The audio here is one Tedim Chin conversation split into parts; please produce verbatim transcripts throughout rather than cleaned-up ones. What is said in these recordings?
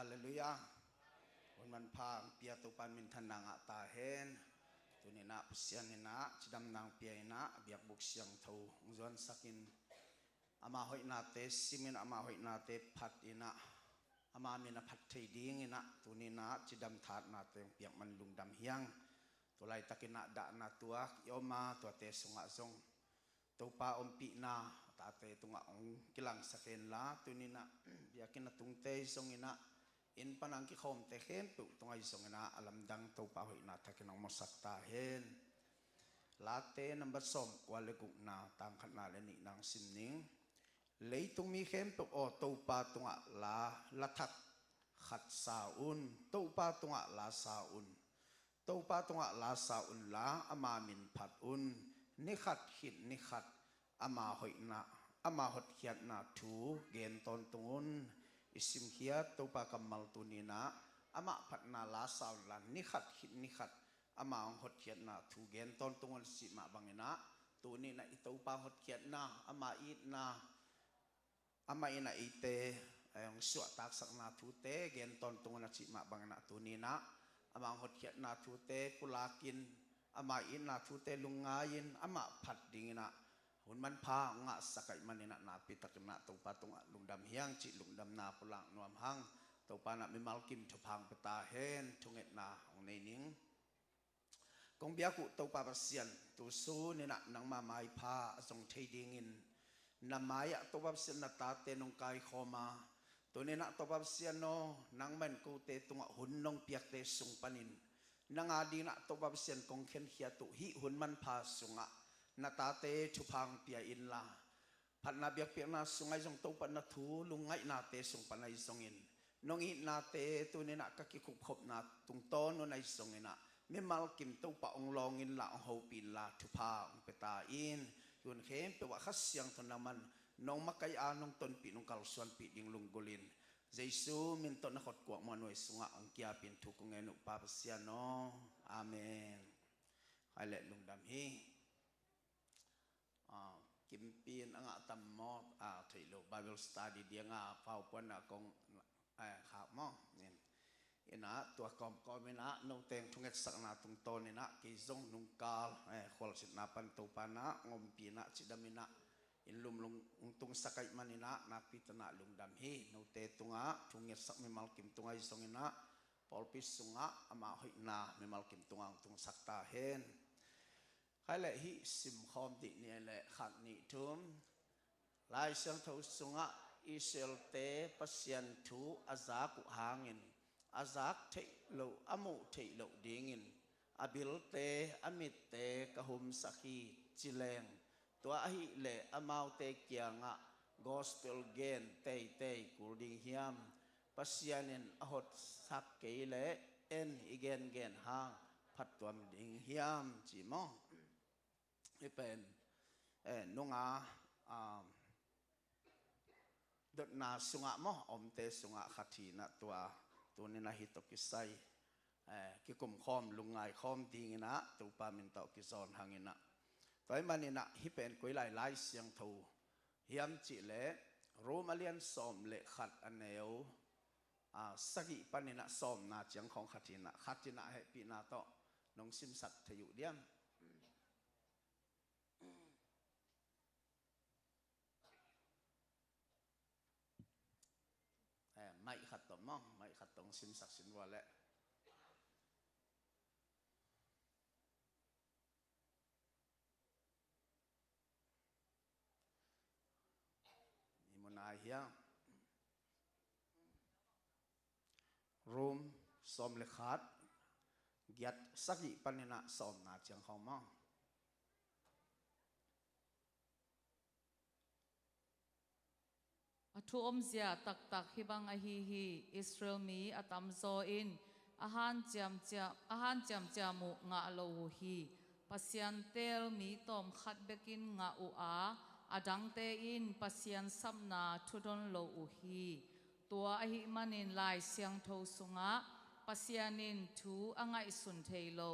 Halleluiah. Hun manpha hong pia Topa in minthanna ngah ta hen. Tuni-in ah Pasian in ah cidamna hong pia in ah a biakbuk siangtho hong zuansakin, ama hoihnate simin, ama hoihnate phatin ah ama min a phat thei dingin ah tuni-in ah cidam thatnate hong piak man lungdam hi hang. Tu laitakin ah dahna tuak i om a, tuate sungah zong Topa ompihna tate tungah hong kilangsak hen la, tuni-in ah biakinn a tungte zongin ah, inn pan a hong kikhawmte khempeuh tungah zongin ah a lamdang Topa hoihna thakin hong mawhsak ta hen. Late number sawmkua le gukna, tang khatna le nihna hong sim ning. Leitung mi khempeuh aw, Topa tungah la, la thak khat sa un, Topa tungah la sa un. Topa tungah la sa unla, ama min phat un. Ni khat khit ni khat ama hoihna, ama hotkhiatna thu gen tawntung un. I simkhiat Topa kammal tuni-in ah amah phatna la sa unla, ni khat khit ni khat ama hong hotkhiatna thu gen tawntung un, a cih mah bangin ah tuni-in ah i Topa hotkhiatna, ama itna, amah in ah eite, eh, hong suahtaksakna thute gen tawntung un, a cih mah bangin ah tuni-in ah ama hong hotkhiatna thute pulakin, ama itna thute lungngai-in amah phat dingin ah hun manpha hong ngahsak ahih manin ah nakpi takin ah Topa tungah lungdam hi hang cih lungdamna pulak nuam hang. Topa in ah mimal kim thupha hong pia ta hen. Thungetna hong nei ning. Kong biak uh Topa Pasian, tu sun in ah nangma maipha a zong thei dingin na mai-ah Topa Pasian na tate nong kaikhawm a, tuni-in ah Topa Pasian aw, nangmah in kote tungah hun nong piakte sung panin nang a dingin ah Topa Pasian kong khenkhiat uh hih hun manpha sungah na tate thupha hong pia inla, phatna biakpiakna sungah zong Topa na thu lungngainate sung pan ahi zongin, nong itnate tuni-in ah ka kikupkhopna tungtawn un ahi zongin ah mimal kim Topa hong lawng inla, hong hopih inla, thupha hong pia ta in. Hun khempeuh ah Kha Siangtho nangman nong makaih a, nong tonpih, nong kalsuanpih ding lunggulhin Jesu min tawh na khut kuakmuh a nuai sungah hong ki-apin thu kong ngen uh Pa Pasian aw. Amen. Hai le lungdam hi. Ah, kimpi in a ngah tam maw, ah, theih loh Bible study ding a PowerPoint ah kong, eh, khak maw. In, in ah tua kawmkawm in ah note hong thungetsakna tungtawn in ah kei zong nungkal, eh, khualzinna pan Topa in ah hong ompih in ah cidam in ah inn lumlung hong tungsak ahih manin ah nakpi takin ah lungdam hi. Note tungah thu hong ngetsak mimal kim tungah ahi zongin ah pawlpi sungah ama hoihna mimal kim tungah hong tungsak ta hen. Khai leh hih simkhawm dih ni leh khat nih thum. Lai Siangtho sungah Israel-te Pasian thu a zak uh hangin a zak theih loh, a muh theih loh dingin a bilte, a mitte ka humsak hi ci leng, tua ahih leh amaute kiangah gospel gen teitei kul ding hiam? Pasian in a hotsak kei leh en i gengen hang phattuam ding hiam ci maw? Hih pen, eh, nunga, ah, dotna sungah maw, omte sungah khat hi in ah tua, tuni in ah hih tawh kisai, eh, kikumkhawm, lungngai khawm dingin ah Topa min tawh kizawn hang in ah. Tua ahih manin ah hih pen koi lai Lai Siangtho hiam cih leh Rom a lian sawm le khat a neu, ah, sagih panin ah sawmna ciang khawng khat hi in ah, khat in ah hehpihna tawh nong simsak thei uh diam? Eh, maih khat tawh maw, maih khat tawh hong simsak sin vua leh. I mun ah hiam? Rom sawm le khat, giat sagih panin ah sawmna ciang khawng maw? A thu omzia taktak hih bang ahi hi. Israel mi a tamzaw in a hanciam ciam, a hanciam ciam uh ngah lo uh hi. Pasian teel mi tawm khat bekin ngah uh a, a dangte in Pasian sapna thudon lo uh hi. Tua ahih manin Lai Siangtho sungah Pasian in thu a ngaihsun thei lo,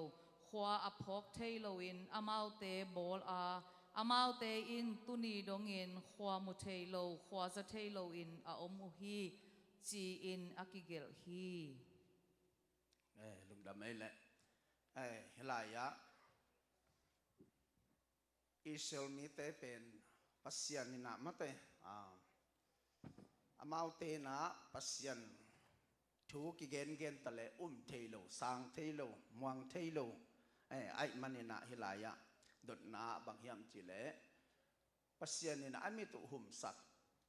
khua a phawk thei loin amaute bawl a, amaute in tuni dongin khua mu thei lo, khua za thei loin a om uh hi, ci-in a kigelh hi. Eh, lungdam ei leh. Eh, hih lai-ah Israel mite pen Pasian in ah mate, ah, amaute in ah Pasian thu kigengen ta leh um thei lo, sang thei lo, muang thei lo. Eh, ahih manin ah hih lai-ah dotna ah bang hiam cih leh Pasian in ah a mit uh humsak,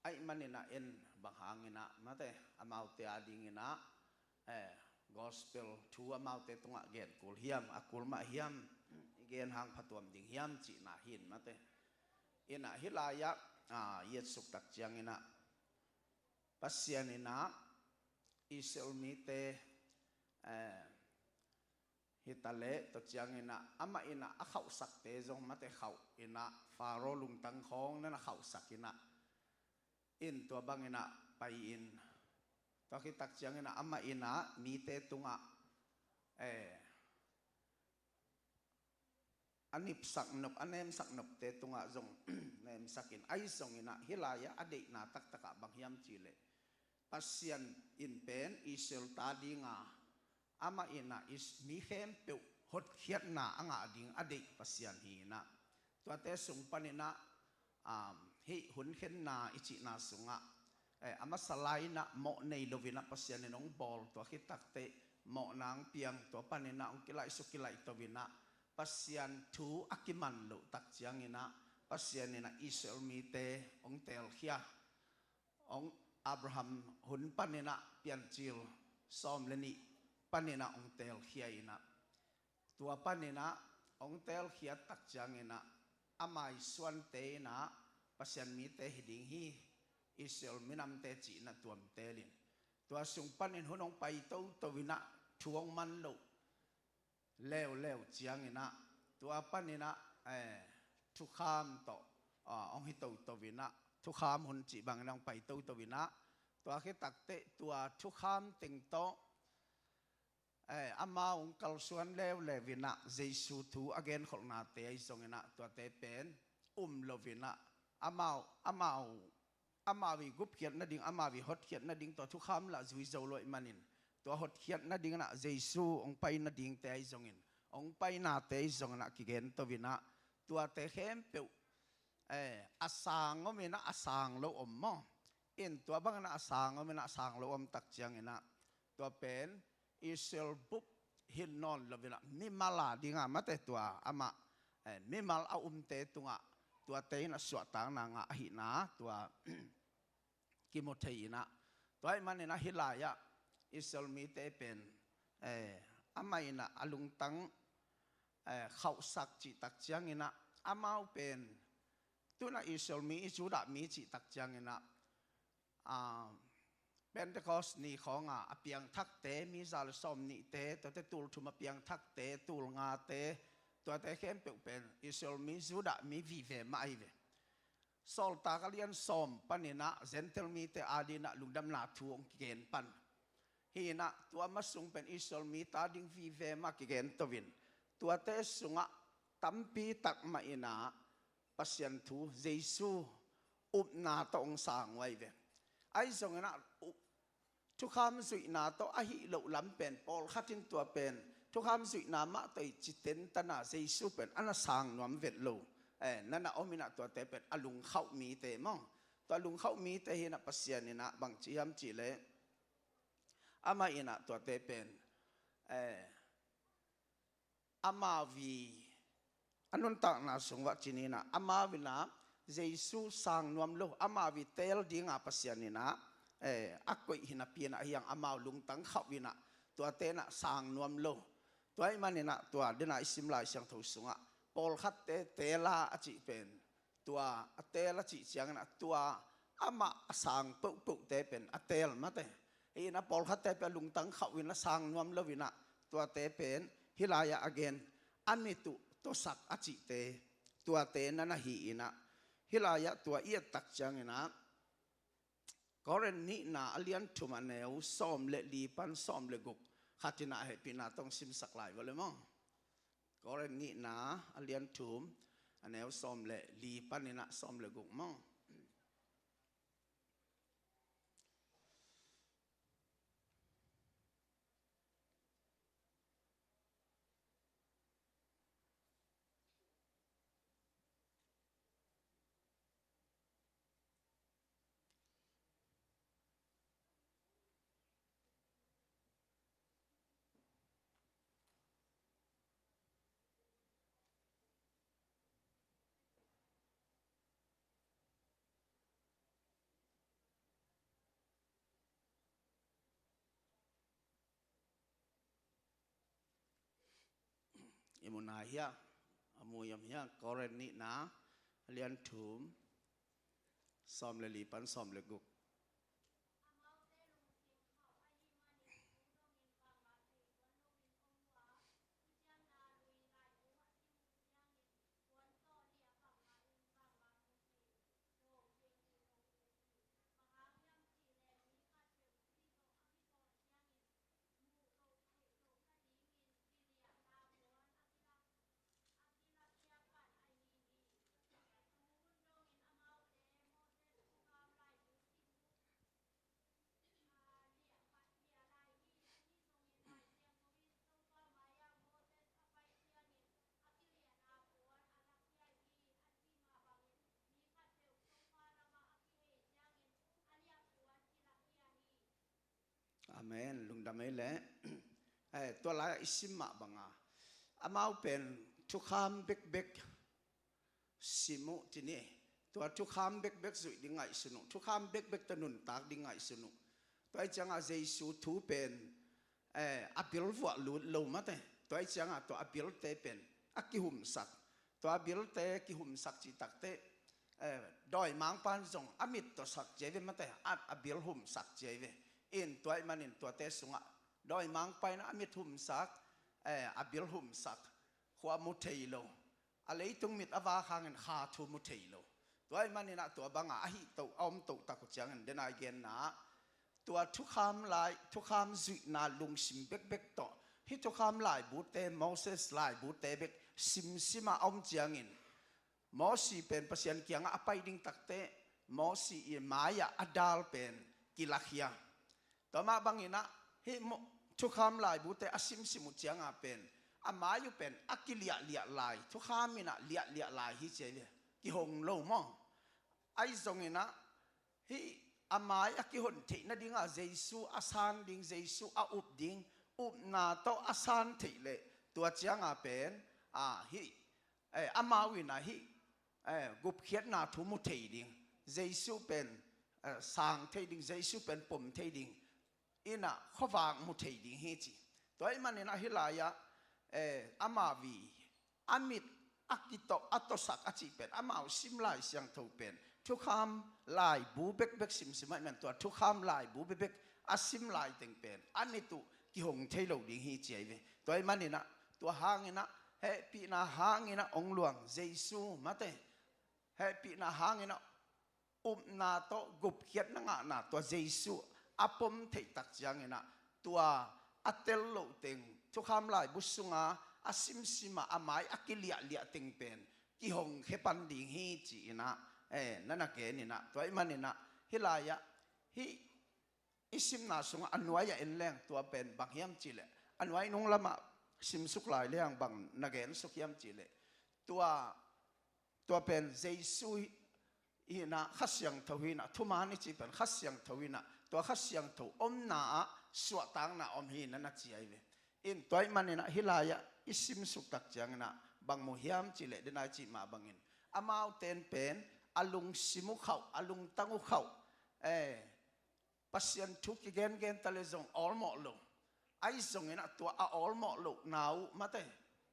ahih manin ah en bang hangin ah mate, amaute adingin ah, eh, gospel thu amaute tungah gen kul hiam, a kul mah hiam, i gen hang phatuam ding hiam cihna hi in mate. In ah hih lai-ah, ah, i etsuk tak ciangin ah Pasian in ah Israel mite, eh, hi ta leh, tua ciangin ah amah in ah a khauhsakte zong mate khauh in ah Faro lungtang khawng na na khauhsak in ah, in tua bangin ah pai-in, tua khit tak ciangin ah amah in ah mite tungah, eh, a nipsak nop, a nemsak nopte tungah zong nemsak in, ahi zongin ah hih lai-ah a deihna taktak ah bang hiam cih leh Pasian in pen Israel ta dinga amah in ah Is-, mi khempeuh hotkhiatna a ngah ding a deih Pasian hi in ah, tuate sung panin ah, um, hih hun khenna i cihna sungah, eh, a masa lai-in ah mawh nei loin ah Pasian in hong bawl, tua khit takteh mawhna hong piang, tua panin ah hong kilaihsuk kilaihto in ah Pasian thu a kiman loh tak ciangin ah Pasian in ah Israel mite hong teelkhia. Hong Abraham hun panin ah Piancil sawm le nih panin ah hong teelkhia in ah, tua panin ah hong teelkhiat tak ciangin ah a maisuante in ah Pasian mite hi ding hi, Israel minamte ci-in ah tuam teel in, tua sung panin hun hong pai toto in ah thu hong man loh leuleu ciangin ah, tua panin ah, eh, thukham tawh, ah, hong hi toto in ah, thukham hun cih bangin ah hong pai toto in ah, tua khit takteh tua thukham teng tawh, eh, amau hong kalsuan leuleu in ah Jesu thu a genkholhnate ahi zongin ah tuate pen um lo in ah, amau, amau amau i gupkhiat nading, amau i hotkhiat nading tua thukham lah zui zo lo ahih manin, tua hotkhiat nading in ah Jesu hong pai nadingte ahi zongin, hong painate ahi zongin ah kigento in ah, tuate khempeuh, eh, a sang om in ah a sang lo om maw? In tua bangin ah a sang om in ah a sang lo om tak ciangin ah, tua pen Israel bup hi nawn lo in ah mimal a dinga mate tua amah, eh, mimal a umte tungah tuate in ah suahtakna ngah ahihna tua kimu thei in ah, tua ahih manin ah hih lai-ah Israel mite pen, eh, amah in ah a lungtang, eh, khauhsak cih tak ciangin ah amau pen tu-in ah Israel mi, Judah mi cih tak ciangin ah, ah, Pentecost ni khawng a a piangthakte, mi za le sawm nihte, tuate tul thum a piangthakte, tul ngate, tuate khempeuh pen Israel mi, Judah mi vive mah ahi ve. Sawltak a lian sawm panin ah Gentile mite adingin ah lungdamna thu hong kigen pan hi in ah, tua mah sung pen Israel mite ading vive mah kigento in, tuate sungah tampi tak mah in ah Pasian thu, Jesu upna tawh hong sang uh ahi ve. Ahi zongin ah, u-, thukham zuihna tawh ahih loh lam pen, pawlkhat in tua pen thukham zuihna mah tawh i ci tentan a Jesu pen a na sang nuam vet lo, eh, na na om in ah tuate pen a lungkhauh mite maw? Tua lungkhauh mite hi in ah Pasian in ah bang ci hiam cih leh, amah in ah tuate pen, eh, amau i a nuntakna sung uah ci ni in ah, amau in ah Jesu sang nuam lo, amau i teel dinga Pasian in ah, eh, a koih hi napi in ah, hiang amau lungtang khauh in ah tuate in ah sang nuam lo. Tua ahih manin ah tua dena i sim Lai Siangtho sungah pawlkhatte teel a a cih pen, tua a teel a cih ciangin ah tua amah a sang pohpohte pen a teel mate. Hi in ah pawlkhatte pen a lungtang khauh in a sang nuam lo in ah, tuate pen hih lai-ah a gen a mit uh tosak a cihte, tuate na na hi in ah, hih lai-ah tua i et tak ciangin ah Korin nihna a lian thum a neu sawm le li pan sawm le guk, khat in ah hehpihna tawh simsak lai vua le maw. Korin nihna a lian thum a neu sawm le li panin ah sawm le guk maw. I mu nai hia? A mu hiam hia? Korin nihna, a lian thum, sawm le li pan sawm le guk. Amen. Lungdam ei leh. Eh, tua lai-ah i sim mah banga amau pen thukham bekbek sim uh ci ni. Tua thukham bekbek zuih ding ngaihsun uh, thukham bekbek tawh nuntak ding ngaihsun uh. Tua ahih ciangah Jesu thu pen, eh, a bil vuah lut lo mate. Tua ahih ciangah tua a bilte pen a kihumsak. Tua a bilte kihumsak cih takteh, eh, dawimangpa in zong a mit tawh sak ci ai ve mate, a, a bil humsak ci ai ve. In tua ahih manin tuate sungah dawimangpa in a mit humsak, eh, a bil humsak, khua mu thei lo. A leitung mit a vak hangin kha thu mu thei lo. Tua ahih maninah tua banga ahi toh, a om toh tak uh ciangin dena i genna ah tua thukham lai, thukham zuihna lungsim bekbek tawh hih thukham laibute, Moses laibute bek simsima a om ciangin Mosi pen Pasian kiangah a pai ding takteh Mosi i mai-ah a dal pen kilakhia. Tua mah banginah hih mo-, thukham laibute a simsim uh cianga pen a mai uh pen a kiliahliah lai, thukham inah liahliah lai hi ci ai ve. Kihong lo maw? Ahi zonginah hih a mai a kihon theih nadinga Jesu a san ding, Jesu a up ding, upna tawh a san theih leh tua cianga pen, a, hih, eh, amau inah hih, eh, gupkhiatna thu mu thei ding, Jesu pen, eh, sang thei ding, Jesu pen pom thei ding, inah khuavak mu thei ding hi ci. Tua ahih maninah hih lai-ah, eh, amau i a mit a kitawh, a tawsak a cih pen amau sim Lai Siangtho pen thukham laibu bekbek simsim ahih man tua thukham laibu bekbek a sim laiteng pen a mit uh kihong thei lo ding hi ci ai ve. Tua ahih maninah tua hanginah hehpihna hanginah ong luang Jesu mate, hehpihna hanginah upna tawh gupkhiatna ngahna tua Jesu a pom theih tak cianginah tua a tel lohteng thukham laibu sunga a simsima a mai a kiliahliah teng pen kihong khepan ding hi ci-inah, eh, na na geninah tua ahih maninah hih lai-ah hih i simna sungah a nuai-ah en leng tua pen bang hiam cihleh a nuai nung lamah simsuk lai leng bang na gensuk hiam cihleh tua, tua pen Jesu hinah Kha Siangtho hinah thuman i cih pen Kha Siangtho hinah tua Kha Siangtho omna ah suahtakna om hinah na ci ai ve. In tua ahih maninah hih lai-ah i simsuk tak cianginah bang mu hiam cihleh dena i cih mah bangin amaute in pen a lungsim uh khauh, a lungtang uh khauh, eh, Pasian thu kigengen ta le zong awlmawh lo. Ahi zonginah tua a awlmawh lohna uh mate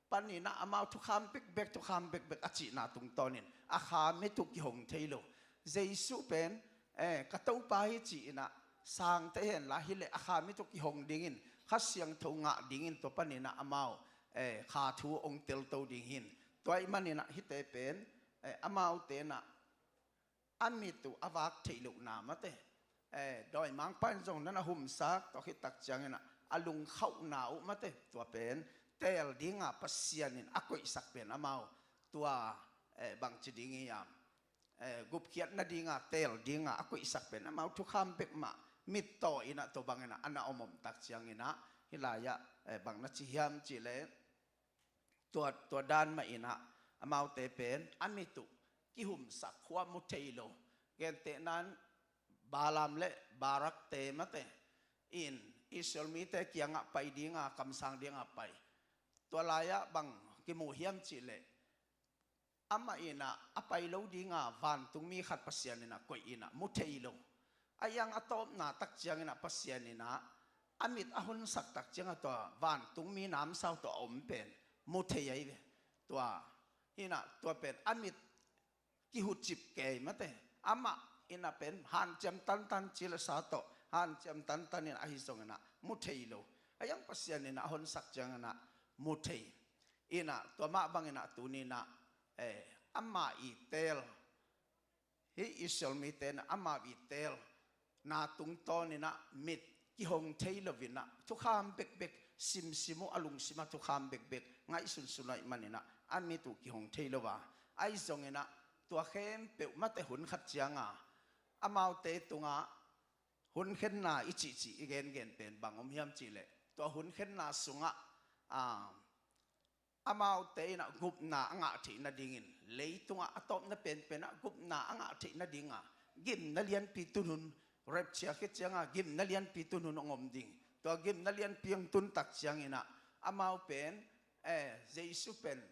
paninah amau thukham bekbek, thukham bekbek a cihna tungtawnin a kha mit uh kihong thei lo. Jesu pen, eh, ka Topa hi ci-inah sang thei henla hileh a kha mit uh kihong dingin Kha Siangtho ngah dingin tua paninah amau, eh, kha thu ong telto ding hin. Tua ahih maninah hihte pen, eh, amaute inah a mit uh a vak theih lohna mate, eh, dawimangpa in zong na na humsak tua khit tak cianginah a lungkhauhna uh mate tua pen teel dinga Pasian in a koihsak pen amau tua, eh, bangci ding hiam, eh, gupkhiat nadinga teel dinga a koihsak pen amau thukham bek mah mittaw inah tua banginah a na om om tak cianginah hih lai-ah, eh, bang na ci hiam cihleh tua, tua dan mah inah amaute pen a mit uh kihumsak, khua mu thei lo. Gentehnan Balaam le Barak-te mate in Israel mite kiangah pai dinga kamsang dinga pai. Tua lai-ah bang kimu hiam cihleh amah inah a pai lo dinga vantungmi khat Pasian inah koih inah mu thei lo. A iang a tawpna tak cianginah Pasian inah a mit a honsak tak ciangah tua vantungmi namsau tawh a om pen mu thei ahi ve. Tua hi inah tua pen a mit kihucip kei mate. Amah inah pen hanciam tantan ci le sa tawh hanciam tantan inah ahi zong inah mu thei lo. A iang Pasian inah a honsak ciang inah mu thei. Inah tua mah bang inah tuni inah, eh, ama i teel, hih Israel mite inah ama i teel na tungtawn inah mit kihong thei lo inah thukham bekbek simsim uh, a lungsim ah thukham bekbek ngaihsunsun uh ahih man inah a mit uh kihong thei lo a. Ahi zong inah tua khempeuh mate hun khat ciang a amaute tungah hun khenna i cihcih i gengen pen bang om hiam cih leh tua hun khenna sungah, ah, amaute inah gupna a ngah theih nadingin, leitungah a tawpna penpen ah gupna a ngah theih nading a gimna lianpi tun hun, rapture khit ciang a gimna lianpi tun hun hong om ding. Tua gimna lianpi hong tun tak ciang inah amau pen, eh, Jesu pen,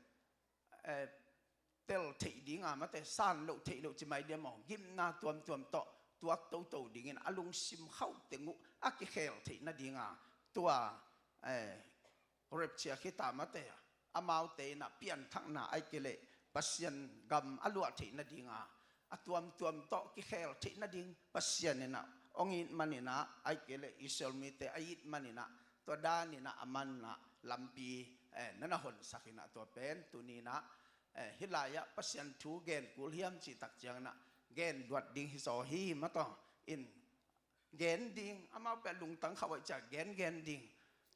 eh, tel theih ding a mate, san loh theih loh ci mai diam aw, gimna tuamtuam tawh tuak toto dingin a lungsim khauh teng uh a kikhel theih nading a tua, eh, rapture khit a mate, amaute inah pianthakna ahih kei leh Pasian gam a luah theih nading a, a tuamtuam tawh kikhel theih nading Pasian inah hong it man inah, ahih kei leh Israel mite a it man inah tua dan inah a man inah lampi, eh, na na honsak inah tua pen tuni inah, eh, hih lai-ah Pasian thu gen kul hiam cih tak ciang inah gen luat ding hi zaw hi mataw. In gen ding, amau pen lungtang khauh ahih ciang gen gen ding.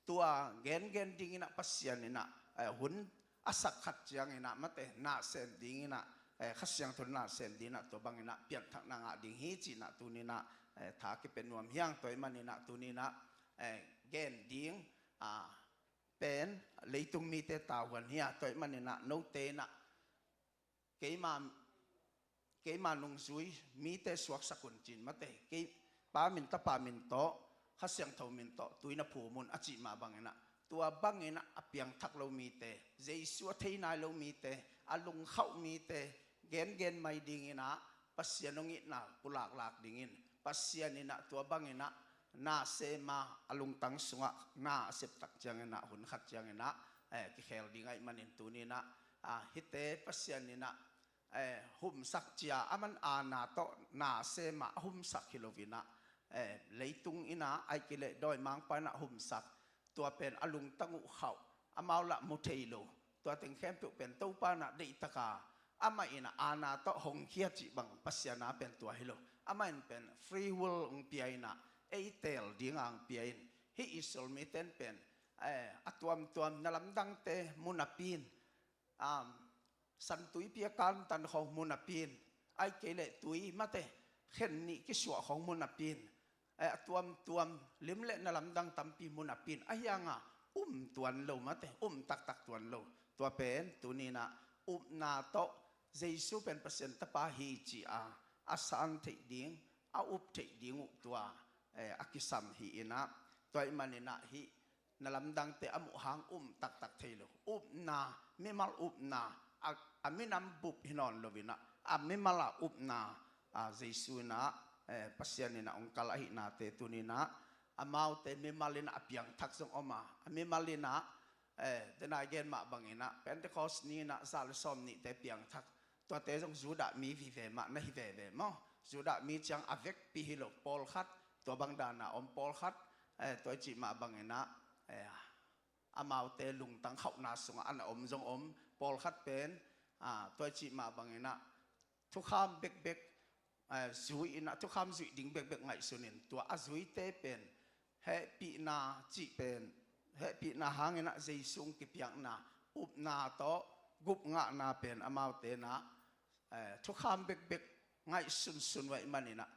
Tua gen gen ding inah Pasian inah, eh, hun a sak khat ciang inah mate, na sem ding inah, eh, Kha Siangtho na sem ding inah tua bang inah pianthakna ngah ding hi cih inah tuni inah, eh, tha kipia nuam hi ing. Tua ahih man inah tuni inah, eh, gen ding, ah, pen leitung mite tavuan hi a, tua ahih man inah note inah keima, keima nungzui mite suaksak un ci-in mate, kei Pa min, Tapa min tawh, Kha Siangtho min tawh tui na phum un a cih mah bang inah tua bang inah a piangthak lo mite, Jesu a thei nai lo mite, a lungkhauh mite, gengen mai ding inah Pasian hong itna pulaklak dingin Pasian inah tua bang inah na sem a, a lungtang sungah na a sep tak ciang inah hun khat ciang inah, eh, kikhel ding ahih manin tuni inah, ah, hihte Pasian inah, eh, humsak cia a man aana tawh na sem a a humsak hi lo inah, eh, leitung inah ahih kei leh dawimangpa inah humsak, tua pen a lungtang uh khauh, amau lah mu thei lo. Tua teng khempeuh pen Topa inah deihtak a, amah inah aana tawh hongkhia cih bang Pasian a pen tua hi lo. Amah in pen free will hong pia inah, ei teel ding a hong pia in. Hih Israel mite in pen, eh, a tuamtuam na lamdangte mu napi in, um, santuipi a kantan khawng mu napi in, ahih kei leh tui mate khen nih kisuah khawng mu napi in, eh, a tuamtuam lim le na lamdang tampi mu napi in, ahi hang a um tuan lo mate, um taktak tuan lo. Tua pen tuni inah upna tawh Jesu pen Pasian Tapa hi ci a a san theih ding, a up theih ding uh tua, eh, a kisam hi inah, tua ahih man inah hih na lamdangte a muh hang um taktak thei lo. Upna, mimal upna, a, a minam bup hi nawn lo inah, a mimal a upna, a, Jesu inah, eh, Pasian inah hong kal ahihnate tuni inah, amaute mimal inah a piangthak zong om a, a mimal inah, eh, dena i gen mah bang inah Pentecost ni inah za le sawm nihte piangthak. Tuate zong Judah mi vive mah na hi veve maw? Judah mi ciang a vekpi hi lo pawlkhat, tua bang dana om pawlkhat, eh, tua i cih mah bang inah, eh, amaute lungtang khauhna sungah a na om zong om, pawlkhat pen, ah, tua i cih mah bang inah thukham bekbek, eh, zui inah thukham zuih ding bekbek ngaihsun in tua a zuite pen hehpihna cih pen, hehpihna hang inah Jesu hong kipiakna, upna tawh gupngahna pen amaute inah, eh, thukham bekbek ngaihsunsun uh ahih man inah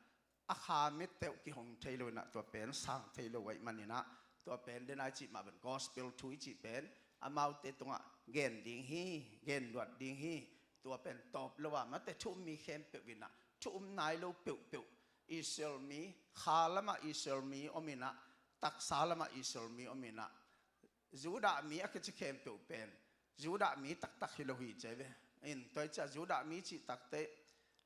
a kha mitte uh kihong thei lo inah tua pen sang thei lo uh ahih man inah tua pen dena i cih mah pen gospel thu i cih pen amaute tungah gen ding hi, gen luat ding hi. Tua pen tawp lo a mate thu um mi khempeuh inah thu um nai lo peuhpeuh Israel mi, kha lamah Israel mi om inah, taksa lamah Israel mi om inah, Judah mi a kici khempeuh pen Judah mi taktak hi lo hi ci ve. In tua i cih a Judah mi cih takteh,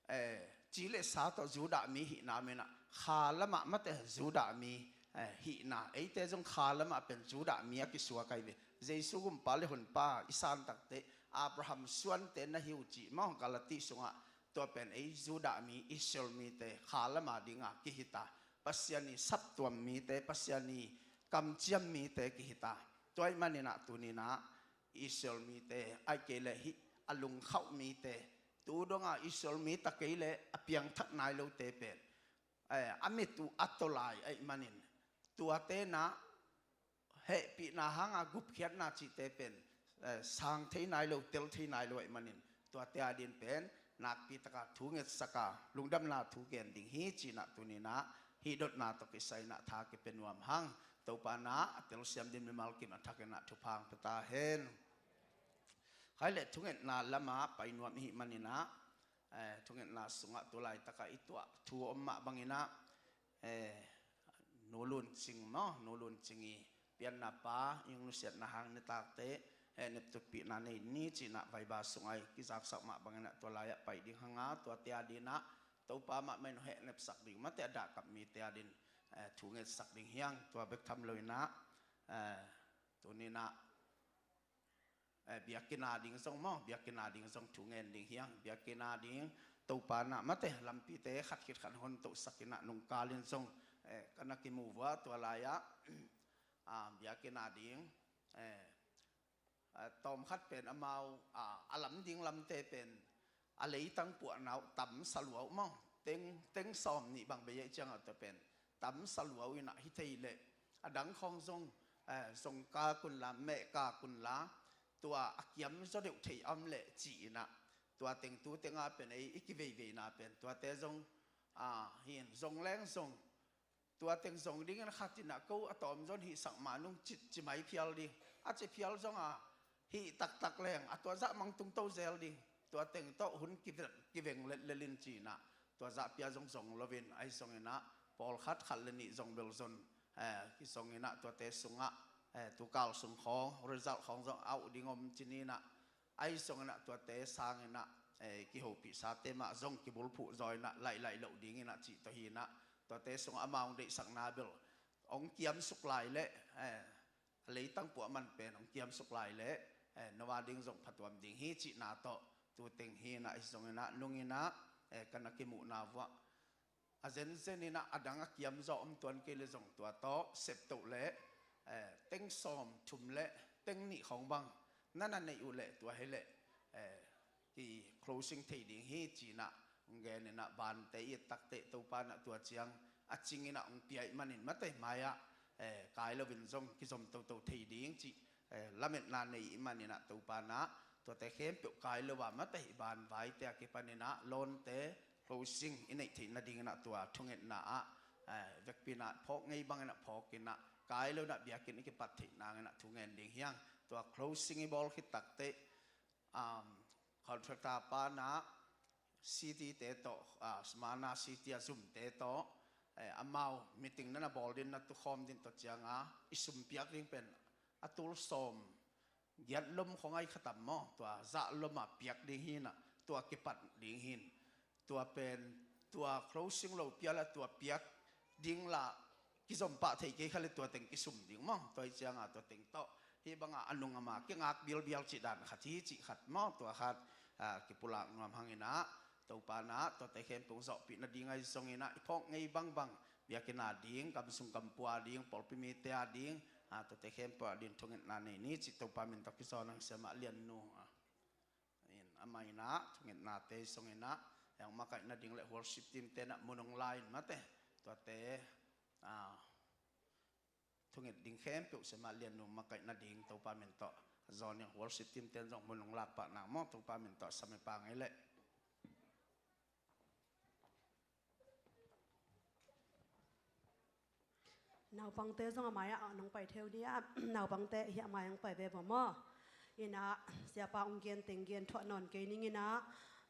eh, ci le sa tawh Judah mi hihna om inah kha lamah mate Judah mi, eh, hihna, eite zong kha lamah pen Judah mi a kisuak ahi ve. Jesu gumpa le honpa i san takteh Abraham suante na hi uh cih maw, Galati sungah tua pen ei Judah mi, Israel mite kha lama dinga kihita, Pasian i saptuam mite, Pasian i kamciam mite kihita. Tua ahih maninah tuninah Israel mite, ahih kei leh hih a lungkhauh mite, tu donga Israel mi ta kei leh a piangthak nai lote pen, eh, a mit uh a tawlai ahih manin, tuate na hehpihna hanga gupkhiatna cihte pen, eh, sang thei nai lo, tel thei nai lo ahih manin, tuate adin pen nakpi taka thu ngetsaka lungdamna thu gen ding hi cinah tuninah hih dotna tawh kisai inah tha kipia nuam hang. Topa inah a telsiam din mimal kim a thak inah thupha hong pia ta hen. Khai le thungetna lama pai nuam i hih maninah, eh, thungetna sungah tu laitaka i tuah thu om mah banginah, eh, Nu Lun Cing maw, Nu Lun Cing i pianna pa i hong nusiatna hang nitakte, eh, neptukpihna nei ni cinah vaiba sungah i kizaksak mah banginah tua lai-ah pai ding hanga, tuate adinah Topa mahmah in hong hehnepsak ding, mate a dahkap mite adin, eh, thu ngetsak ding hiang. Tua bek tham loinah, eh, tuninah, eh, biakinn ading zong maw, biakinn ading zong thu ngen ding hiang. Biakinn ading Topa inah mate lampite khat khit khat hon tohsak inah nungkalin zong, eh, ka na kimu vua tua lai-ah, ah, biakinn ading, eh, ah, tawmkhat pen amau, ah, a lam ding lamte pen a leitang puahna uh tam salua uh maw, teng, teng sawm nih bang bei ahih ciangah tua pen tam salua uh inah hi thei leh a dang khawng zong, eh, zong kak unla, meh kak unla, tua a kiam zaw deuh thei a om leh ci inah, tua teng tu tenga pen ei i kiveiveina pen tuate zong, ah, hin zong leng zong tua teng zong dingin khat inah ko a tawm zon hihsak manung cit ci mai phial ding. A ci phial zonga hih taktak leng a tua zah mang tungto zel ding. Tua teng tawh hun kiveng, kiveng letlelin cinah tua zah pia zong zong loin ahi zonginah pawlkhat khat le nih zong bel zon, eh, kizonginah tuate sungah, eh, tukal sung khawng result khawng zong auh ding om cininah ahi zonginah tuate sanginah, eh, kihopihsate mah zong kibulphuh zaw inah laih laih loh dinginah cih tawh hinah tuate sungah amau hong deihsakna bel hong kiamsuk lai leh, eh, a leitang puah man pen hong kiamsuk lai leh, eh, no ading zong phatuam ding hi cihna tawh tu teng hinah ahi zonginah nunginah, eh, ka na kimuhna vuah a zenzen inah a dang a kiam zaw om tuan kei le zong tua tawh septoh le, eh, teng sawm thum le teng nih khawng bang na na neih uh leh tua hi leh, eh, ki closing thei ding hi cinah hong gen inah bante i et takteh Topa inah tua ciang a cing inah hong pia ih manin mate mai-ah, eh, kai loin zong kizom toto thei ding cih, eh, lametna nei ih maninah Topa inah tuate khempeuh kai lo a mate i ban vaite a kipaninah lawnte closing i neih theih nadinginah tua thungetna ah, eh, vekpi inah phawk ngei banginah phawk inah kai lo inah biakinn i kipat theih nanginah thu ngen ding hiang. Tua closing i bawl khit takteh, um, contractor pa inah city te tawh, ah, Smyrna city a zumte tawh, eh, amau meeting na na bawl din na tukhawm din tawh cianga i sum piak ding pen a tul sawm giat lom khawng ahi khatam maw, tua zah loma piak ding hinah tua kipat ding hin. Tua pen tua closing lo piala tua piak ding la kizom pah thei kei kha le tua teng kisum ding maw, tua hi cianga tua teng tawh hih banga a nung ama kingak bilbial cih dan khat hi cih khat maw, tua khat, ah, kipulak nuam hanginah Topa inah tuate khempeuh zawhpih nading ahi zonginah i phawk ngei bangbang biakinn ading, gamsung gampua ading, pawlpi mite ading, ah, tuate khempeuh ading thungetna nei ni cih Topa min tawh kizawn ang siamah Liannu, ah, in amah inah thungetnate zonginah eng makaih nading le worship team te inah mun hong la in mate tuate, ah, thunget ding khempeuh siamah Liannu makaih nading Topa min tawh zawn ing. Worship team ten zong mun hong lak pah nang maw, Topa min tawh sam i pang ei leh. Naupangte zong a mai-ah nong pai theu ni ah, naupangte hih a mai hong pai ve vua maw. Inah siapa hong gen teng gen thuah nawn kei ninginah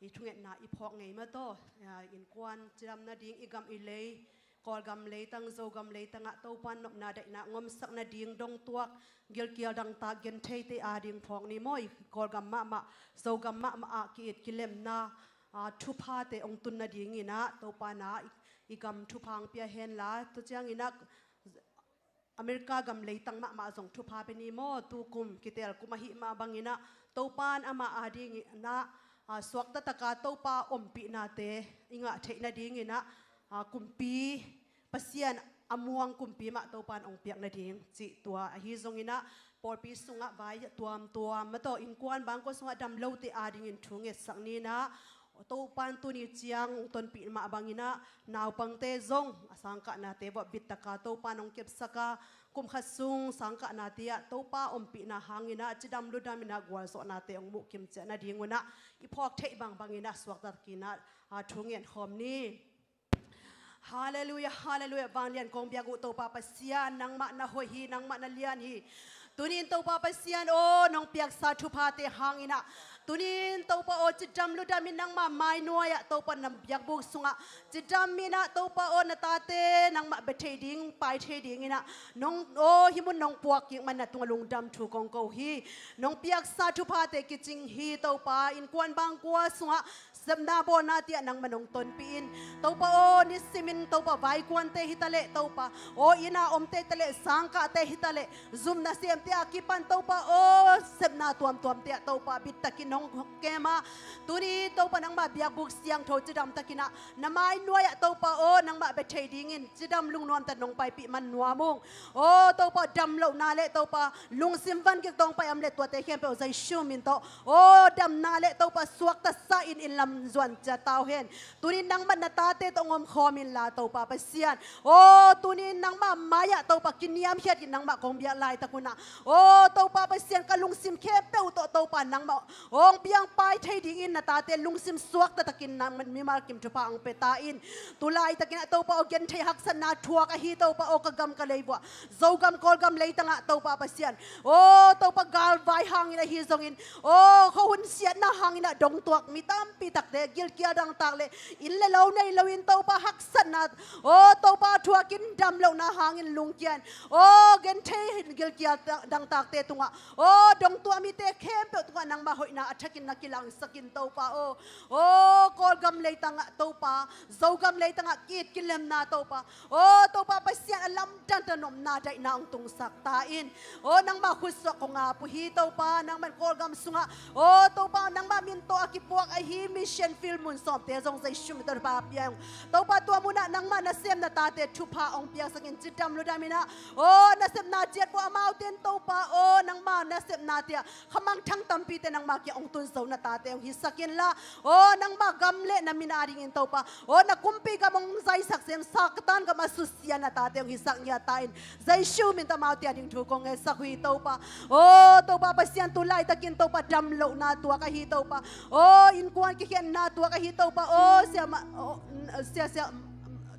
i thungetna i phawk ngei mah tawh, ah, innkuan cidam nading i gam i lei, Kawlgam leitang, Zogam leitangah Topa in nopna daihna ngomsak nading dongtuak, gilkial dangtak gentheite ading phawk ni maw. I Kawlgam mahmah, Zogam mahmah ah ki-it kilemna, ah, thuphate hong tun nadinginah Topa inah i, i gam thupha hong pia henla, tua cianginah America gam leitang mahmah zong thupha pia ni maw, tu kum kitel kum ahih mah bangin ah Topa'n amah adingin ah, aa, suakta taka Topa ompihnate i ngah theih nadingin ah, aa, kumpi Pasian a muang kumpi mah Topa'n hong piak nading cih tua ahi zongin ah, pawlpi sungah vai tuamtuam mah tawh innkuan bangkua sungah damlote adingin thu ngetsak ni in ah, Topa'n tuni ciang hong tonpih mah bangin ah naupangte zong a sangkahnate vuah bittaka Topa'n hong kepsak a, kum khat sung sangkahnate ah Topa ompihna hangin ah cidam ludamin ah gualzawhnate hong muh kimciat nadingun ah i phawk theih bangbangin ah suakta takin ah, aa, thu ngen khawm ni. Halleluiah, halleluiah. Vanglian kong biak uh Topa Pasian, nangmah na hoih hi, nangmah na lian hi. Tunin Topa Pasian aw, nong piaksa thuphate hangin ah, tunin Topa aw, cidam ludamin nangmah mainuai ah Topa na biakbuk sungah cidamin ah Topa aw, na tate nangmah bia thei ding, pai thei dingin ah nong aw, hih mun nong puak kik man na tungah lungdam thu kong ko hi. Nong piaksa thuphate kicing hi Topa, innkuan bangkua sungah sepna bawlnate ah nangmah nong tonpih in. Topa aw, nisimin Topa vaikuante hi taleh Topa aw, inn a omte hi taleh, sangkahte hi taleh, zum nasemte a kipan Topa aw, sepna tuamtuamte ah Topa bittakin nong kem a, tuni Topa nangmah biakbuk siangtho cidam takin ah na mainuai ah Topa aw, nangmah bia thei dingin cidam lungnuam tak nong paipih man nuam ung. Aw Topa, damlohna le Topa lungsim van gik tawh hong pai om le tuate khempeuh Jesu min tawh aw, damna le Topa suakta sa in, inn lam zuan ciat ta uh hen. Tunin nangmah na tate tawh hong omkhawm inla Topa Pasian aw, tunin nangmah mai-ah Topa kiniamkhiat in nangmah kong biak laitak un ah, aw Topa Pasian, ka lungsim khempeuh tawh Topa nangmah hong piangpai thei dingin na tate lungsim suakta takin nangmah mimal kim thupha hong pia ta in. Tulaitakin ah Topa aw, genthei haksatna thuak ahi Topa aw, ka gam ka lei vuah Zogam Kawlgam leitangah Topa Pasian aw, Topa galvai hangin ahi zongin aw, khuahun siatna hangin ah dongtuak mi tampi takte, gilkial dangtak le inn le lo nei loin Topa haksatna aw Topa thuakin damlohna hangin lungkian aw, genthei gilkial dangtakte tungah aw, dongtuak mite khempeuh tungah nangmah hoihna a thakin na kilangsakin Topa aw. Aw Kawlgam leitangah Topa, Zogam leitangah ki-it kilemna Topa aw, Topa Pasian a lamdang tak nopna daihna hong tungsak ta in. Aw nangmah khutsuah kong ap uh hi Topa, nangmah in Kawlgam sungah aw Topa nangmah min tawh a kipuak ahi mission field mun sawmte zong Jesu min tawh thupha pia ung. Topa tua munah nangmah nasem na tate thupha hong piaksakin cidam ludamin ah aw, nasepna ciat vuah amaute in Topa aw, nangmah nasepnate ah khamangthang tampite nangmah kiang hong tun zo na tate hong hisak inla aw, nangmah gam le na min adingin Topa aw, na kumpi gam hong zaisak sem Satan gam a susia na tate hong hisak ngiat ta in. Jesu min tawh amaute ading thu kong ngetsak uh hi Topa aw. Topa Pasian, tulaitakin Topa damlohna tuak ahi Topa aw, innkuan kikhenna tuak ahi Topa aw, siamah aw, sia sia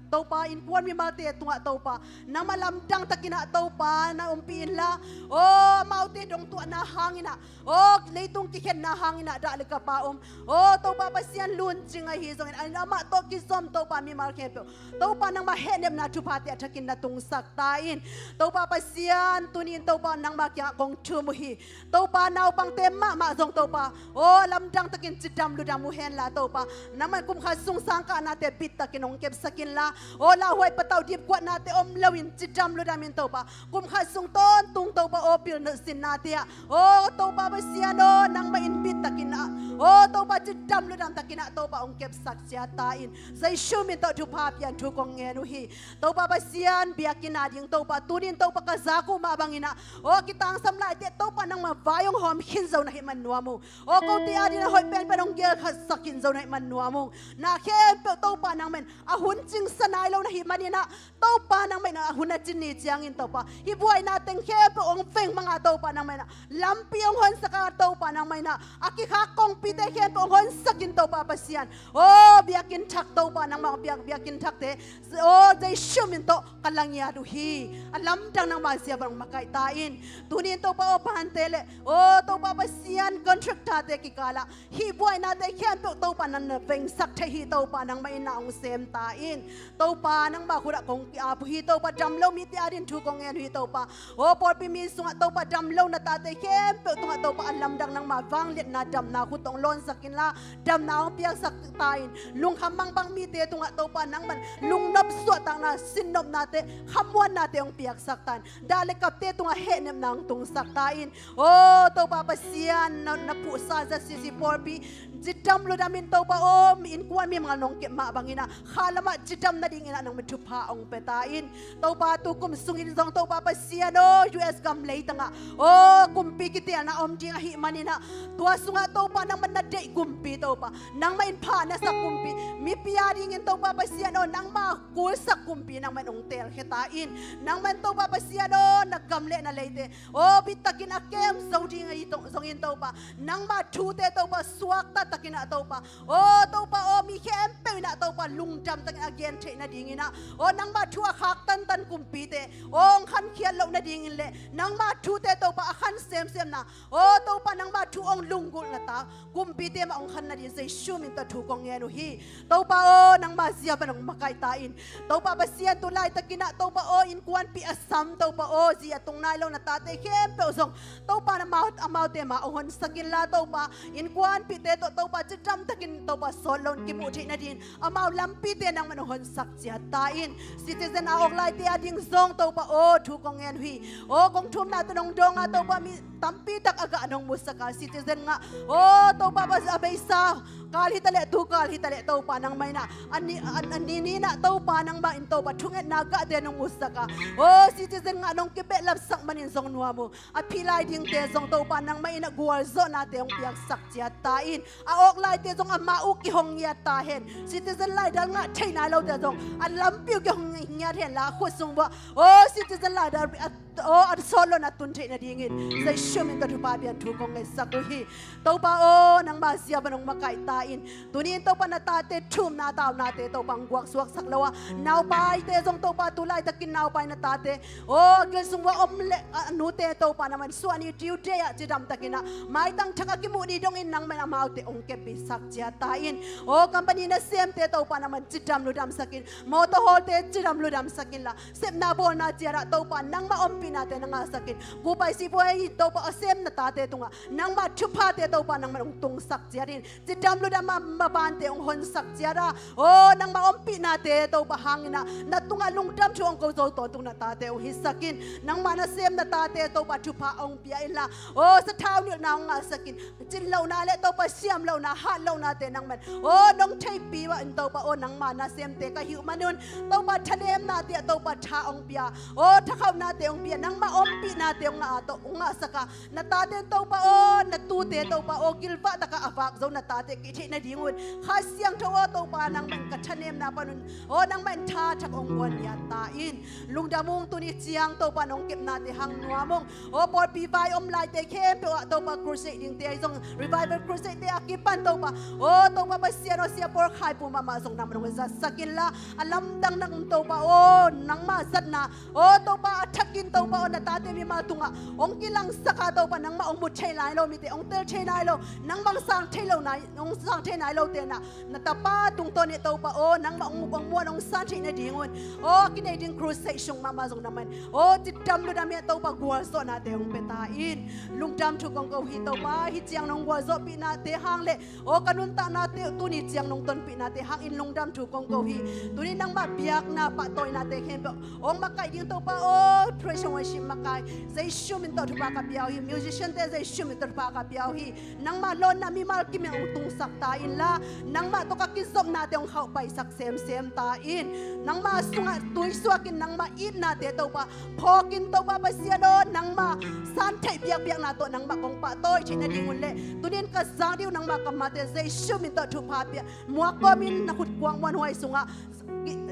Topa, innkuan mimalte tungah Topa nangmah lamdang takin ah Topa na ompih inla aw, amaute dongtuahna hangin ah aw, leitung kikhenna hangin ah dah le kapa om aw, Topa Pasian, luncing ahi zongin amah tawh kizom Topa mimal khempeuh Topa nangmah hehnepna thuphate a thakin na tungsak ta in. Topa Pasian, tunin Topa nangmah kiangah kong thum uh hi. Topa naupangte mahmah zong Topa aw, lamdang takin cidam ludam uh henla Topa, nangmah in kum khat sung sangkahnate bittakin hong kepsak inla aw, lauhuai patauh dipkuatnate om loin cidam ludamin Topa, kum khat sung tawntung Topa aw, pilna sinnate ah aw Topa Pasian aw, nangmah in bittakin ah aw Topa, cidam ludam takin ah Topa hong kepsak ciat ta in. Jesu min tawh thupha pian thu kong ngen uh hi. Topa Pasian, biakinn ading Topa tunin Topa ka zak uh mah bangin ah aw, kitangsam laite Topa nangmah vai hong hawm khin zo na hih man nuam ung. Aw, kote ading a hoih penpen hong gelkhatsak khin zo na hih man nuam ung. Na khempeuh Topa nangmah in a hun cingsa nai lo na hih manin ah Topa nangmah in a hun a cin ni ciangin Topa hih buaina teng khempeuh hong veng mang a Topa nangmah in ah lampi hong honsak a Topa nangmah in ah a kikhak kongpite khempeuh hong honsakin Topa Pasian aw, biakinn thak Topa nangmah biak, biakinn thakte aw, Jesu min tawh ka la ngiat uh hi. A lamdang nangmah zia bang makaih ta in. Tunin Topa aw, pante le aw Topa Pasian, contractor-te kikalah hih buainate khempeuh Topa nang na vengsak thei hi Topa, nangmah in na hong sem ta in. Topa nangmah khutah kong ki-ap uh hi Topa. Topa, dam lo mite adingin thu kong ngen uh hi Topa. Aw pawlpi mi sungah Topa, dam lo na tate khempeuh tungah Topa, a lamdang nangma vangliatna damna khut tawh hong lawnsak inla, damna hong piaksak ta in. Lungkham mangbang mite tungah Topa, nangman lungnop suahtakna, sinnopnate, khamuannate hong piaksak ta in. Dah le kapte tungah hehnepna hong tungsak ta in. Aw Topa Pasian, na, na phuhsa ZCC pawlpi cidam ludamin Topa aw, mi innkuan mimal nong kep mah bangin ah, kha lamah cidam nadingin ah nangman thupha hong pia ta in. Topa, tu kum sungin zong Topa Pasian aw, US gam leitangah aw, kumpi kiteelna om ding ahih manin ah, tua sungah Topa nangman na deih kumpi Topa, nangmah in pha na sak kumpi, mipi adingin Topa Pasian aw, nangma kulsak kumpi nangman hong teelkhia ta in. Nangman Topa Pasian aw, na gam le na leite aw, bittakin a kem zo ding ahi zongin Topa, nangma thute Topa, suakta takin ah Topa, aw Topa aw, mi khempeuh in ah Topa, lungdam takin a gen theih nadingin ah, aw nangma thu a khak tantan kumpite aw, hong khankhiat loh nadingin le nangma thute Topa, a khan semsemna, aw Topa, nangma thu hong lunggulhna ta kumpite mah hong khan nadingin Jesu min tawh thu kong ngen uh hi. Topa aw, nangma zia bang hong makaih ta in. Topa Pasian, tu laitakin ah Topa aw, innkuanpih a sam Topa aw, zi a tung nai lo na tate khempeuh zong Topa, na mau, amaute mah hong honsak inla Topa, innkuanpihte tawh Topa, cidam takin Topa, sawt lo in kimuh theih nadingin amau lampite nangman hong honsak ciat ta in. Citizen a awk laite ading zong Topa aw, thu kong ngen uh hi. Aw kong thumna tawh nong dawng a Topa, mi tampi tak a gah nong musak a, citizen ngah aw Topa, a beisa kal hi taleh, tu kal hi taleh Topa, nangmah in ah a ni, a, a ni ni in ah Topa, nangmah in Topa, thungetna gahte nong musak a, aw citizen ngah nong kibehlapsak manin zong nuam uh. A phih lai dingte zong Topa, nangmah in ah gualzawhnate hong piaksak ciat ta in. A awk laite zong ama uh kihong ngiat ta hen. Citizen laidal ngah thei nai lote zong a lampi uh kihong ngiat hen la, a khut sung uah aw citizen laidal a, aw a sawt lo in a tun theih nadingin Jesu min tawh thupha pia in thu kong ngetsak uh hi. Topa aw, nangma zia bang hong makaih ta in. Tuni in Topa, na tate thumna taunate Topa, hong guaksuaksak lo a, naupaite zong Topa, tu laitakin naupai na tate aw, gil sung uah om le a nute Topa, nangman suahni due date ah cidam takin ah, maitang thak a kimuh ni dongin nangman amaute hong kepsak ciat ta in. Aw company nasemte Topa, nangman cidam ludamsak in. Motor haulte cidam ludamsak inla, sepna bawlna ciat ah Topa, nangmah ompihnate na ngahsak in. Kupai sipuai Topa, a sem na tate tungah nangmah thuphate Topa, nangman hong tungsak ciat in. Cidam ludam a mabante hong honsak ciat a, aw nangmah ompihnate Topa hangin ah, na tungah lungdam thu hong ko zo tawntung na tate hong hisak in. Nangmah nasem na tate Topa, thupha hong pia inla, aw sathau nilhna hong ngahsak in. Cin lohna le Topa, siam lohna, hat lohnate nangman aw nong theihpih uh ah in Topa aw, nangma nasemte ka hih uh manun Topa, thanemnate ah Topa, tha hong pia, aw thakhauhnate hong pia, nangmah ompihnate hong ngah a, tawh hong ngahsak a, na tate Topa aw, na tute Topa aw, gilvah takah a vak zo na tate kithei nadingun Kha Siangtho aw Topa, nangmah in ka thanemna panun aw, nangmah in tha thak hong guan ngiat ta in. Lungdam ung, tuni ciang Topa nong kepnate hang nuam ung. Aw pawlpi vai om laite khempeuh ah Topa, crusade dingte ahi zong, revival crusade te a kipan Topa, aw Topa Pasian aw, sia Paul Khai Pum amah zong nangman hong zatsak inla, a lamdang nang Topa aw, nangmah zatna aw Topa, a thakin Topa aw, na tate mimal tungah hong kilangsak a Topa, nangmah hong mu thei nai lo mite, hong tel thei nai lo, nangmah hong sang thei lo nai, hong sang thei nai lote na, na tapa tungtawn in Topa aw, nangmah hong, hong muan hong san theih nadingun aw, a kinei ding crusade sung mahmah zong nangman aw cidam ludam in Topa, gualzawhnate hong pia ta in. Lungdam thu kong ko hi Topa, hih ciang nong gualzawhpihnate hang le aw ka nuntaknate uh tuni ciang nong tonpihnate hangin lungdam thu kong ko hi. Tuni nangmah biakna pahtawinate khempeuh hong makaih ding Topa aw, praise and worship makai Jesu min tawh thupha ka pia uh hi. Musician te Jesu min tawh thupha ka pia uh hi. Nangmah lawnna mimal kim in hong tungsak ta inla, nangmah tawh ka kizopnate hong khauhpaisak semsem ta in. Nangmah sungah tuisuak in nangmah itnate Topa phawk in Topa Pasian aw, nangmah san theih biakbiakna tawh nangmah kong pahtawi theih nadingun le, tuni in ka zang ding uh nangmah ka mate Jesu min tawh thupha pia, muak kawmin na khut kuang muanhuai sungah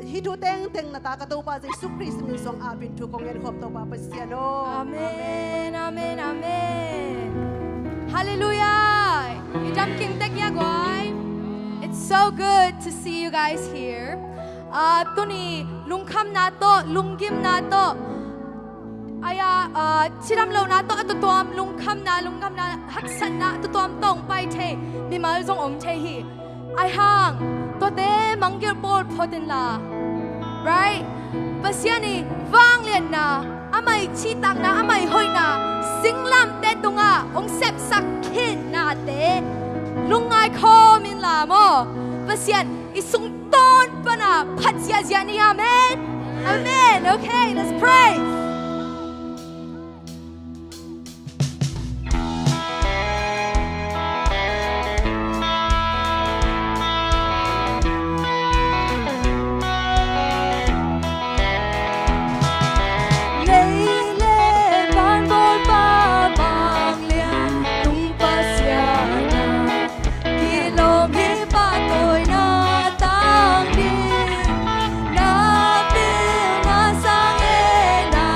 hih thu tengteng na ta ka Topa Jesu Khrist min suang apin thu kong ngen khawm Topa Pasian aw. Amen, amen, amen. Halleluiah. I dam kim tek hia guai. It's so good to see you guys here. Ah, tuni lungkhamna tawh, lunggimna tawh, aia, ah, cidam lohna tawh a tutuam, lungkhamna, lungkhamna, haksatna a tutuam tawh hong pai thei mimal zong om thei hi. Aihang tuate mangngilh pawl phot inla, right? Pasian i vangliatna, amah i cihtakna, amah i hoihna, singlamteh tungah hong sepsak khinnate lungngai khawm inla maw, Pasian i sungtawn pana phat ziahziah ni. Amen. Amen. Okay, let's pray. Lei le van bawlpa vanglian tung Pasian a, kilawm hi pahtawina tang ding. Na pilna sang e, na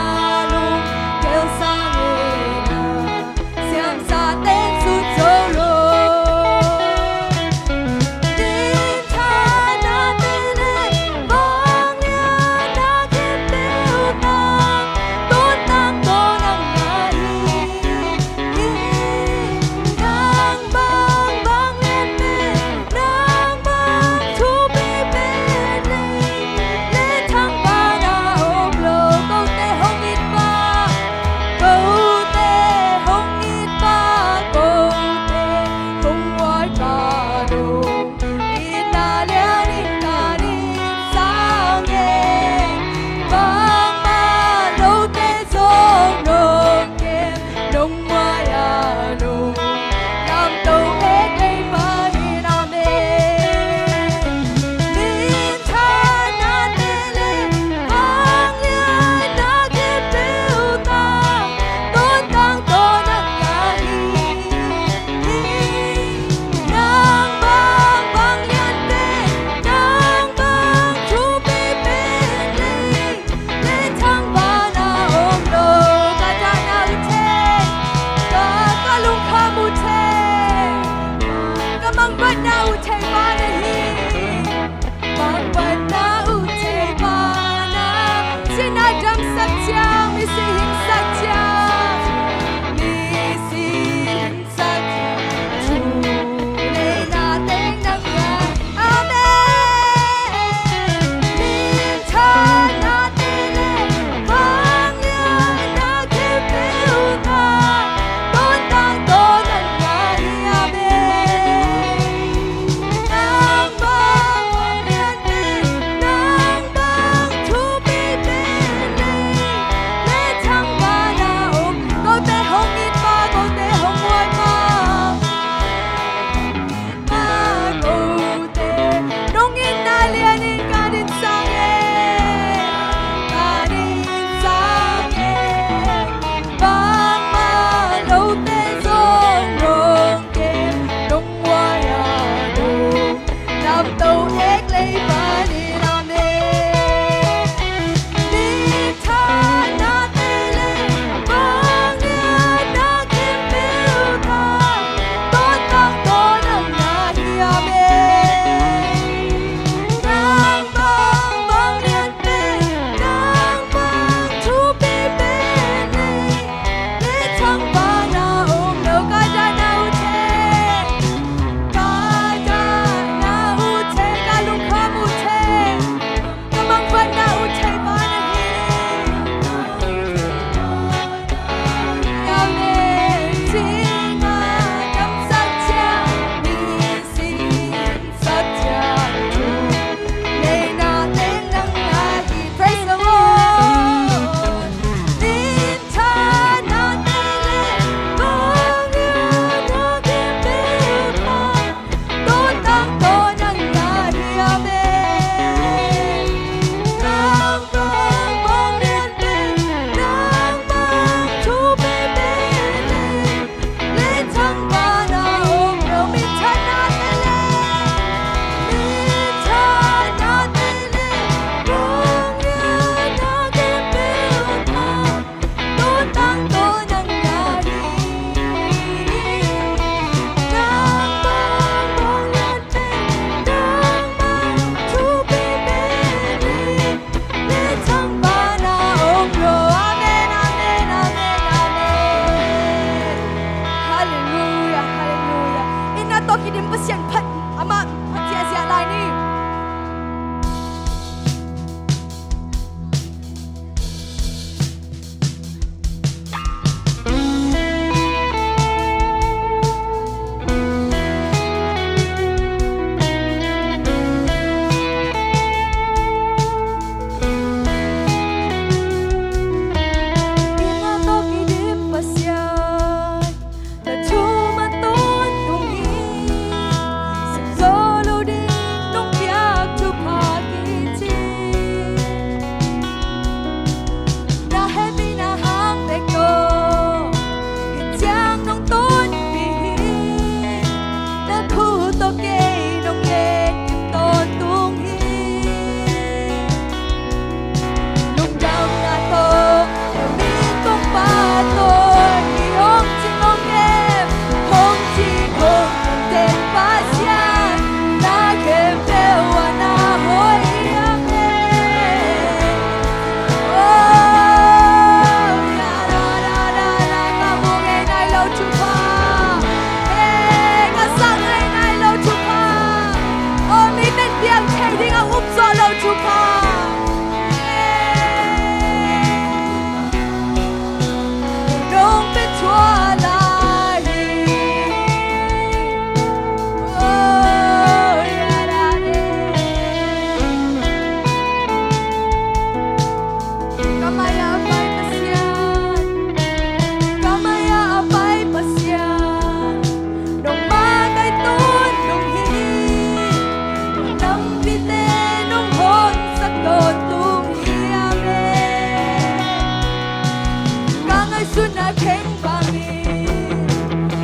Teng bangin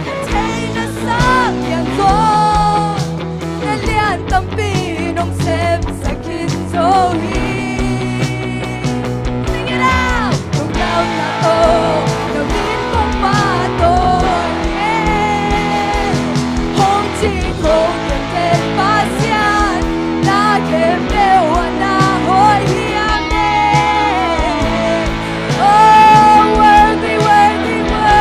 na theihna sang hiang zaw, na lian tampi nong sepsak khin zo hi. Sing it out. Nong dauna tawh, na min kong pahtawi e. Hong cing hong kemten Pasian, na khempeuh ah na hoih hiam e. Oh, worthy, worthy, worthy.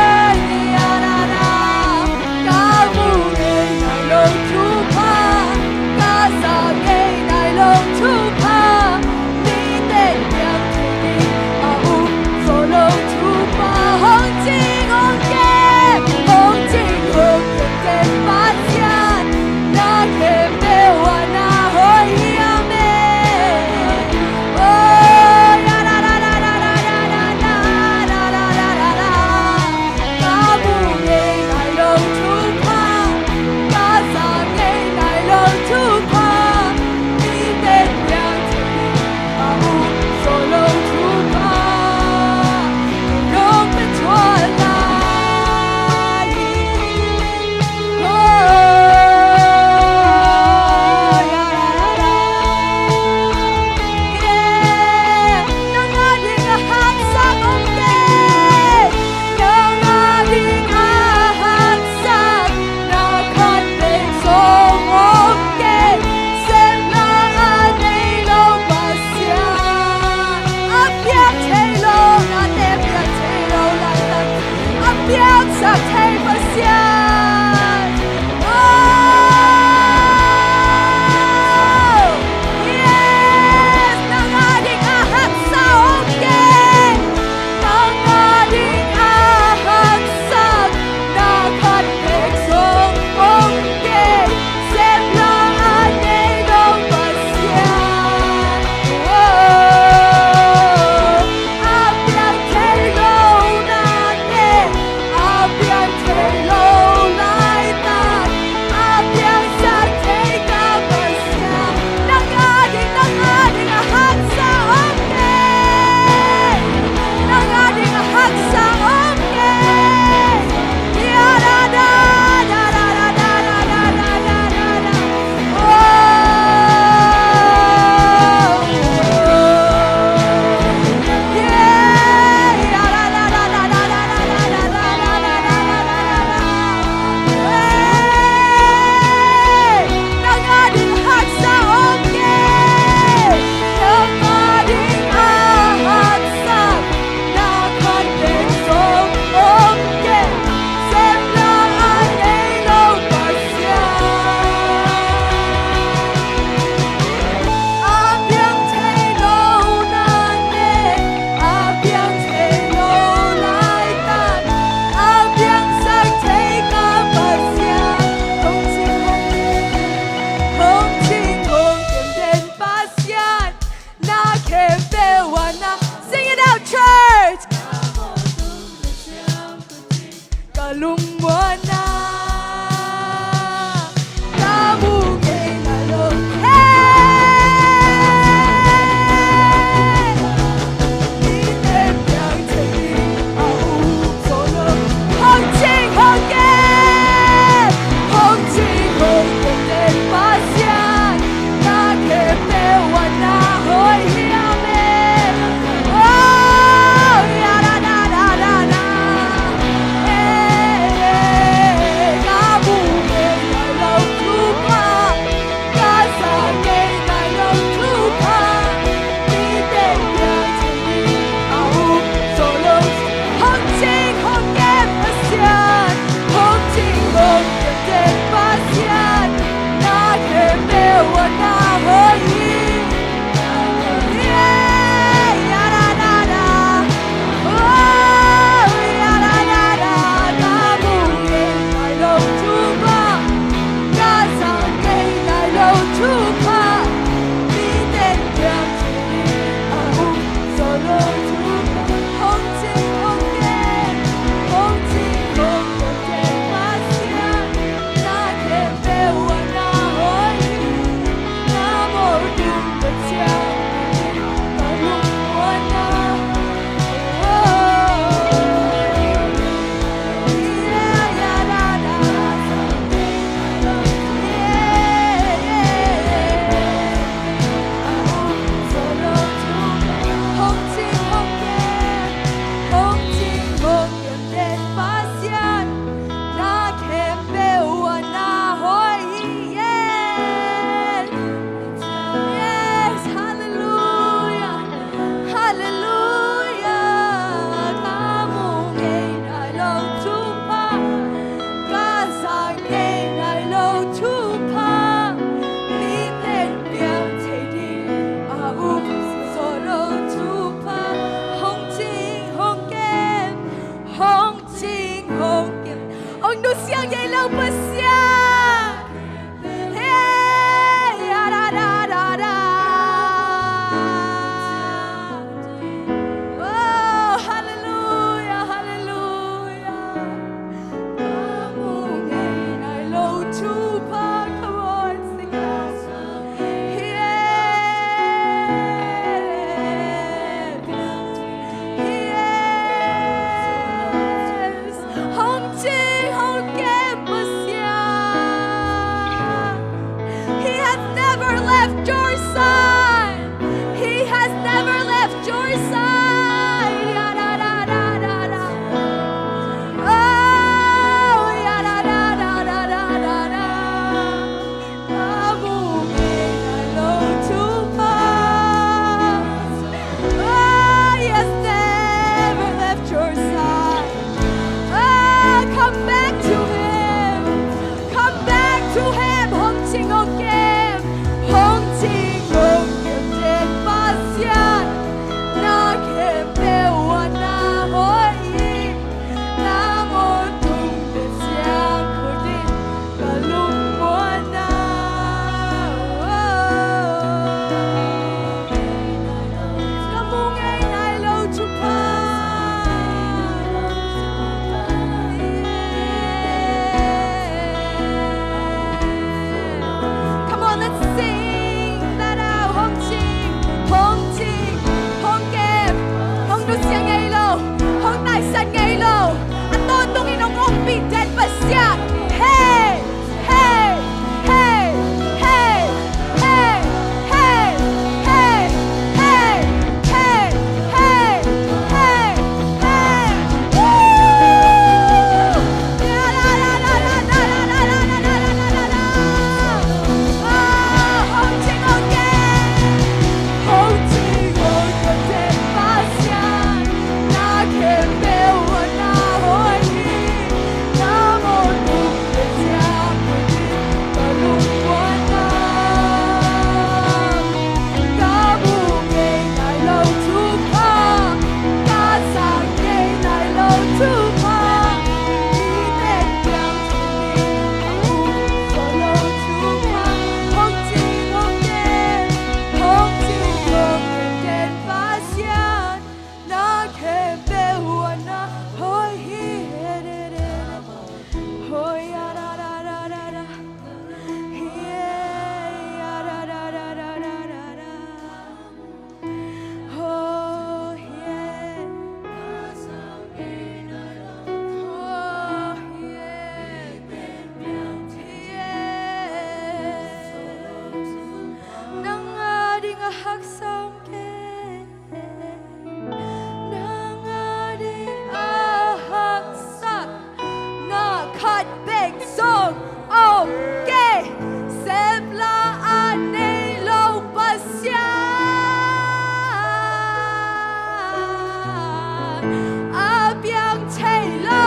A piang thei lo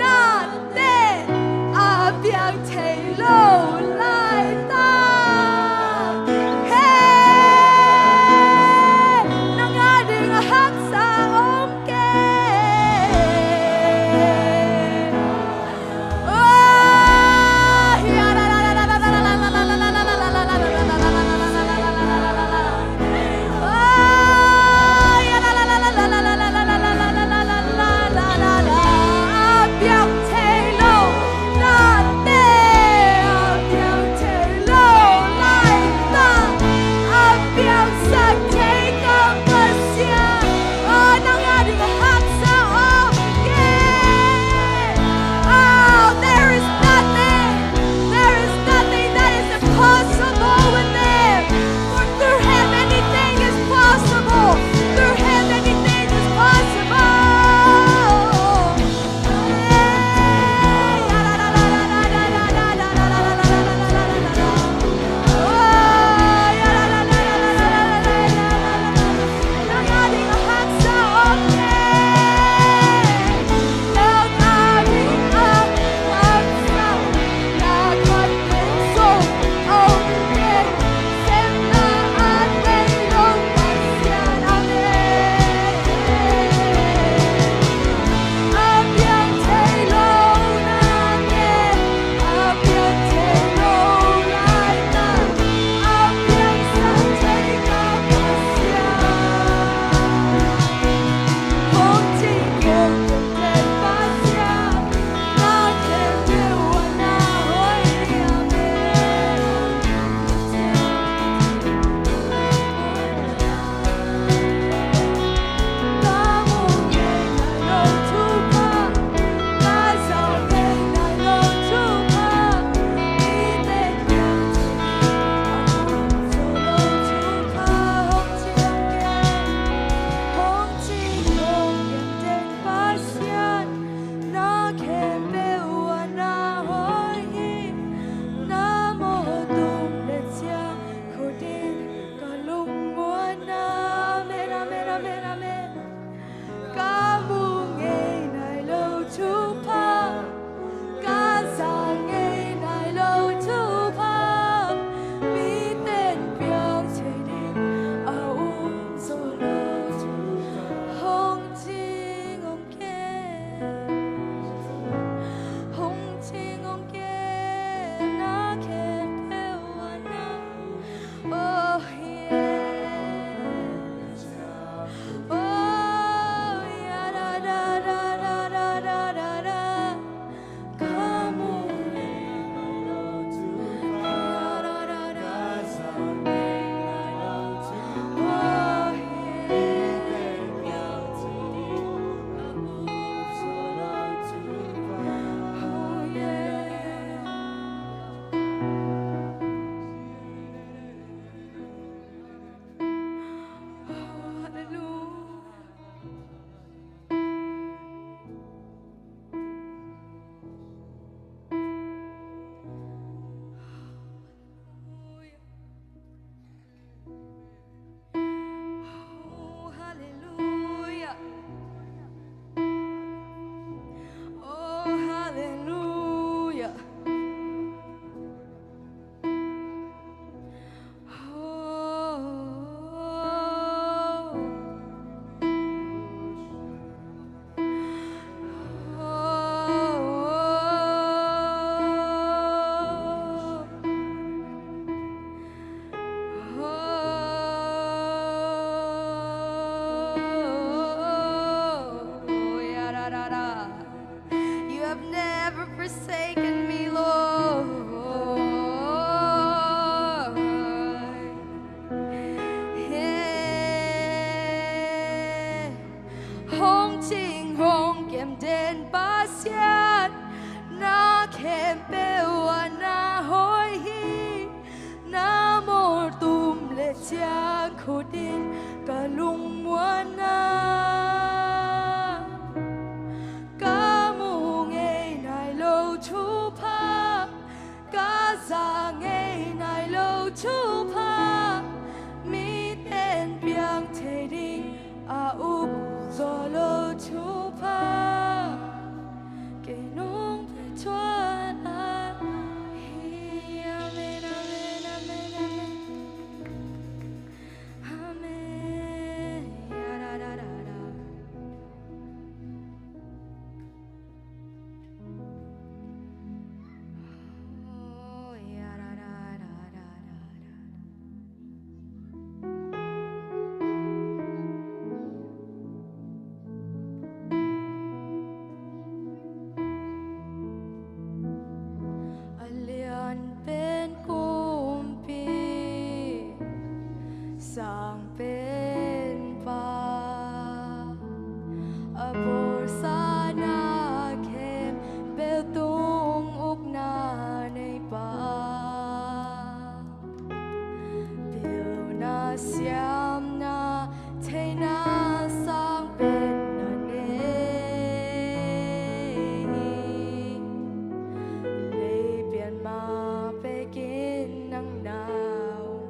nate, a piang thei lo laitak. He, nang a ding a haksa om kei. Oh, there is nothing, there is nothing that is impossible with him. For through him anything is possible. Through him anything is possible. Amen, amen, amen, amen. Ka mu ngei nai lo thupha, ka za ngei nai lo thupha, mite'n piang thei ding a um zaw lo thupha. Hong cing hong ken, hong cing hong ken, na khempeuh a na. Oh, yeah. Oh, hallelujah. Oh, hallelujah. Oh. You have never forsaken me, Lord. Yeah. Hong cing hong kem den Pasian, na khempeuh ah na hoih hi. Na mawltum le ciangkhut in ka lungmuanna, ka mu ngei nai lo thupha, ka za ngei nai lo thupha, mite'n piang thei ding a up zaw lo thupha. A bawlsa na khempeuh tung ukna nei pa, pilna siamna theihna sang pen na nei hi. Lei pian mah pekin nang na om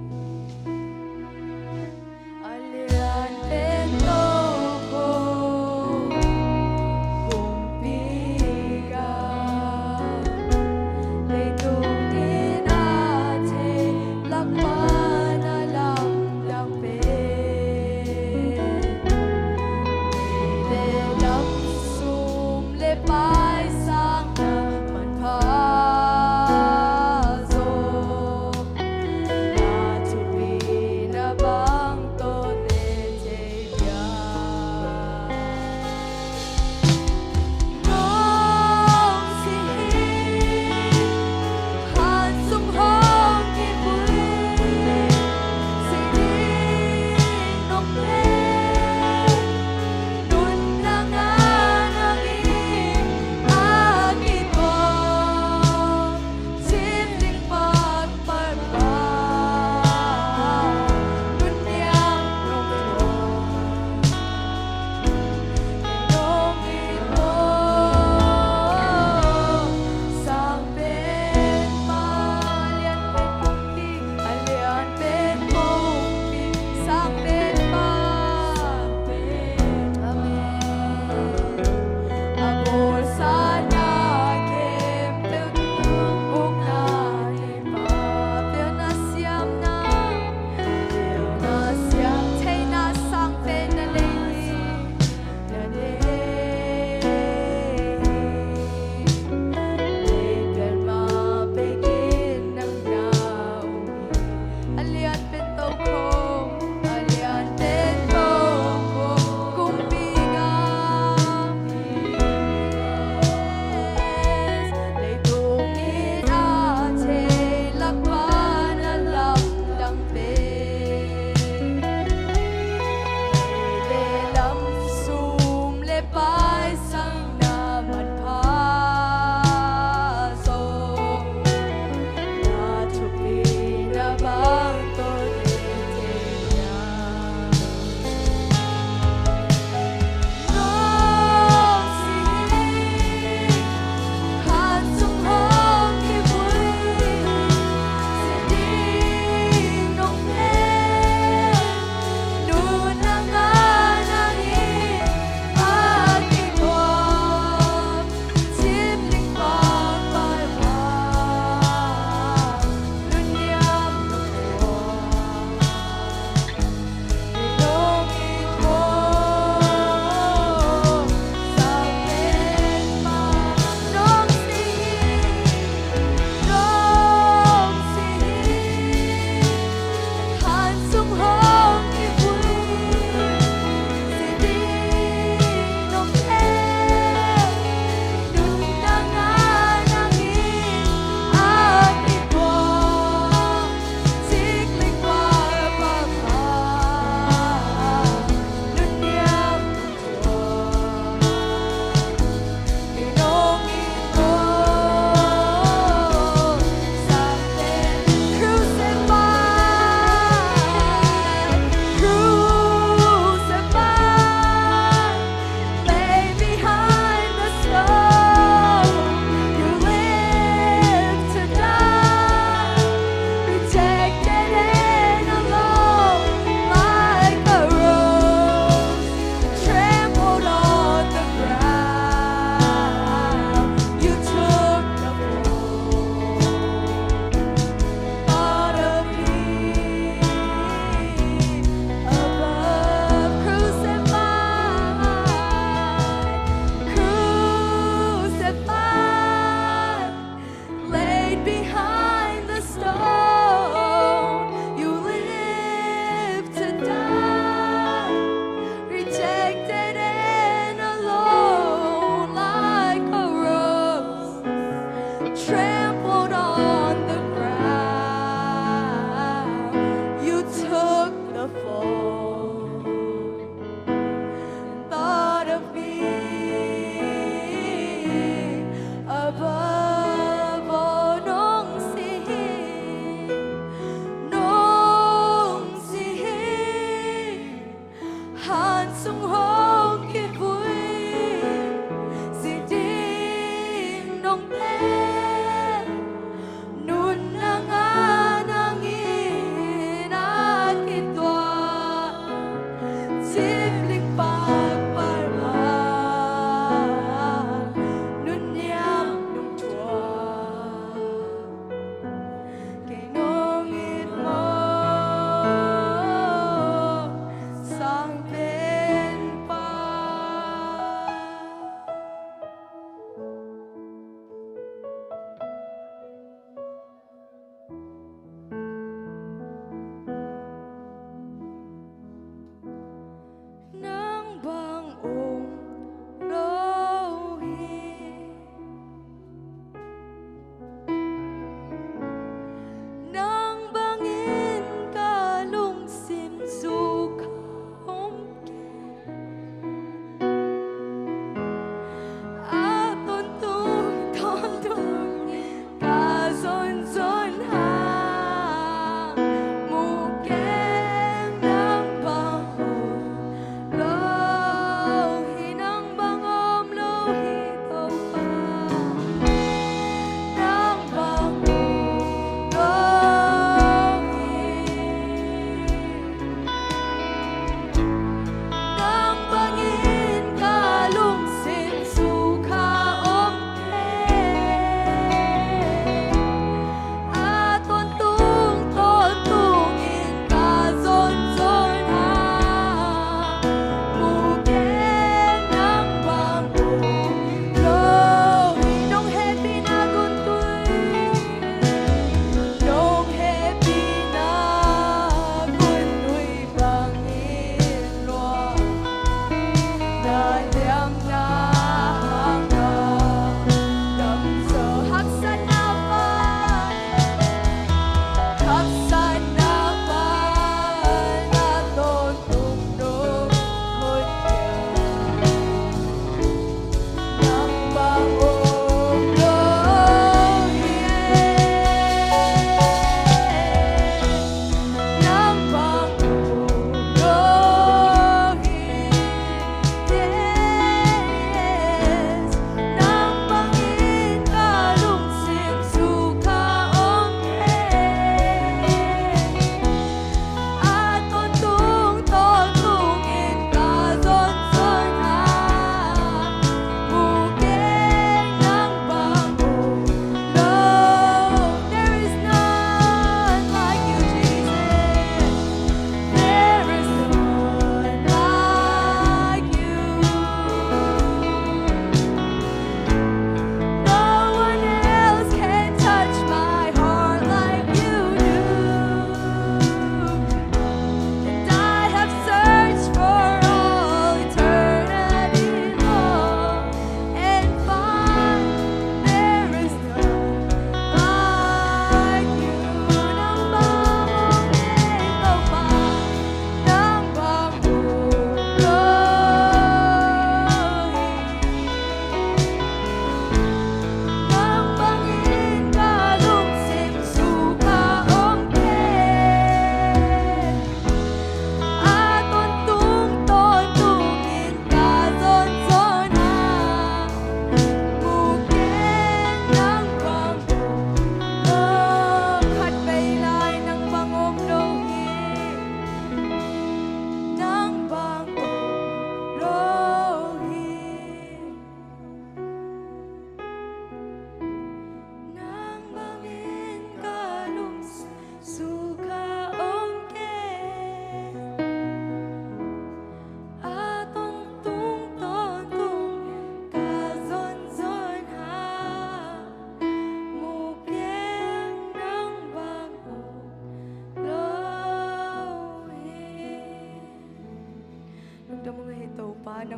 hi. A lian pen tawh ko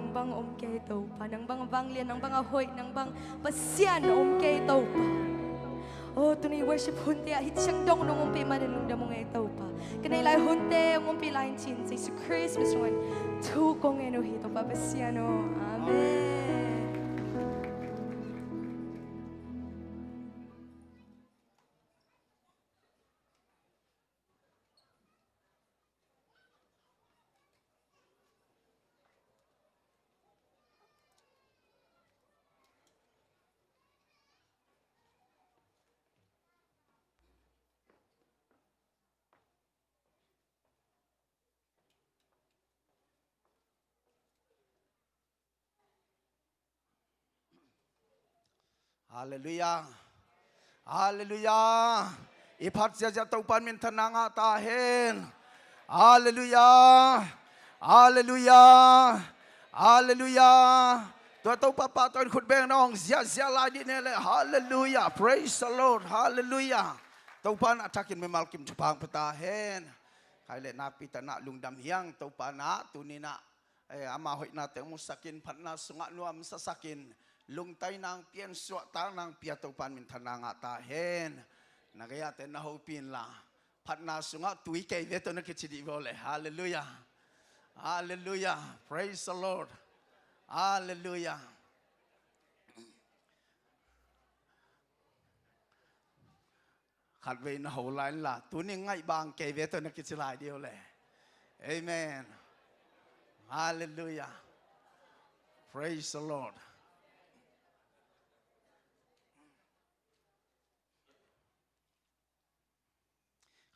Nang bang om kei Topa, nang bang vanglian, nang bang a hoih, nang bang Pasian om kei Topa. Oh, tuni worship hunte ah hih ciang dong nong ompih manin lungdam ung ei Topa. Ka neih lai hunte hong ompih lai in ci-in Jesu Khrist min sungah thu kong ngen uh hi Topa Pasian aw. Amen. Halleluiah. Halleluiah. I phat ziahziah Topa in minthanna ngah ta hen. Halleluiah. Halleluiah. Halleluiah. Tua Topa pahtawi in khut beng na hong ziahziah lai dih ne le. Halleluiah. Praise the Lord. Halleluiah. Topa in a thakin mimal kim thupha hong pia ta hen. Khai le nakpi takin lungdam hi hang Topa in tuni in eh, ama hoihna teng musak in phatna sungah nuamsa sak in lungtaina hong pia in suahtakna hong pia Topa in minthanna ngah ta hen. Na gei-ah te na hopih inla phatna sungah tui kei ve tawh na kici dih vo le. Halleluiah. Halleluiah. Praise the Lord. Halleluiah. Khatvei na ho lai inla tuni ngaih bang kei ve tawh na kici lai dih uh le. Amen. Halleluiah. Praise the Lord.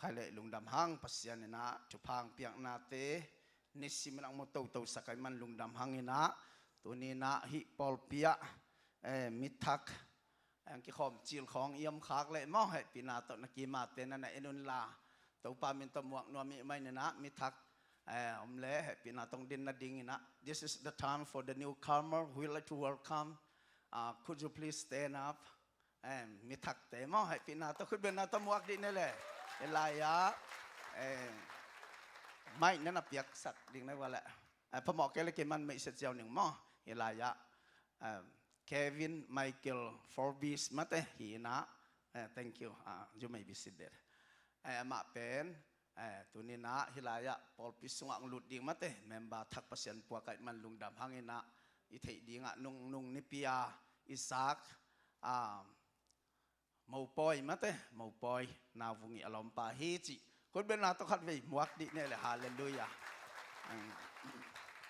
Khai le lungdam hang Pasian in thupha hong piaknate nisim in hong mu totosak ahih man lungdam hang in tuni in hih pawlpi ah eh, mithak hong kikhawm cil khawng i om khak leh maw hehpihna tawh na kimate na na en unla Topa min tawh muak nuam ih mai in mithak eh, om le hehpihna tawh din nading in this is the time for the newcomer. We like to welcome. Uh, could you please stand up? Em, mithakte maw hehpihna tawh khutbetna tawh muak dih ne le. Hih lai-ah em, mic na na piaksak ding na va le. Eh, phamawh kei le kei man mic set ziau ning maw. Hih lai-ah em, Kevin Michael Forbes mate hi in eh, thank you. Ah, you may be seated. Eh, amah pen eh, tuni in hih lai-ah pawlpi sungah hong lut ding mate member thak Pasian puak ahih man lungdam hang in i theih dingah nungnung nipi a i zak ah, mopawi mate mopawi Nau Vung ii a lawmpa hi cih khutbetna tawh khatvei muak dih ne le. Halleluiah.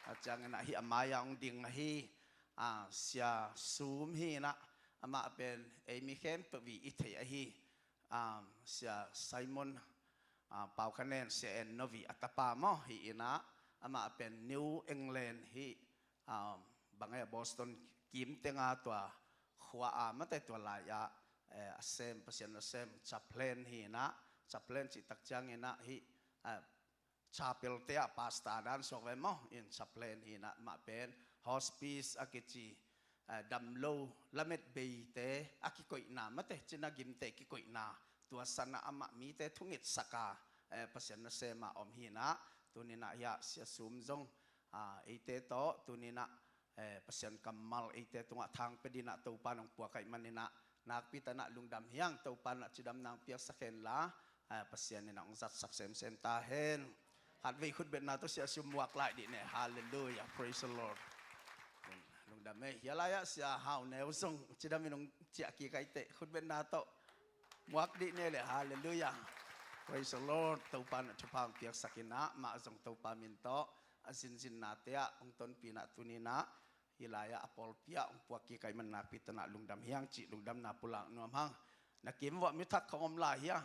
A ciangin hih a mai-ah hong ding ahi ah, Sia Sum hi in amah pen ei mi khempeuh i theih ahi ah, Sia Simon ah, Pau Kha Nen, Sia En Novi a tapa maw hi in amah pen New England hi ah, bang e Boston kim tenga tua khua a mate tua lai-ah eh, a sem Pasian a sem chaplain hi in chaplain cih tak ciangin hih eh, chapel te ah pastor dan suak ve maw in chaplain hi in amah pen hospice a kici eh, damlo lamet beite a kikoihna mate cina gimte kikoihna tua sanah amah mite thungetsak a eh, Pasian nasem a om hi in tuni in hiah Sia Sum zong ah, eite tawh tuni in eh, Pasian kammal eite tungah thang pia dingin Topa in hong puak ahih man in nakpi takin lungdam hi hang. Topa in cidamna hong piaksak hen la eh, Pasian in hong zatsak semsem ta hen. Khatvei khutbetna tawh Sia Sum muak lai dih ne. Halleluiah. Praise the Lord. Lungdam e. Hih lai-ah Sia Hau Neu zong cidam in hong ciah kik ahih teh khutbetna tawh muak dih ne le. Halleluiah. Praise the Lord. Topa in thupha hong piaksak in amah zong Topa min tawh a zinzinnate ah hong tonpih in tuni in hih lai-ah a pawlpi ah hong puak kik ahih man nakpi takin lungdam hi hang cih lungdamna pulak nuam hang. Na kim vuah mithak khawng om lai hia?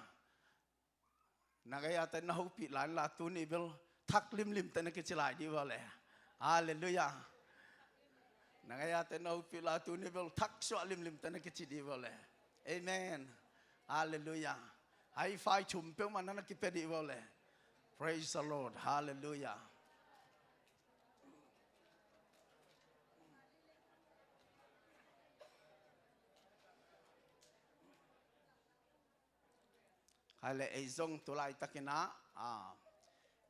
Na gei-ah te na hopih lai inla tuni bel thak limlim te na kici lai dih vo le. Halleluiah. Na gei-ah te na hopih lai tuni bel thak suah limlim te na kici dih vo le. Amen. Halleluiah. High five thum peuhmah na na kipia dih vo le. Praise the Lord. Halleluiah. Khai le ei zong tu laitakin ah, ah,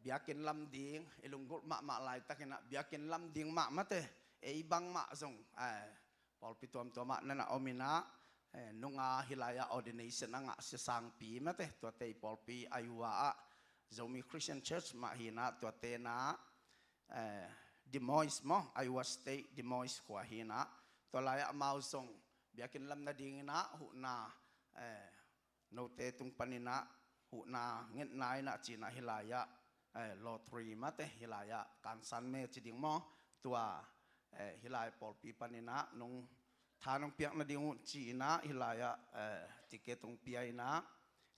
biakinn lam ding i lunggulh mahmah laitakin ah biakinn lam ding mah mate, ei bangmah zong, eh, pawlpi tuamtuam ah na na om in ah, eh, nunga hilai ah ordination a ngah siasangpi mate, tuate i pawlpi Iowa ah Zomi Christian Church mah hi in ah, tuate in ah, eh, Des Moines maw, Iowa State Des Moines khua hi in ah, tua lai ah amau zong biakinn lam nading in ah huhna, eh, note tung panin ah huhna ngetna in ah ci in ah hilai ah, eh, lottery mate, hilai ah kansan me ci ding maw, tua, eh, hilai pawlpi panin ah nong tha nong piak nading uh ci in ah hilai ah, eh, ticket hong pia in ah,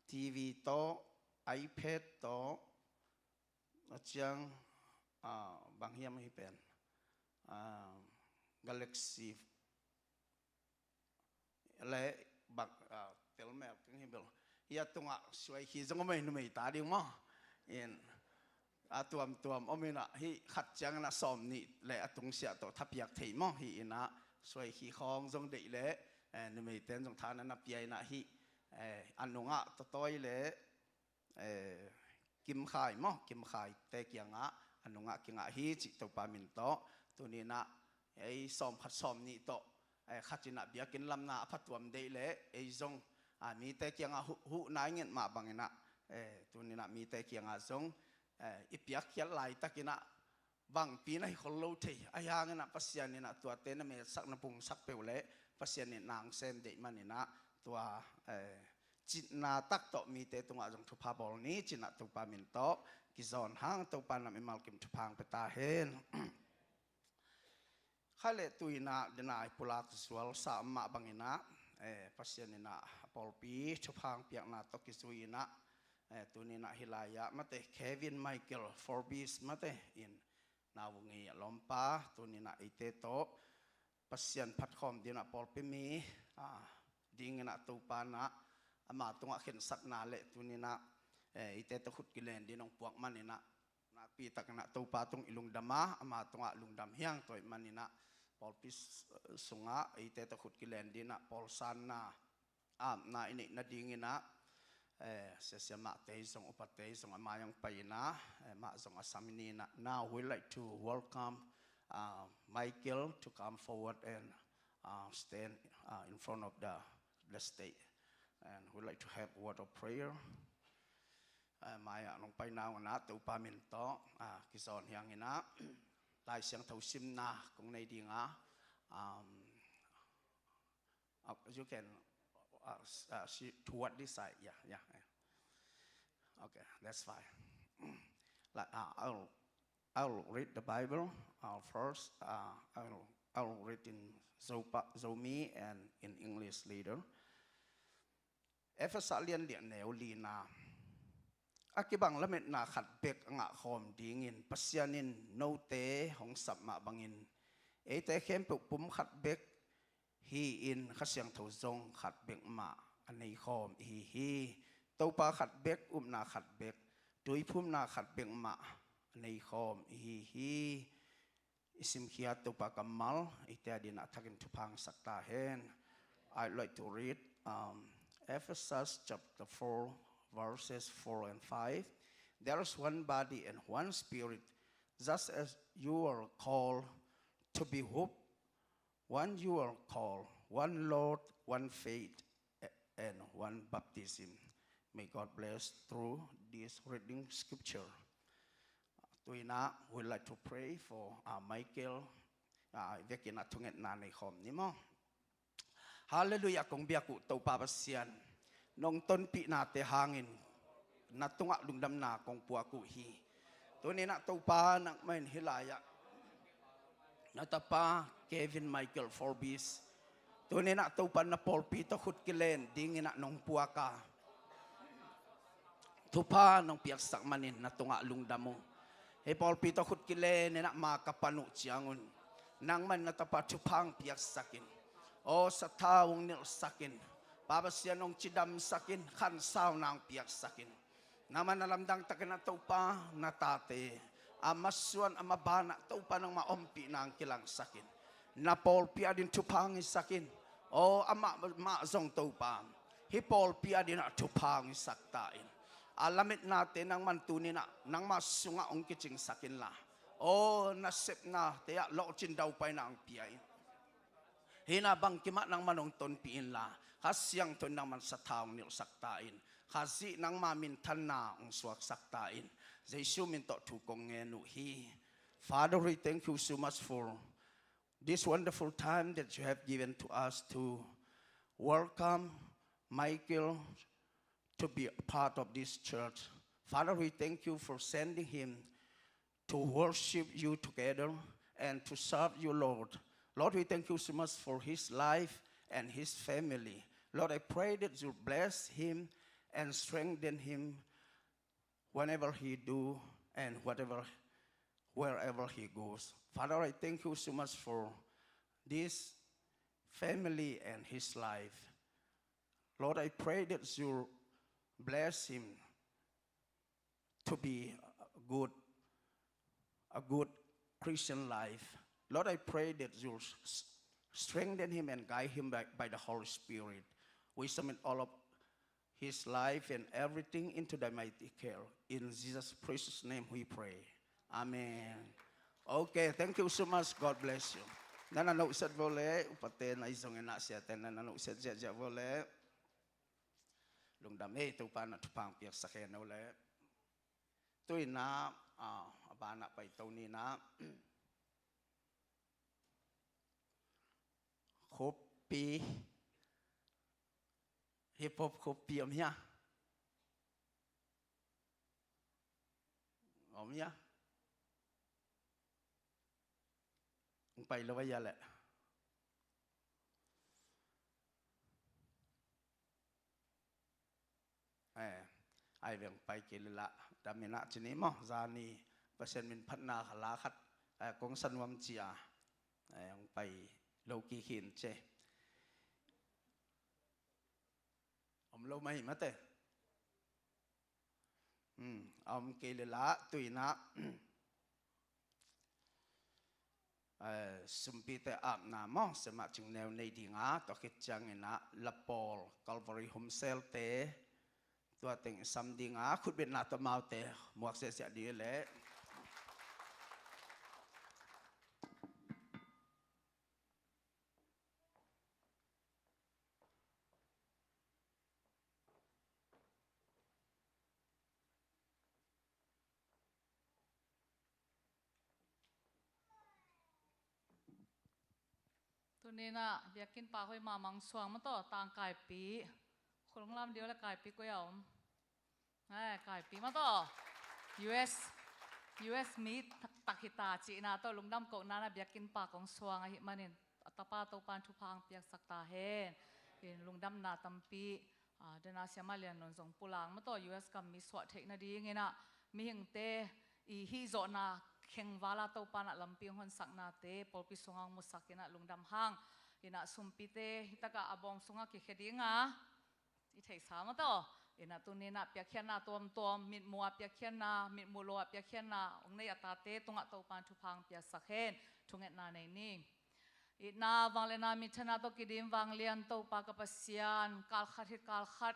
T V tawh, iPad tawh, a ciang, ah, bang hiam hi pen, ah, Galaxy le bak, ah, telmel keng hi bel. Hi a tungah suai khi zong a mei numei ta ding maw. In a tuamtuam om in ah hi khat ciang in ah sawm nih le a tungsiah tawh thapiak thei maw hi in ah suai khi khawng zong deih le, eh, numei ten zong tha na na pia in ah hi, eh, a nungah tawtawi le, eh, Kim Khai maw, Kim Khai te kiangah a nungah kingah hi cih Topa min tawh. Tuni in ah ei sawm khat sawm nih tawh, eh, khat in ah biakinn lamna a phatuam deih le ei zong, ah, mite kiangah huh, huhna i nget mah bang in ah, eh, tuni in ah mite kiangah zong, eh, i piakkhiat laitakin ah bangpi na hi khol lo thei. Ahi hangin ah Pasian in ah tuate na metsak na pungsak peuh le Pasian in nang sem deih man in ah tua, eh, citna tak tawh mite tungah zong thupha bawl ni cih in ah Topa min tawh kizawn hang, Topa in ah mimal kim thupha hong pia ta hen. Kha le tu in ah denai pulak zual sa mah bang in ah, eh, Pasian in ah a pawlpi thupha hong piakna tawh kizui in ah, eh, tuni in ah hilai ah mate Kevin Michael Forbes mate in, Nau Vung i a lawmpa, tuni in ah eite tawh Pasian phatkhawm ding in ah pawlpi mi, ah, ding in ah Topa in ah ama tungah khensatna le tuni in ah, eh, eite tawh khut kilen ding in hong puak man in ah nakpi takin ah Topa tung i lungdam a, ama tungah lungdam hi hang. Tua ahih man in ah pawlpi s-, sungah eite tawh khut kilen ding in ah pawlsanna, apna i neih nading in ah, eh, siasia mahte zong, upate zong a mai ah hong pai in ah, eh, amah zong a sam ni in ah. Now we like to welcome, uh, Michael to come forward and, uh, stand, uh, in front of the, the stage. And we like to have a word of prayer. Eh, mai ah hong paina uh in ah Topa min tawh, ah, kizawn hi hang in ah, Lai Siangtho simna kong nei ding a, um, Uh, you can, uh, s-, uh, see toward this side. Yeah, yeah, yeah. Okay, that's fine. Like, uh, I'll, I'll read the Bible, uh, first. Uh, I'll, I'll read in Zopa-, Zomi and in English later. Efesa lian li a neu lina. A kibang lametna khat bek a ngah khawm dingin Pasian in note hong sap mah bangin eite khempeuh pum khat bek hi-in Kha Siangtho zong khat bek mah a nei khawm ihi hi. Topa khat bek, upna khat bek, tuiphumna khat bek mah a nei khawm ihi hi. I simkhiat Topa kammal eite adingin a thakin thupha hong sak ta hen. I'd like to read, um, Ephesians chapter four, verses four and five. There is one body and one spirit, just as you are called to be hope, one you are called, one Lord, one faith, a-, and one baptism. May God bless through this reading scripture. Tu-in ah, we'd like to pray for, uh, Michael, uh, vekin ah thungetna nei khawm ni maw. Hallelujah, kong biak uh Topa Pasian. Nong tonpihnate hangin na tungah lungdamna kong puak uh hi. Tuni-in ah Topa nangmah in hih lai-ah na tapa Kevin Michael Forbes, tuni-in ah Topa na pawlpi tawh khut kilen dingin ah nong puak a, thupha nong piaksak manin na tungah lungdam uh. Hih pawlpi tawh khut kilen in ah ma ka pan uh ciangun nangmah in na tapa thupha hong piaksak in, aw sathau hong nilhsak in, Pa Pasian hong cidamsak in, khansauna hong piaksak in. Nangmah na lamdang takin ah Topa na tate a masuan a maban ah Topa nangmah ompihna hong kilangsak in, na pawlpi adingin thupha hong hisak in. Aw amah mah zong Topa hih pawlpi adingin ah thupha hong hisak ta in. a lametnate nangman tuni-in ah nangma sungah hong kicingsak inla, aw nasepnate ah lawhcin daupaina hong pia in. Hih in ah bangkim ah nangman hong tonpih inla, Kha Siangtho in nangman sathau hong nilhsak ta in. Khazih nangma minthanna hong suaksak ta in. Jesu min tawh thu kong ngen uh hi. Father, we thank you so much for this wonderful time that you have given to us to welcome Michael to be a part of this church. Father, we thank you for sending him to worship you together and to serve you, Lord. Lord, we thank you so much for his life and his family. Lord, I pray that you bless him and strengthen him whenever he do and whatever, wherever he goes. Father, I thank you so much for this family and his life. Lord, I pray that you bless him to be a good, a good Christian life. Lord, I pray that you'll s- s- strengthen him and guide him by, by the Holy Spirit. We submit all of his life and everything into thy mighty care. In Jesus' precious name we pray. Amen. Okay, thank you so much. God bless you. Na na nusiat vo le, upate na i zong e na siate na na nusiat ziahziah vo le. Lungdam ei, Topa na thupha hong piaksak hen o le. Tu-in ah, ah, a banah paito ni nah. Khuppi, hip hop khuppi om hia? Om hia? Hong pai lo a hia leh. Eh, ai veng pai kei leh lah, dam in ah ci ni maw, zani Pasian min phatna kha la khat, eh, kong sa nuam ci a, eh, hong pai lo kik hi in ci. Om lo mah hi mate. Hmm, a om kei leh lah, tu-in ah, eh, sumpite apna maw, siamah cingneu nei ding a, tua khit ciangin ah, lapawl, Calvary Home Cell te, tua teng i sam ding a, khutbetna tawh amaute muak ziahziah ding leh. Tuni-in ah biakinn pa hoih mahmah suang maw taw, tang kaipi. Khulung lam ding leh kaipi koi a om. Eh, kaipi maw taw. U S, U S mi taktak hi ta cihna tawh lungdam kohna-in ah biakinn pa kong suang ahih manin, a tapa Topa'n thupha hong piaksak ta hen. In lungdamna tampi, ah, dena siamah Lian Nun zong pulak maw taw, U S gam mi suah theih nadingin ah, mihingte i hih zawhna khengval ah Topa'n ah lampi hong honsaknate pawlpi sungah hong musak in ah lungdam hang. In ah sumpite hi takah a bawm sungah kikhia ding a, i theihsa maw taw. In ah tuni-in ah piakkhiatna tuamtuam, mitmuh ah piakkhiatna, mitmuh lo ah piakkhiatna hong nei a tate tungah Topa'n thupha hong piaksak hen. Thungetna nei ni. Itna, vangliatna, minthanna tawh kidim vanglian Topa ka Pasian, kal khat hi kal khat,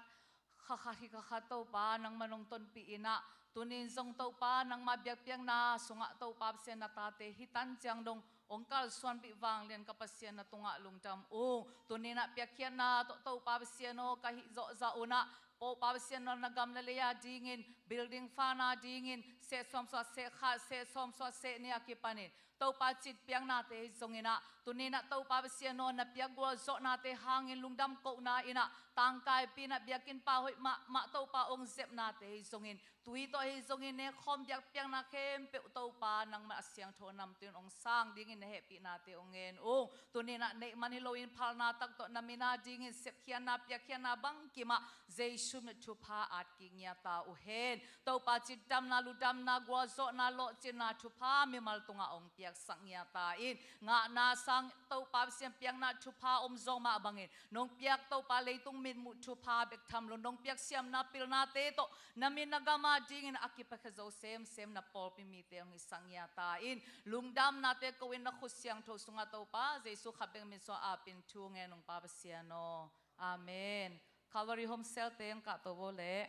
kha khat hi kha khat Topa, nangman hong tonpih in ah, tuni-in zong Topa, nangma biakpiakna sungah Topa Pasian na tate hih tan ciang dong hong kalsuanpih vanglian ka Pasian na tungah lungdam ung. Tuni-in ah piakkhiatna tawh Topa Pasian aw, ka hih zawh zah un ah, Topa Pasian aw, na gam na lei adingin, building fana dingin, seh sawm suah seh khat, seh sawm suah seh nih a kipanin Topa citpiaknate hi zongin ah, tuni-in ah Topa Pasian aw, na piak gualzawhnate hangin lungdam kohna in ah, tangkaipi in ah biakinn pa hoih mahmah Topa hong zepnate hi zongin, tui tawh hi zongin, nekhawm biakpiakna khempeuh Topa nangmah a siangtho namtui in hong sang dingin na hehpihnate hong ngen ung. Tuni-in ah neih man hi loin phalna tak tawh na min adingin sepkhiatna piakkhiatna bangkim ah Jesu min thupha at kik ngiat ta uh hen. Topa, cidamna, ludamna, gualzawhna, lawhcinna thupha mimal tungah hong piaksak ngiat ta in, ngahna sang Topa Pasian piakna thupha om zawh mah bangin, nong piak Topa leitung mitmuh thupha bek tham lo, nong piak siamna pilnate tawh na min na gam adingin a kipiakhia zo semsem na pawlpi mite hong hisak ngiat ta in, lungdamnate ko-in na khut siangtho sungah Topa Jesu khat bek min suang apin thu ngen ung Pa Pasian aw. Amen. Calvary Home Cell te hong kahto vo leh.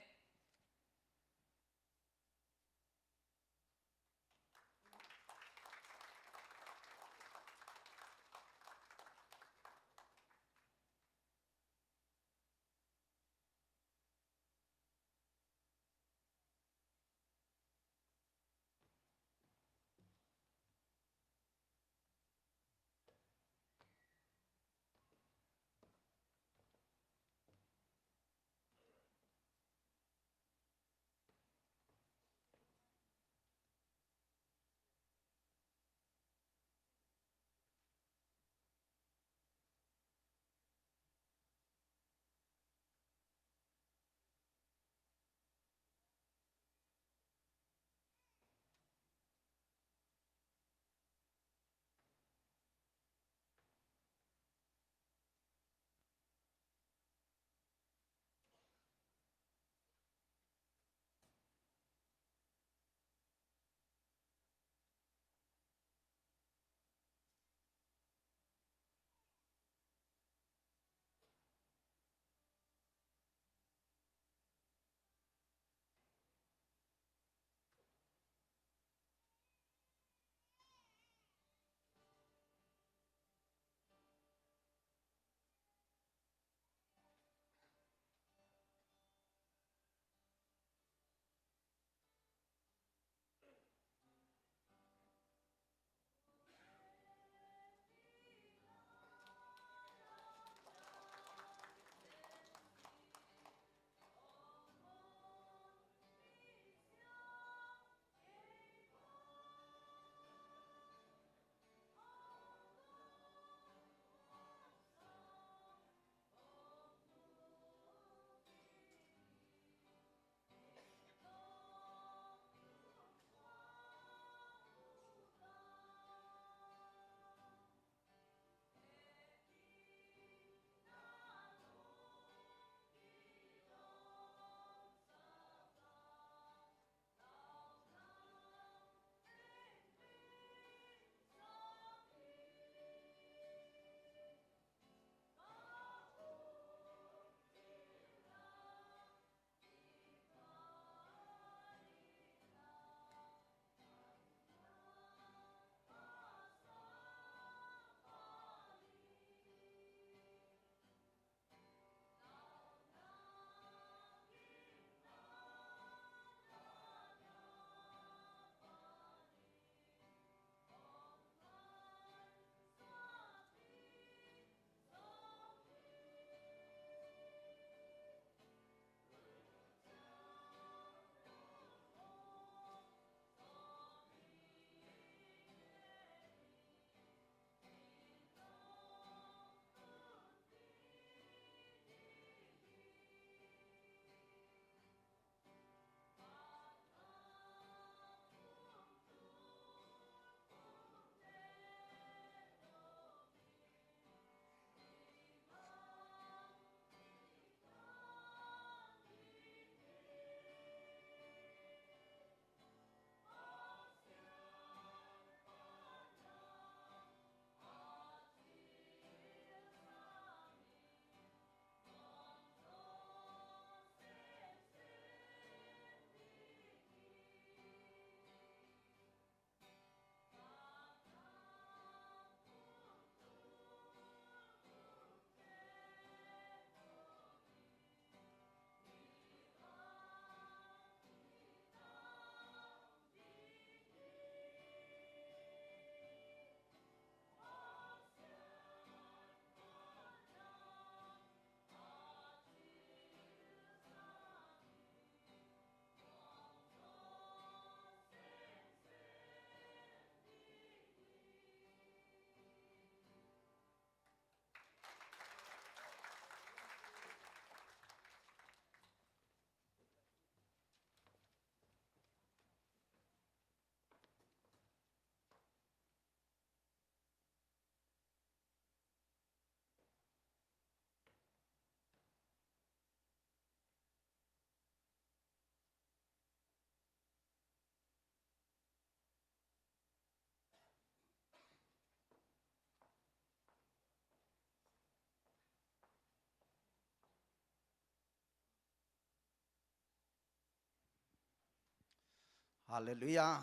Halleluiah.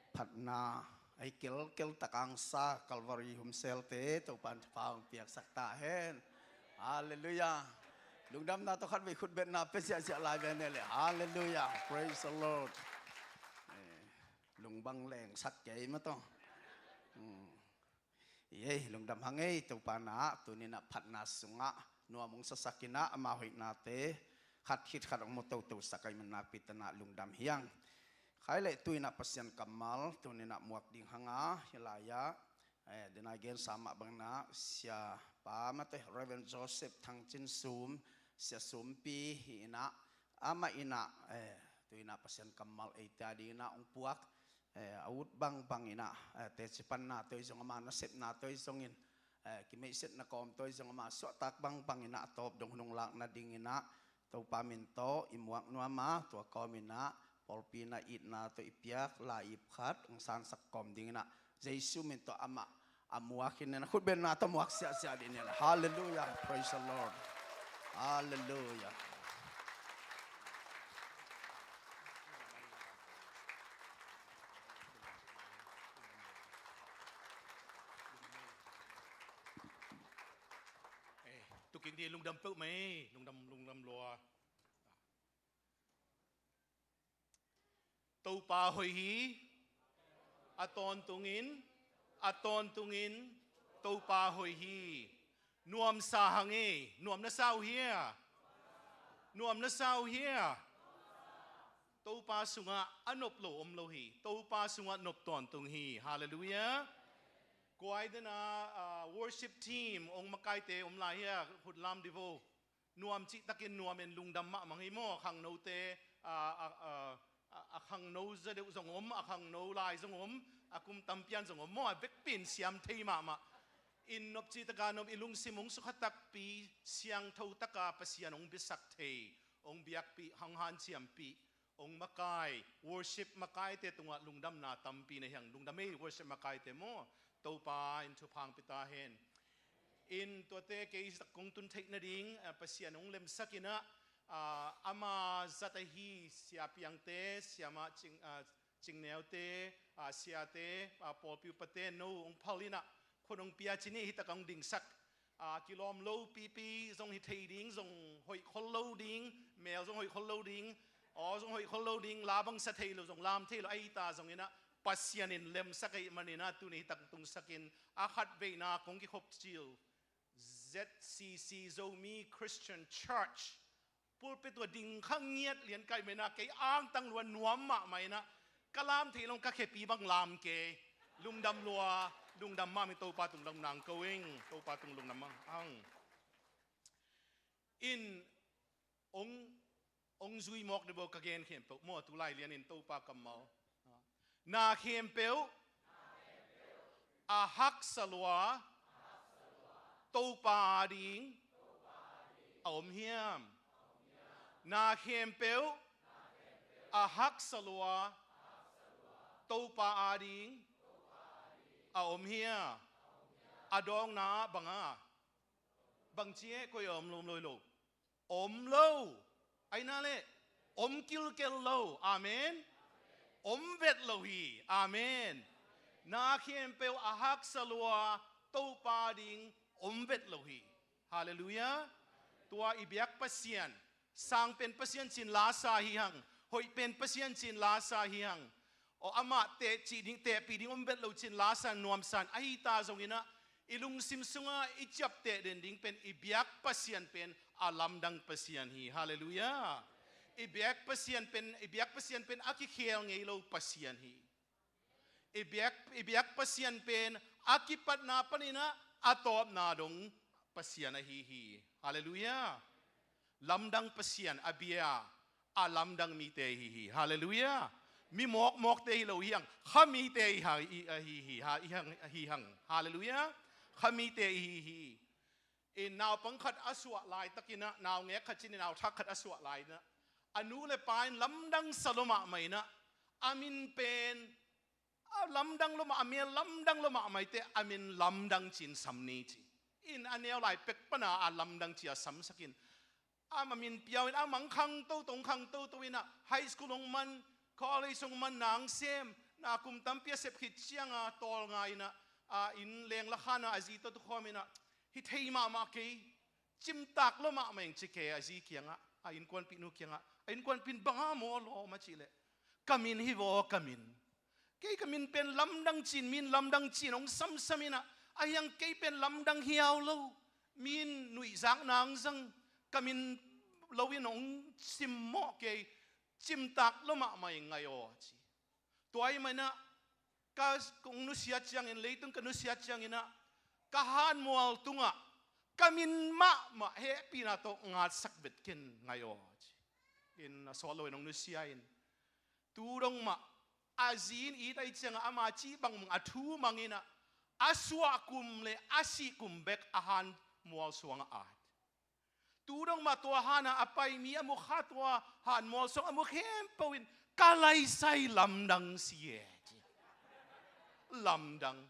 Phatna ei kelkel tak angsa Calvary Home Cell te Topan thupha hong piaksak ta hen. Halleluiah. Lungdamna tawh khatvei khutbetna pia siahsiah lai ve ne le. Halleluiah. Praise the Lord. Eh, lungbang lengsak kei mah tawh. Hmm. Ei, lungdam hang ei, Topa na, tuni-in ah phatna sungah nuam hong sasak in ah, ama hoihnate khat khit khat hong mu totosak ahih manin nakpi takin ah lungdam hi hang. Khai leh tu-in ah Pasian kammal tuni-in ah muak ding hang a, hih lai-ah, eh, denai gensa mah bangin ah, siapa mate, Reverend Joseph Thang Cin Sum, Sia Sumpi hi in ah, amah in ah, eh, tu-in ah Pasian kammal eite adingin ah hong puak, eh, a ut bangbang in ah, eh, teci panna tawh zong, ama nasepna tawh zongin, eh, kimeihsetna kawm tawh zong, ama suahtak bangbang in ah a tawp dong hun hong lak nadingin ah, Topa min tawh i muak nuam a, tua kawm in ah pawlpi in ah itna tawh i piak lai-ip khat hong sansak kawm dingin ah, Jesu min tawh amah a muak hi in ah, khutbetna tawh muak siahsiah dih ni. Halleluiah. Praise the Lord. Halleluiah. Eh, tu kik ni, lungdam peuhmah ei, lungdam, lungdam lua. Topa hoih hi. A tawntungin, a tawntungin Topa hoih hi. Nuamsa hang ei, nuam na sa uh hia? Nuam na sa uh hia? Topa sungah a nop lo om lo hi. Topa sungah nop tawntung hi. Halleluiah. Kua ai dena, ah, worship team hong makaite om lai hia? Khut lam dih vo. Nuam cihtakin nuam in, lungdam mahmah hi maw, a khangnote, a, a, a, a, a khangno za deuh zong om, a khangno lai zong om, a kum tampi-in zong om maw, a vekpi in siam thei mahmah. In nop cihtaka nop, i lungsim hong sukha takpi, siangtho taka Pasian hong biasak thei, hong biakpih, hong hanciampih, hong makai, worship makaite tungah lungdamna tampi na hi hang. Lungdam ei, worship makaite maw. Topa in thupha hong pia ta hen. In tuate kei zak kong tun theih nading, ah, Pasian hong lemsak in ah, ah, ama zat ahi Sia Piangte, Siamah Cing, ah, Cingneute, ah, siate, ah, pawlpi upate, no hong phal in ah, khut hong pia ci ni, hi tak hong dingsak. Ah, kilawm lo pipi zong hi thei ding, zong hoih khol lo ding, mel zong hoih khol lo ding, aw zong hoih khol lo ding, la bang sa thei lo, zong lam thei lo, ahi ta zongin ah, Pasian in lemsak ahih manin ah, tuni hi tak tungsakin, a khatveina kong kikhop cil, Z C C, Zomi Christian Church pulpit tua ding kha ngiat lian ka hih manin ah, kei angtang lua nuam mahmah in ah, ka lam thei lo, ka khepi bang lam kei. Lungdam lua, lungdam mahmah, Topa tung lungdam ko ing, Topa tung lungdam mahmah. In hong, hong zui mawk dih bo, ka gen khempeuh maw, tu lai lianin Topa kammal. Na khempeuh a haksa lua Topa ading a om hiam? Na khempeuh a haksa lua Topa ading a om hia? A dawngna ah bang a, bang ci e, koi a om lo, om lo, lo. Om lo. Aina le om kilkel lo. Amen. Om vet lo hi. Amen. Na khempeuh a haksa lua Topa ding om vet lo hi. Halleluiah. Tua i biak Pasian, sang pen Pasian cin lasa hi hang, hoih pen Pasian cin lasa hi hang. Aw, amah teh cih ding, tehpih ding om vet lo cin lasa nuamsa in, ahi ta zongin ah, i lungsim sungah i ciapteh den ding pen i biak Pasian pen a lamdang Pasian hi. Halleluiah. I biak Pasian pen, i biak Pasian pen a kikhel ngei lo Pasian hi. I biak, i biak Pasian pen a kipatna panin ah a tawpna dong Pasian ahi hi. Halleluiah. Lamdang Pasian, a bia a lamdang mite ahi hi. Halleluiah. Mi mawkmawkte hi lo hi hang, kha mite ahi hi, ahi hi, ha, hi hang, hi hang. Halleluiah. Kha mite ahi hi. In naupang khat a suah laitakin ah, naungek khat ci ni, nauthak khat a suah lai-in ah, a nu le pa in lamdang sa lo mahmah in ah, a min pen a lamdang lo mah, a mel lamdang lo mahmah ahih teh, a min Lamdang ci-in sam ni ci. In a neu lai pek pan a Lamdang ci-a samsak in, a min piau in, a mang khangto tong khangto to in ah, high school hong man, College hong man nang sem, na kum tampi a sep khit cianga tawlnga inah, a inn leng lakhan a, a zi tawh tukhawm inah, hi thei mahmah kei, cimtak lua mahmah ing ci kei a zi kiangah, a innkuanpihnu kiangah. A innkuanpihnu banga maw lawm a cih leh, ka min hi vaw, ka min. Kei ka min pen lamdang cin, min lamdang cin hong samsam inah, a hiang kei pen lamdang hiau lo, min nuihzak nang zang, ka min loin hong simmawh kei, cimtak lua mahmah ing ngai aw a ci. Tua ahih maninah ka kong nusiat ciangin, leitung ka nusiat cianginah, ka hanmual tungah ka min mahmah hehpihna tawh ngatsak vet ken ngai aw a ci. In a sawt loin hong nusia in, tu dong mah a zi in it ahih ciangah ama cih bangbang a thu manginah, a suah kum le a sih kum bek a hanmual suangah at. Tu dong mah tua hana a pai mi a mukha, tua hanmual suang a muk khempeuh in, ka laisai lamdang si e ci. Lamdang.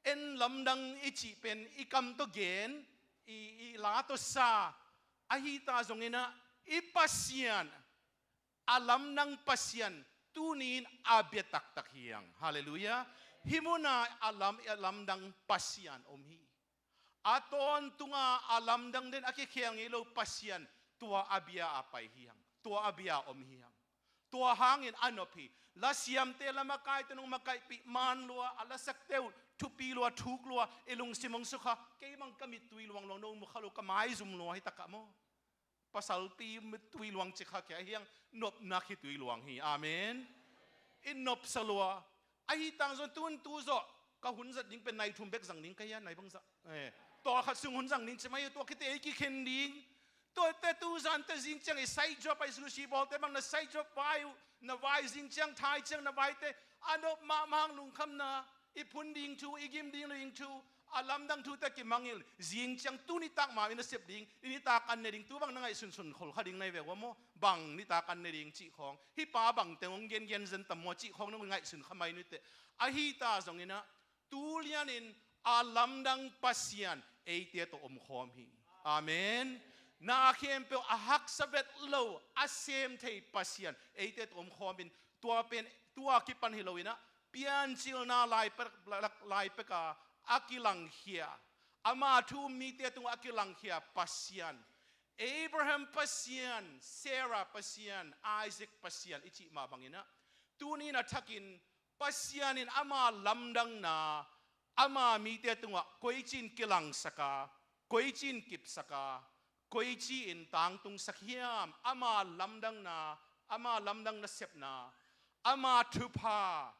En lamdang i cih pen i kam tawh gen, i, i la tawh sa, ahi ta zonginah i Pasian, a lamdang Pasian tuni-in a bia taktak hi hang. Halleluiah. Hih muna a lam, a lamdang Pasian om hi. A tawntunga a lamdang den a kikhel ngei lo Pasian, tua a bia a pai hi hang. Tua a bia a om hi hang. Tua hangin a nop hi. Lasiamte la makaite nong makaihpih man lua, a lasakte uh thupi lua, thuk lua, i lungsim hong sukha. Kei bang ka mittui luangluang, no mukha lo, ka maizum lua hi takah maw. Pasalpi mittui luang cikha kia hiang, nopna khitui luang hi. Amen. I nopsa lua. Ahi tangzong tun tu zawh ka hun zat ding pen nai thum bek zang ding ka hia, nai bangzah. Eh. Tua khat sung hun zang ding ci mai, tua khite ei kikhen ding. Tuate tu zante zing ciang i side job, a i sushi bawlte bang na side job vai uh, na vai zing ciang, thai ciang na vaite, a nop mahmah hang lungkhamna, i phun ding thu, i gim ding ding thu, a lamdang thute kimangil, zing ciang tuni tak ma in a sep ding, i nitak an ne ding, tu bang na ngaihsunsun khol kha ding nai ve ua maw, bang nitak an ne ding cih khawng, hih pa bang teng hong gengen zen tam maw cih khawng na ngaihsun kha mai nite. Ahi ta zonginah, tu lianin a lamdang Pasian eite tawh omkhawm hi. Amen. Na khempeuh a haksa vet lo, a sem thei Pasian eite tawh omkhawmin, tua pen, tua kipan hi loinah, piancilna lai pek, lai peka a kilangkhia, ama thu um mite tungah a kilangkhia Pasian, Abraham Pasian, Sarah Pasian, Isaac Pasian i cih mah banginah, tuni-in a thakin Pasian in ama lamdangna ama mite tungah koici-in kilangsaka, koici-in kipsaka, koici-in tangtungsak hiam, ama lamdangna, ama lamdang nasepna, ama thupha,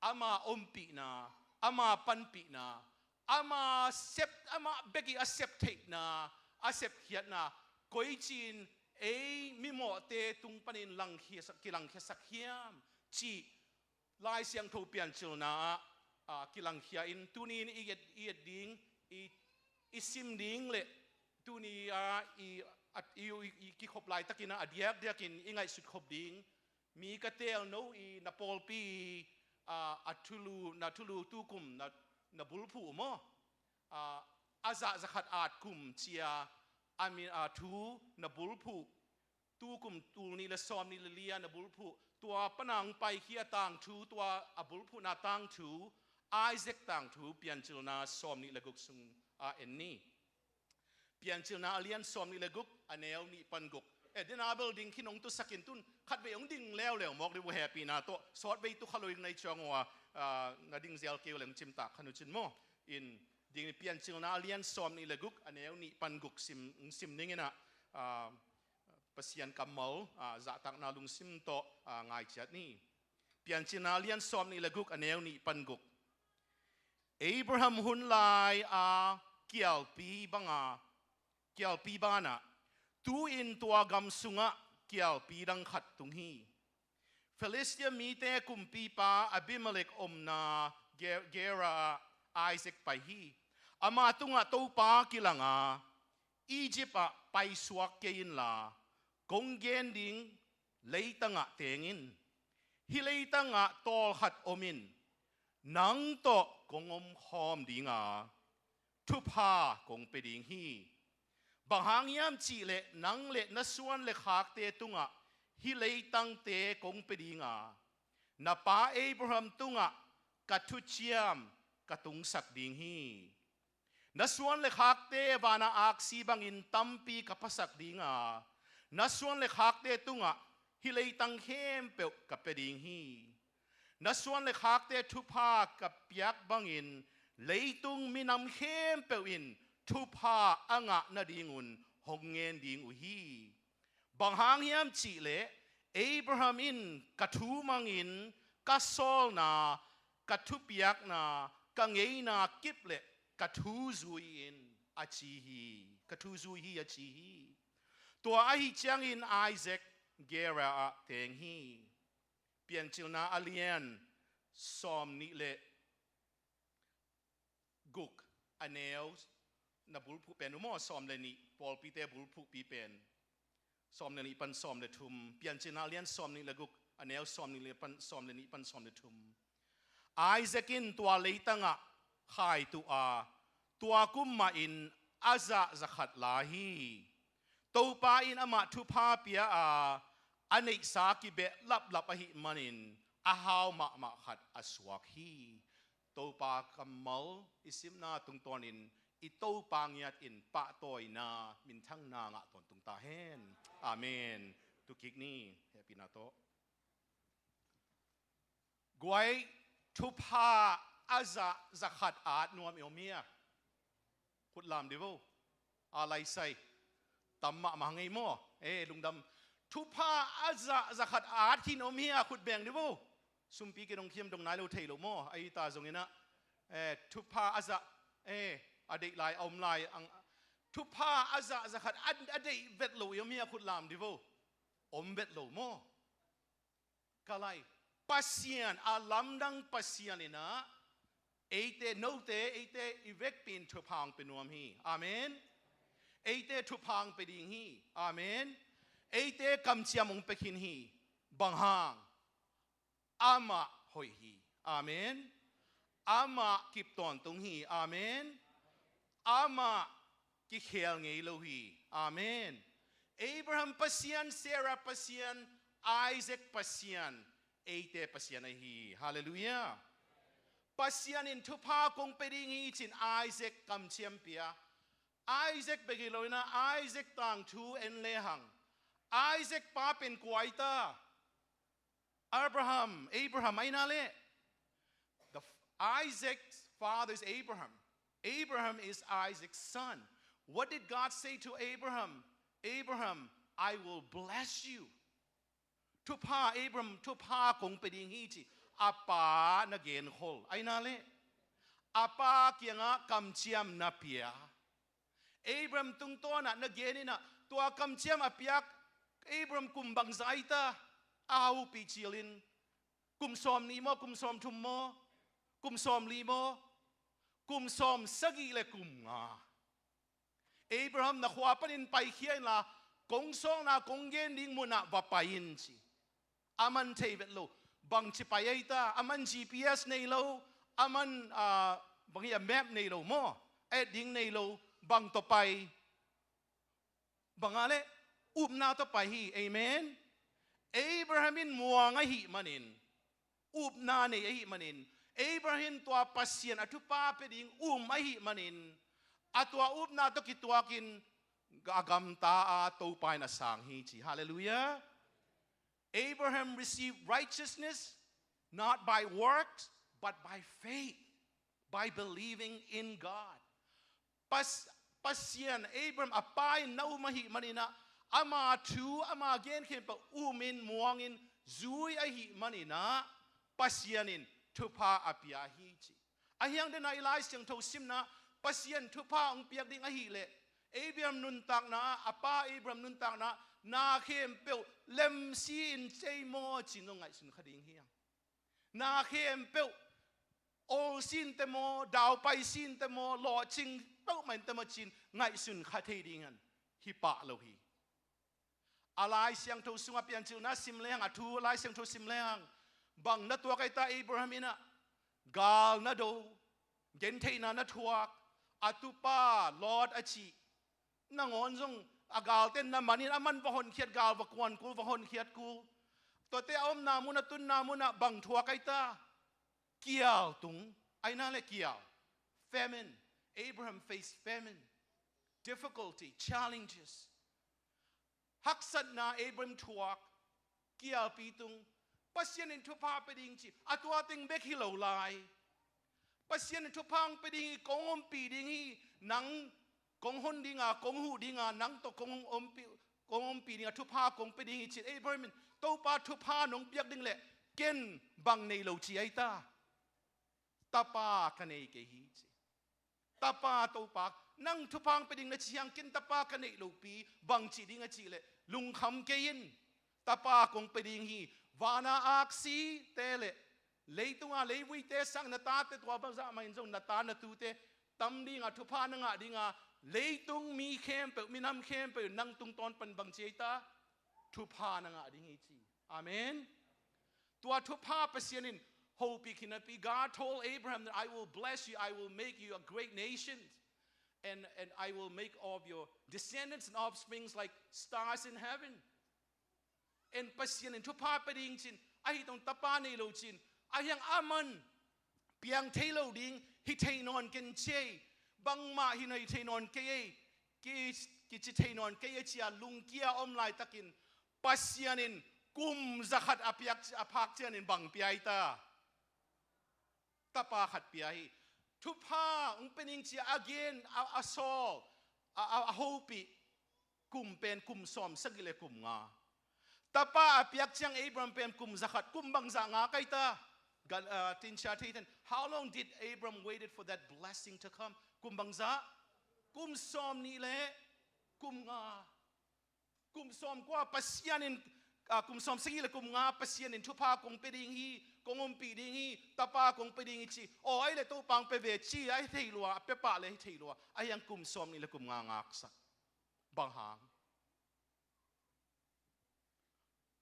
ama ompihna, ama panpihna, ama sep, ama bekih a sep theihna, a sepkhiatna, koici-in ei mimawhte tung panin langkhiasak, kilangkhiasak hiam cih Lai Siangtho piancilna ah, ah, kilangkhia in tuni-in i et, i et ding, i, i sim ding le tuni-a i, at, i, i, i kikhop laitakin ah a diakdiakin i ngaihsut khop ding. Mi ka teel no i na pawlpi i, ah, a thulu, na thulu tukum, na, na bulphuh maw? Ah, a zah zakhat at kum cia a mi, ah, thu na bulphuh, tukum tul nih le sawm nih le li-a na bulphuh, tua pana hong paikhia tangthu, tua a bulphuhna tangthu, Isaac tangthu, piancilna sawm nih le guk sung a en ni. Piancilna a lian sawm nih le guk, a neu nih pan guk. Eh, dena bel ding khin hong tusakin tun, khatvei hong ding leuleu mawk dih uh hehpihna tawh, sawtvei tu kha lo ing nai ciang uh a, ah, na ding zel kei uh leng cimtak khan uh cin maw. In, ding ni piancilna a lian sawm nih le guk, a neu nih pan guk sim, sim ning inah, ah, Pasian kammal, ah, zahtakna lungsim tawh, ah, ngaicia ni. Piancilna a lian sawm nih le guk, a neu nih pan guk. Abraham hun lai-a kialpi banga, kialpi banah, tu-in tua gam sungah kialpi dang khat tung hi. Filistia mite kumpipa Abimelek omna Ge-, Gerar ah Isaac pai hi. Ama tungah Topa kilanga, Egypt ah paisuak kei inla, kong gen ding leitangah teng in. Hih leitangah tawlkhat om in, nang tawh kong omkhawm dinga, thupha kong pia ding hi. Bang hang hiam cihleh nang le na suan le khakte tungah hih leitangte kong pia dinga, na pa Abraham tungah ka thuciam ka tungsak ding hi. Na suan le khakte vana aksi bangin tampi ka phasak dinga, na suan le khakte tungah hih leitang khempeuh ka pia ding hi. Na suan le khakte thupha ka piak bangin leitung minam khempeuh in thupha a ngah nadingun hong ngen ding uh hi. Bang hang hiam cihleh, Abraham in ka thu mangin ka sawlna, ka thupiakna, ka ngeina kip le ka thu zui in a ci hi, ka thu zui hi a ci hi. Tua ahi ciangin Isaac Gerar ah teng hi. Piancilna a lian sawm nih le guk, a neu, na bulphuh pen uh maw, sawm le nih, pawlpite bulphuhpi pen. Sawm le nih pan sawm le thum, Piancilna a lian sawm nih le guk, a neu sawm nih le pan, sawm le nih pan sawm le thum. Isaac in tua leitangah khai tuh a, tua kum mahin a zah zakhat la hi. Topa in amah thupha pia a, a neihsa kibeh laplap ahih manin a hau mahmah khat a suak hi. Topa kammal i simna tungtawnin i Topa ngiatin pahtawina, minthanna ngah tawntung ta hen. Amen. Tukik ni, hehpihna tawh. Guai, thupha a zah zakhat a at nuam i om hia? Khut lam di vo. A laisai. Tam mahmah ngei maw? Eh, lungdam. Thupha a zah zakhat a at khin om hia? Khut beng di vo. Sumpi kidong khiam dong nai lo thei lo maw? Ahi ta zongin ah, eh, thupha a zah, eh, a deih lai, a om lai ang. Thupha a zah zakhat a, a deih vet lo i om hia? Khut lam di vo. Om vet lo maw? Ka lai, Pasian, a lamdang Pasian in ah eite, note, eite i vekpi in thupha hong pia nuam hi. Amen. Eite thupha hong pia ding hi. Amen. Eite kamciam hong pia khin hi. Bang hang? Amah hoih hi. Amen. Amah kip tawntung hi. Amen. Amah kikhel ngei lo hi. Amen. Abraham Pasian, Sarah Pasian, Isaac Pasian, eite Pasian ahi hi. Halleluiah. Pasian in thupha kong pia ding hi ci-in Isaac kamciam pia. Isaac bek hi lo in ah, Isaac tangthu en lehang, Isaac pa pen kua hi ta? Abraham, Abraham ahi na leh. The f-, Isaac's father is Abraham. Abraham is Isaac's son. What did God say to Abraham? "Abraham, I will bless you." Thupha, Abraham, thupha kong pia ding hi ci. A pa na genkhol ahi na leh. A pa kiangah kamciam na pia. Abraham tungtawn ah na gen in ah, tua kamciam a piak Abraham kum bangzah hi ta? A hopih cil in, kum sawm nih maw, kum sawm thum maw, kum sawm li maw, kum sawm sagih le kum nga. Abraham, na khua panin paikhia inla, kong sawlna kong gen ding munah va pai in ci. Aman thei vet lo. Bangci pai ahi ta? Aman G P S nei lo. Aman, ah, bang hi a, map nei lo maw? A et ding nei lo. Bang tawh pai? Bang a leh? Upna tawh pai hi. Amen. Abraham in muang ahih manin, upna nei ahih manin, Abraham in tua Pasian a thupha pia ding um ahih manin, a tua upna tawh kituakin a gamta a, Topa in a sang hi ci. Halleluiah. Abraham received righteousness not by works, but by faith, by believing in God. Pas-, Pasian, Abraham a pa in na um ahih manin ah, ama thu, ama gen khempeuh um in, muang in, zui ahih manin ah, Pasian in thupha a pia hi ci. Ahi hang den ah i Lai Siangtho simna, Pasian thupha hong piak ding ahih leh, Abraham nuntakna ah, a pa Abraham nuntakna ah, na khempeuh lemsi in cei maw ci-in zong ngaihsun kha ding hi hang. Na khempeuh, olsi in te maw, daupai si in te maw, lawhcing peuhmah in te maw ci-in ngaihsun kha thei ding hang. Hi pah lo hi. A Lai Siangtho sungah Piancilna sim lehang, a thu Lai Siangtho sim lehang, bang na tuak ahi ta? Abraham in ah, gal na do, gentheihna na thuak, a tupa Lot a cih, nangawn zong A galte na man in, a man va honkhiat, gal va kuan kul, va honkhiat kul. Tuate a omna mun, a tunna munah bang thuak ai ta? Kial tung. Ai na le kial. Famine. Abraham faced famine, difficulty, challenges. Haksatna Abraham thuak, kialpi tung. Pasian in thupha pia ding ci, a tua teng bek hi lo lai. Pasian in thupha hong pia ding hi, kong ompih ding hi, nang kong hon dinga, kong huh dinga, nang tawh kong ompih, kong ompih dinga, thupha kong pia ding hi ci-in Abraham in, Topa, thupha nong piak ding leh ken bang nei lo ci ai ta? Tapa ka nei kei hi ci. Tapa, Topa, nang thupha hong pia ding na ci hi hang, ken tapa ka neih lopi, bang ci ding a cih leh, lungkham kei in, tapa kong pia ding hi. Vana aksite le leitunga leivuite sang na tate, tua bangzah mah in zong na ta na tute tam dinga, thupha na ngah dinga, leitung mi khempeuh, minam khempeuh nang tungtawn pan bang ci ai ta? Thupha na ngah ding hi ci. Amen. Tua thupha Pasian in hopih khin napi, God told Abraham that, "I will bless you, I will make you a great nation, and, and I will make all of your descendants and offsprings like stars in heaven." And Pasian in thupha pia ding ci-in, ahi zong tapa nei lo ci-in, ahi hang a man piang thei lo ding, hi thei nawn ken ci ei, bangmah hi na hi thei nawn kei ei, ki, kici thei nawn kei ei ci-a lungkia om laitakin, Pasian in kum zakhat a piak, a phak ciangin bang pia ai ta? Tapa khat pia hi. Thupha hong pia ning ci-a a gen, a, a sawl, a, a, a hopih kum pen kum sawm sagih le kum nga. Tapa a piak ciang Abraham pen kum zakhat, kum bangzah ngak ai ta? Gal-, ah, tin cia thei ten. How long did Abraham waited for that blessing to come? Kum bangzah? Kum sawm nih le kum nga. Kum sawm kua Pasian in, ah, kum sawm sagih le kum nga Pasian in thupha kong pia ding hi, kong ompih ding hi, tapa kong pia ding hi ci. Aw, ai le Topa hong pia ve ci, ai thei lua, a pia pah le ai thei lua. Ahi hang kum sawm nih le kum nga ngaksak. Bang hang?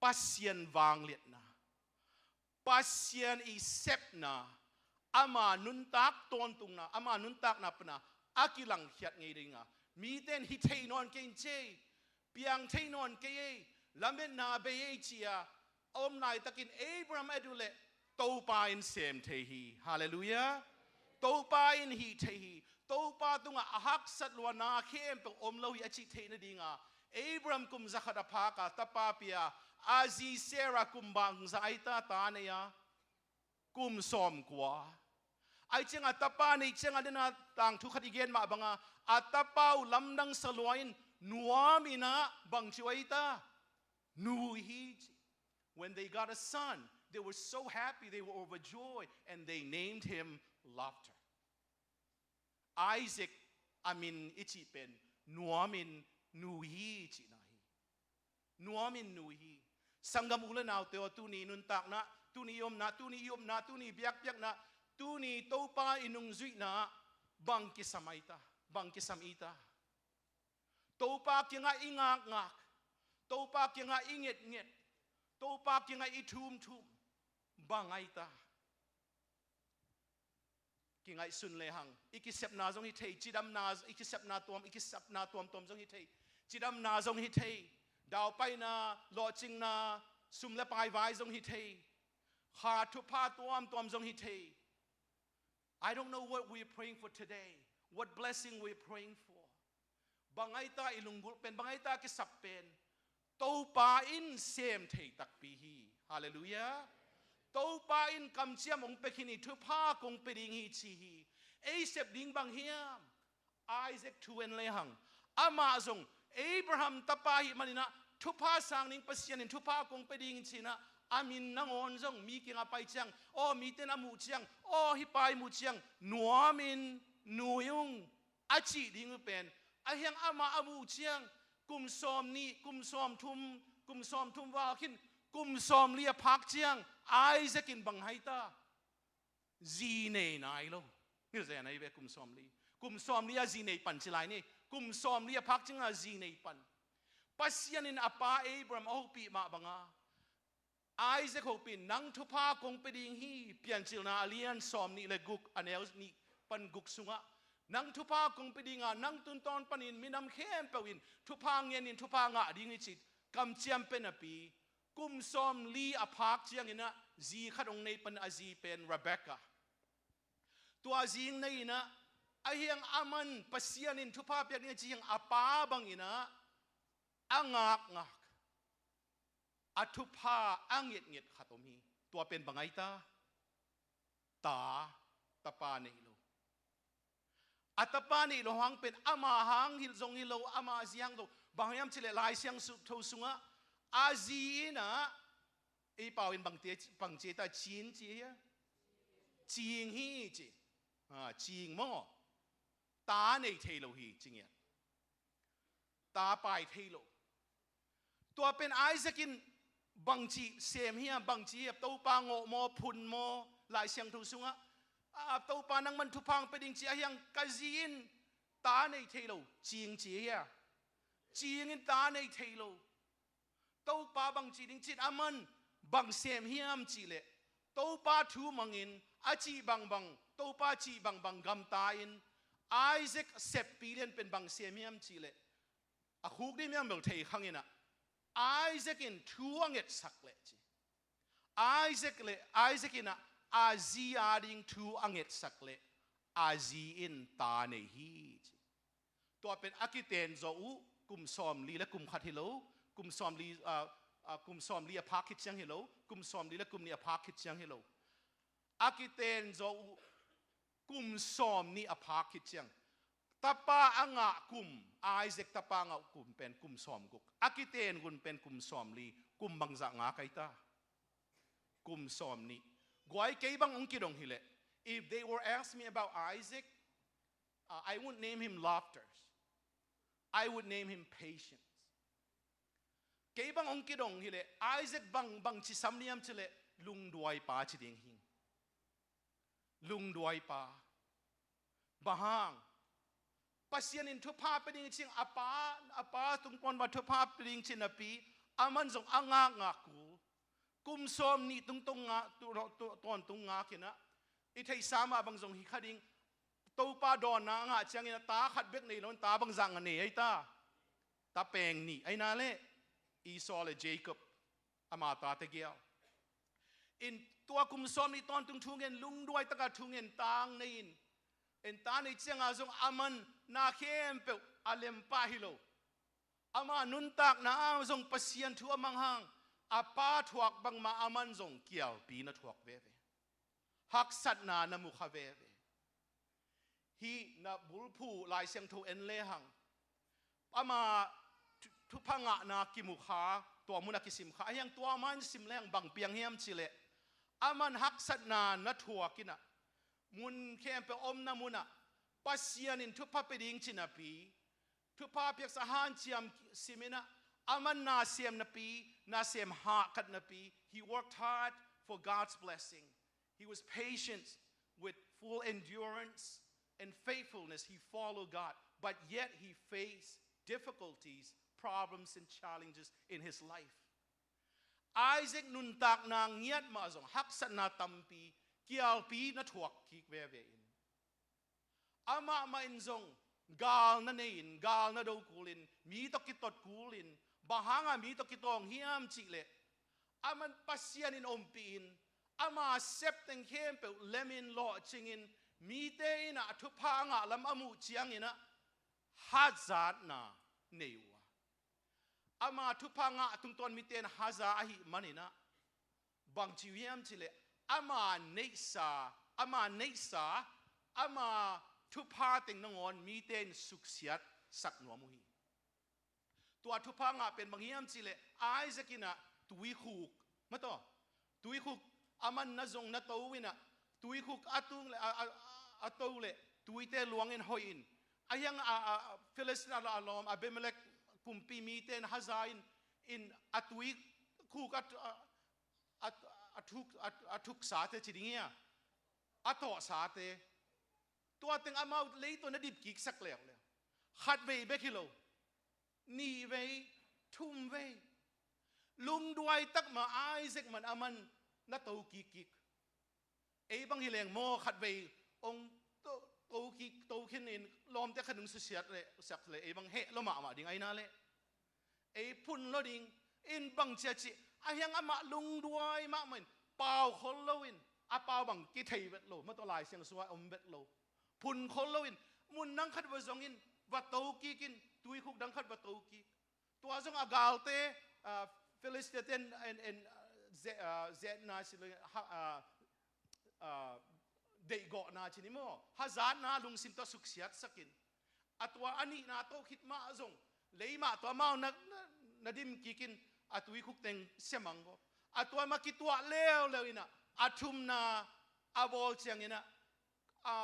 Pasian vangliatna, Pasian i sepna, ama nuntak tawntungna, ama nuntakna pana a kilangkhiat ngei dinga, mite in hi thei nawn kei in ci ei, piang thei nawn kei ei, lametna bei ei ci-a a om laitakin Abraham a et uh leh Topa in sem thei hi. Halleluiah. Topa in hih thei hi. Topa tungah a haksat lua na khempeuh om lo hi a cih theih nadinga Abraham kum zakhat a phak a tapa pia, a zi Sarah kum bangzah ai ta, ta nei a? Kum sawm kua. Ai cianga tapa neih cianga dena tangthu khat i gen mah banga, a tapa uh lamdang sa lua in nuam in ah bang ci uh ai ta? Nu hi ci. When they got a son, they were so happy, they were overjoyed, and they named him Laughter. Isaac a min i cih pen nuam in nu hi cihna hi. Nuam in nu hi. Sanggam u le naute aw, tuni nuntakna, tuni i omna, tuni i omna, tuni biakpiakna, tuni Topa i nungzuihna bang kisam ai ta? Bang kisam i ta? Topa kiangah i ngakngak, Topa kiangah i ngetnget, Topa kiangah i thumthum bang ai ta? Kingaihsun lehang i kisepna zong hi thei, cidamna, i kisepna tuam, i kisapna tuamtuam zong hi thei, cidamna zong hi thei, daupaina, lawhcingna, sum le pai vai zong hi thei, kha thupha tuamtuam zong hi thei. I don't know what we're praying for today, what blessing we're praying for. Bang ai ta i lunggulh pen, bang ai ta kisap pen? Topa in sem thei takpi hi. Halleluiah. Topa in kamciam hong pia khin hi, thupha kong pia ding hi ci hi. Ei sep ding bang hiam? Isaac thu en lehang, amah zong Abraham tapa ahih manin ah, thupha sang ding Pasian in thupha kong pia ding hi ci-in ah, a min nangawn zong mi kiangah pai ciang, aw, mite in a muh ciang, aw, hih pa i muh ciang nuam in nu hi ung a cih ding uh pen, ahi hang amah a muh ciang kum sawm nih, kum sawm thum, kum sawm thum val khin, kum sawm li a phak ciang Isaac in bang hai ta? Zi nei nai lo. Ni zen ahi ve, kum sawm li. Kum sawm li a zi nei pan ci lai ni. Kum sawm li a phak ciang a zi nei pan. Pasian in a pa Abraham a hopih mah banga, Isaac hopih, nang thupha kong pia ding hi. Piancilna a lian sawm nih le guk, a neu nih pan guk sungah, Nang thupha kong pia dinga, nang tungtawn panin minam khempeuh in thupha ngenin thupha ngah ding hi ci, kamciam pia napi, kum sawmli a phak cianginah zi khat hong nei pan, a zi pen Rebecca. Tua zi nei inah, ahi hang aman Pasian in thupha piak ding a ci hi hang a pa banginah a ngakngak, a thupha a ngetnget khat om hi. Tua pen bang ai ta? Ta, tapa nei lo. A tapa nei lo hang pen ama hang hi zong hi lo, ama zi hang lo. Bang hiam cileh Lai Siangtho sungah a zi inah, ei pau in bangte, bangci ta, cin ci hia? Cing hi ci. Ha, cing maw? Ta nei thei lo hi ci ngiat. Ta pai thei lo. Tua pen Isaac in bangci sem hiam, bangci hiam, Topa ngawh maw, phun maw, Lai Siangtho sungah, a, Topa nangman thupha hong pia ding ci, ahi hang ka zi in ta nei thei lo, cing ci hia? Cing in ta nei thei lo. Topa bangci ding cin, aman bang sem hiam cihleh, Topa thu mangin a cih bangbang, Topa cih bangbang gamta in, Isaac seppi lian pen bang sem hiam cihleh, a khuk ding miang bel thei khanginah, Isaac in thu a ngetsak leh ci. Isaac le, Isaac inah a zi a ding thu a ngetsak leh, a zi in ta nei hi ci. Tua pen a kiten zawh uh kum sawmli le kum khat hi lo, kum sawmli, a, a, kum sawmli a phak khit ciang hi lo, kum sawmli le kum nih a phak khit ciang hi lo. A kiten zawh uh kum sawmnih a phak khit ciang, tapa a ngah kum, Isaac tapa a ngah kum pen kum sawmguk, a kiten gun pen kum sawmli, kum bangzah ngak ai ta? Kum sawmnih. Guai, kei bang hong kidong hileh, if they were ask me about Isaac, uh, I would name him laughter. I would name him patience. Kei bang hong kidong hileh, Isaac bang, bang ci sam liam cileh, lungduai pa ci ding hing. Lungduai pa. Bang hang? Pasian in thupha pia ding cing, a pa, a pa tungtawn bang thupha pia ding cin napi, aman zong a ngakngak kul. Kum sawmnih tungtung ngak, tu, tu, tawntung ngak inah, i theihsa mah bang zong hi kha ding, Topa dawnna a ngah ciangin a ta khat bek nei lo in ta bangzah ngah nei ai ta? Ta peng nih ai na leh, Esau le Jacob, ama tate gial. In tua kum sawmnih tawntung thungen, lungduai taka thungen, tang nei in, in ta nei cianga zong aman na khempeuh a lem pah hi lo. Ama nuntakna ah zong Pasian thu a mang hang, a pa thuak bangmah aman zong kialpi na thuak veve. Haksatna na mu kha veve. Hih na bulphuh Lai Siangtho en lehang, ama thu-, thupha ngahna kimu kha, tua munah kisim kha. Ahi hang tua mah in sim lehang bang piang hiam cileh, aman haksatna na thuak inah, mun khempeuh omna munah Pasian in thupha pia ding ci napi, thupha piaksa hanciam sim inah, aman na sem napi, na sem hahkat napi, he worked hard for God's blessing. He was patient with full endurance and faithfulness. He followed God, but yet he faced difficulties, problems, and challenges in his life. Isaac nuntakna ngiat mah zong haksatna tampi, kialpi na thuak kik veve in, amah mah in zong gal na nei in, gal na do kul in, mi tawh kitot kul in, bang hanga mi tawh kitawng hiam cihleh, aman Pasian in ompih in, ama septeng khempeuh lem in, lawhcing in, mite inah a thupha a ngah lam a muh cianginah hazatna nei uh a. Ama thupha ngah tungtawn mite in haza ahih maninah, bang ci uh hiam cileh, ama neihsa, ama neihsa, ama thupha teng nangawn mite in suksiat sak nuam uh hi. Tua thupha ngah pen bang hiam cileh, Isaac inah tuikhuk, mataw, tuikhuk aman na zong na to inah, tuikhuk a tung le, a, a, a to le, tuite luang in hoih in, ahi hang a, a, a Philistine a, a lawm Abimelech kumpi mite in haza in, in a tuikhuk a, a, a, a thuk, a, a thuksate ci ding hia, a tawhsate, tua teng amau leitawh na dip kiksak leuleu. Khat vei bek hi lo, nih vei, thum vei. Lungduai tak mah Isaac man aman na to kikkik. Ei bang hi leng maw, khat vei hong to, to kik, to khin in lawmte khat nung susiat le, siat le, ei bang heh lo mahmah ding ahi na le. Ei phun lo ding, in bang cia cih, a hiang amah lungduai mahmah in, pau khol lo in, a pau bang kithei vet lo, mah tawh Lai Siangtho ah om vet lo. Phun khol lo in, mun dang khat va zong in, va to kik in, tuikhuk dang khat va to kik. Tua zong a galte, ah, Philistia ten en, en, ah, ze-, ah, zetna ci lo, ha, ah, ah, deihgawhna ci ni maw, hazatna lungsim tawh suksiatsak in. A tua a nihna tawh khit mah zong, leimah tawh amau na, na, na dim kik in, a tuikhuk teng siamang ko. A tua mah kituah leuleu in ah, a thumna a bawl ciangin ah, a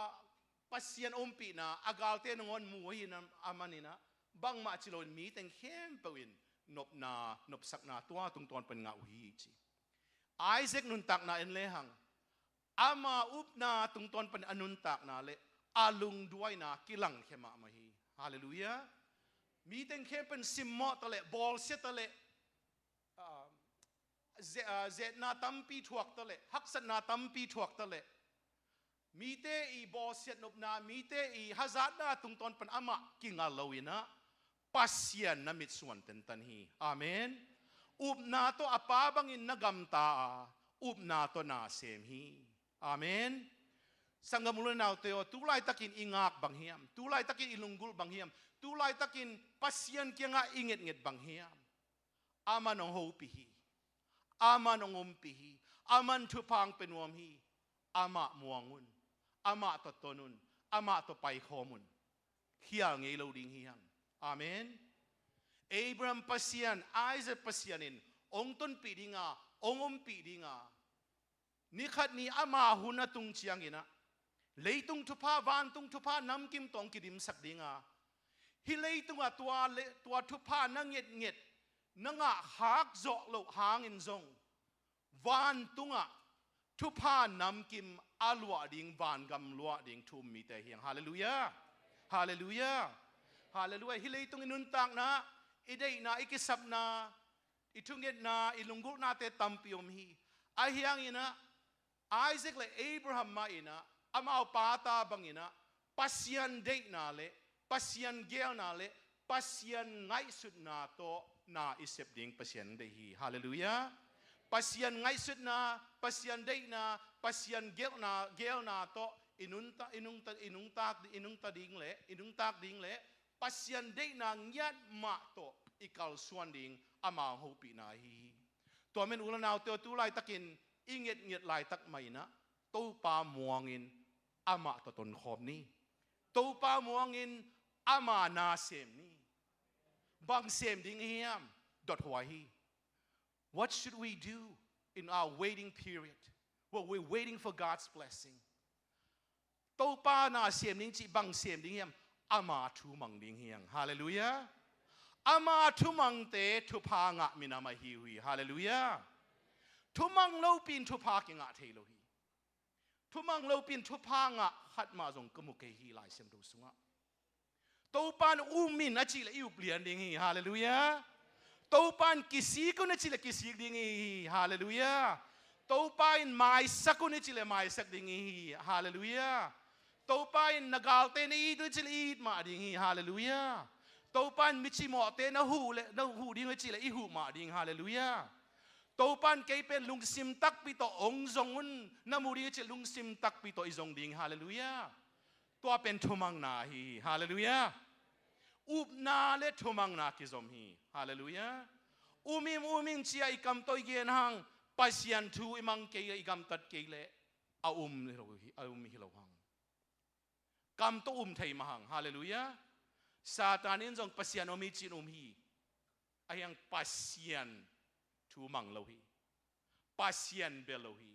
Pasian ompihna a galte nangawn mu ahi na, a man in ah, bangmah ci lo in mi teng khempeuh in nopna, nopsakna tua tungtawn pan ngah uh hi ci. Isaac nuntakna en lehang, ama upna tungtawn pan a nuntakna le a lungduaina kilangkhia mahmah hi. Halleluiah. Mi teng khempeuh in simmawh ta leh, bawlsia ta leh, ah, ze-, ah, zetna tampi thuak ta leh, haksatna tampi thuak ta leh, mite i bawlsiat nopna, mite i hazatna tungtawn pan amah kinga lo in ah, Pasian na mitsuan tentan hi. Amen. Upna tawh a pa bangin na gamta a, upna tawh na sem hi. Amen. Sanggam u le naute aw, tu laitakin i ngak bang hiam? Tu laitakin i lunggulh bang hiam? Tu laitakin Pasian kiangah i ngetnget bang hiam? Aman hong hopih hi. Aman hong ompih hi. Aman thupha hong pia nuam hi. Amah muang un. Amah tawh ton un. Amah tawh paikhawm un. Khial ngei lo ding hi hang. Amen. Abraham Pasian, Isaac Pasian in hong tonpih ding a, hong ompih ding a, ni khat ni ama hun a tung ciangin ah, leitung thupha, vantung thupha namkim tawh hong kidimsak ding a, hih leitungah tua le, tua thupha na ngetnget, na ngah khak zawh loh hangin zong, vantungah thupha namkim a luah ding, vangam luah ding thu um mite hi hang. Halleluiah. Halleluiah. Halleluiah. Hih leitung i nuntakna, i deihna, i kisapna, i thungetna, i lunggulhnate tampi om hi. Ahi hangin ah, Isaac le Abraham mah in ah, amau pata bangin ah, Pasian deihna le, Pasian geelna le, Pasian ngaihsutna tawh na i sep ding Pasian deih hi. Halleluiah. Pasian ngaihsutna, Pasian deihna, Pasian geelna, geelna tawh i nungta, i nungta, i nungtak, i nungta ding le, i nungtak ding le, Pasian deihna ngiat mah tawh i kalsuan ding ama hong hopihna ahi hi. Tua men u le naute aw, tu laitakin i ngetnget laitak mah in ah, Topa muangin amah tawh tonkhawm ni. Topa muangin ama na sem ni. Bang sem ding hiam? Dothuai hi. What should we do in our waiting period? Well, we're waiting for God's blessing. Topa na sem ding cih bang sem ding hiam? Ama thu mang ding hi hang. Halleluiah. Ama thumangte thupha ngah minam ahi uh hi. Halleluiah. Thumang lopi in thupha kingah thei lo hi. Thumang lopi in thupha ngah khat mah zong ka mu kei hi Lai Siangtho sungah. Topa in um in a cih leh i up lian ding hi. Halleluiah. Topa in kisik un a cih leh kisik ding hi. Halleluiah. Topa in maisak un a cih leh maisak ding hi. Halleluiah. Topa in na galte na it un a cih leh it mah ding hi. Halleluiah. Topa in mi cimawhte na huh le, na huh ding un a cih leh i huh mah ding. Halleluiah. Topa in kei pen lungsim takpi tawh hong zong un, na mu ding a cih leh lungsim takpi tawh i zong ding. Halleluiah. Tua pen thumangna ahi hi. Halleluiah. Upna le thumangna kizom hi. Halleluiah. Um ing, um ing ci-a i kam tawh i gen hang, Pasian thu i mang kei, i gamtat kei leh a um hi lo hi, a um hi lo hang. Kam tawh um thei mah hang. Halleluiah. Satan in zong Pasian om hi ci-in um hi. Ahi hang Pasian thu mang lo hi. Pasian bia lo hi.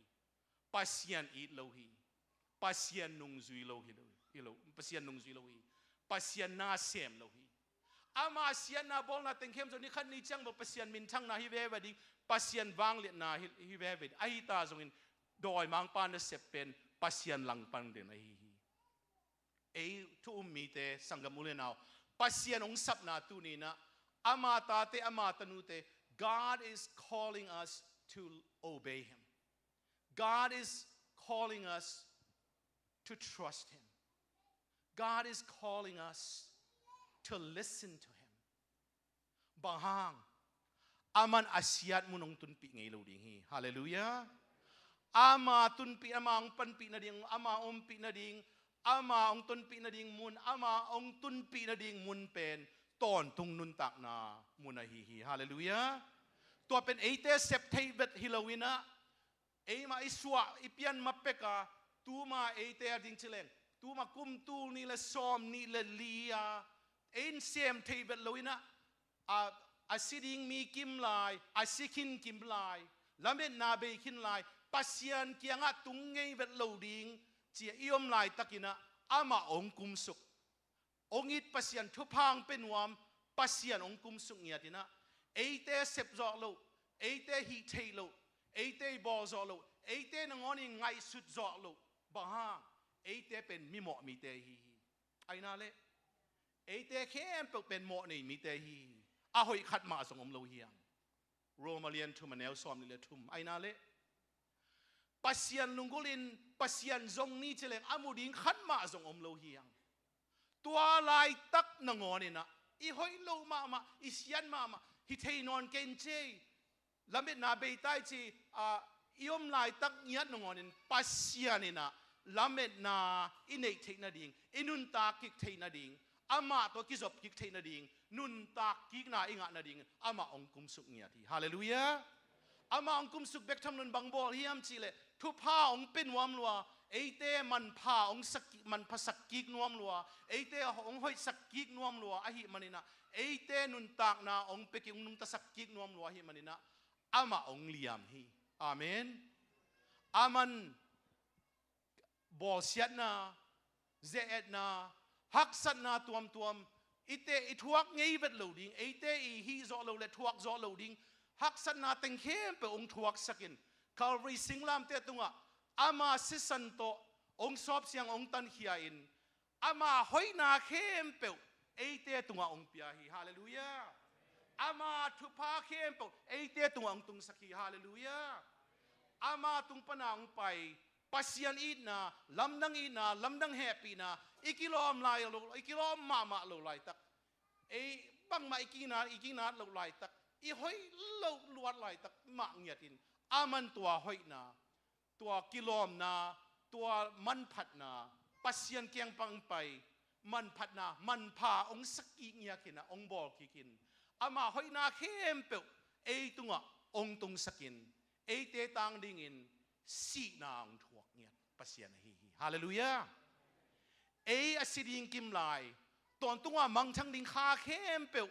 Pasian it lo hi. Pasian nungzui lo hi lo, hi lo. Pasian nungzui lo hi. Pasian na sem lo hi. Ama siatna bawlna teng khempeuh zong ni khat ni ciang bawk Pasian minthangna hi veve ding. Pasian vangliatna hi, hi veve ding. Ahi ta zongin dawimangpa nasep pen Pasian langpang den ahi hi. Ei thu um mite, sanggam u le nau, Pasian hong sapna tuni-in ah, ama tate, ama tanute, God is calling us to obey him. God is calling us to trust him. God is calling us to listen to him. Bang hang? Aman a siat mun hong tunpih ngei lo ding hi. Halleluiah. Ama tunpih, ama hong panpih nading, ama ompih nading, ama hong tunpih nading mun, ama hong tunpih nading mun pen tawntung nuntakna mun ahi hi. Halleluiah. Tua pen eite sep thei vet hi lo inah, eima i suah i pian ma peka, tuma eite a ding ci leng, tuma kum tul nih le sawm nih le li a, ei in sem thei vet lo inah, a, a si ding mi kim lai, a si khin kim lai, lametna bei khin lai, Pasian kiangah tung ngei vet lo ding ci-a i om laitakinah amah hong kumsuk. Hong it Pasian, thupha hong pia nuam Pasian hong kumsuk ngiat inah, eite sep zawh loh, eite hih theih loh, eite i bawl zawh loh, eite nangawn in ngaihsut zawh loh. Bang hang? Eite pen mimawh mite hi hi. Aina le eite khempeuh pen mawh nei mite hi hi. A hoih khat mah zong om lo hi hang. Roma lian thum a neu sawm nih le thum. Aina le Pasian lunggulh in Pasian zong ni ci leng a mu ding khat mah zong om lo hi hang. Tua laitak nangawn inah i hoih loh mahmah, i siat mahmah, hi thei nawn kei in cei, lametna bei tai ci, a, i om laitak ngiat nangawnin Pasian inah lametna i neih theih nading, i nuntak kik theih nading, amah tawh kizop kik theih nading, nuntak kikna i ngah nading amah hong kumsuk ngiat hi. Halleluiah. Amah hong kumsuk bek tham loin bang bawl hiam cihleh, thupha hong pia nuam lua, eite manpha hong sak, manphasak kik nuam lua, eite hong hoihsak kik nuam lua ahih maninah, eite nuntakna hong pia kik, hong nungtasak kik nuam lua ahih maninah, amah hong liam hi. Amen. Aman bawlsiatna, ze-etna, haksatna tuamtuam, eite i thuak ngei vet lo ding, eite i hih zawh lo le thuak zawh lo ding haksatna teng khempeuh hong thuaksakin, Calvary singlamteh tungah ama sisan tawh hong sawpsiang, hong tankhia in, ama hoihna khempeuh eite tungah hong pia hi. Halleluiah. Ama thupha khempeuh eite tungah hong tungsak hi. Halleluiah. Ama tung pana hong pai Pasian itna, lamdang itna, lamdang hehpihna i kilawm lai lo, i kilawm mahmah lo laitak, ei bangmah i kinat, i kinat loh laitak, i hoih loh luat laitak mah ngiatin, aman tua hoihna, tua kilawmna, tua manphatna, Pasian kiang pan pai manphatna, manpha hong sak kik ngiat khin a, hong bawl kik in, ama hoihna khempeuh ei tungah hong tungsakin, eite tang dingin sihna hong thuak ngiat Pasian ahi hi. Halleluiah. Ei a si ding kim lai, tawntunga mangthang ding kha khempeuh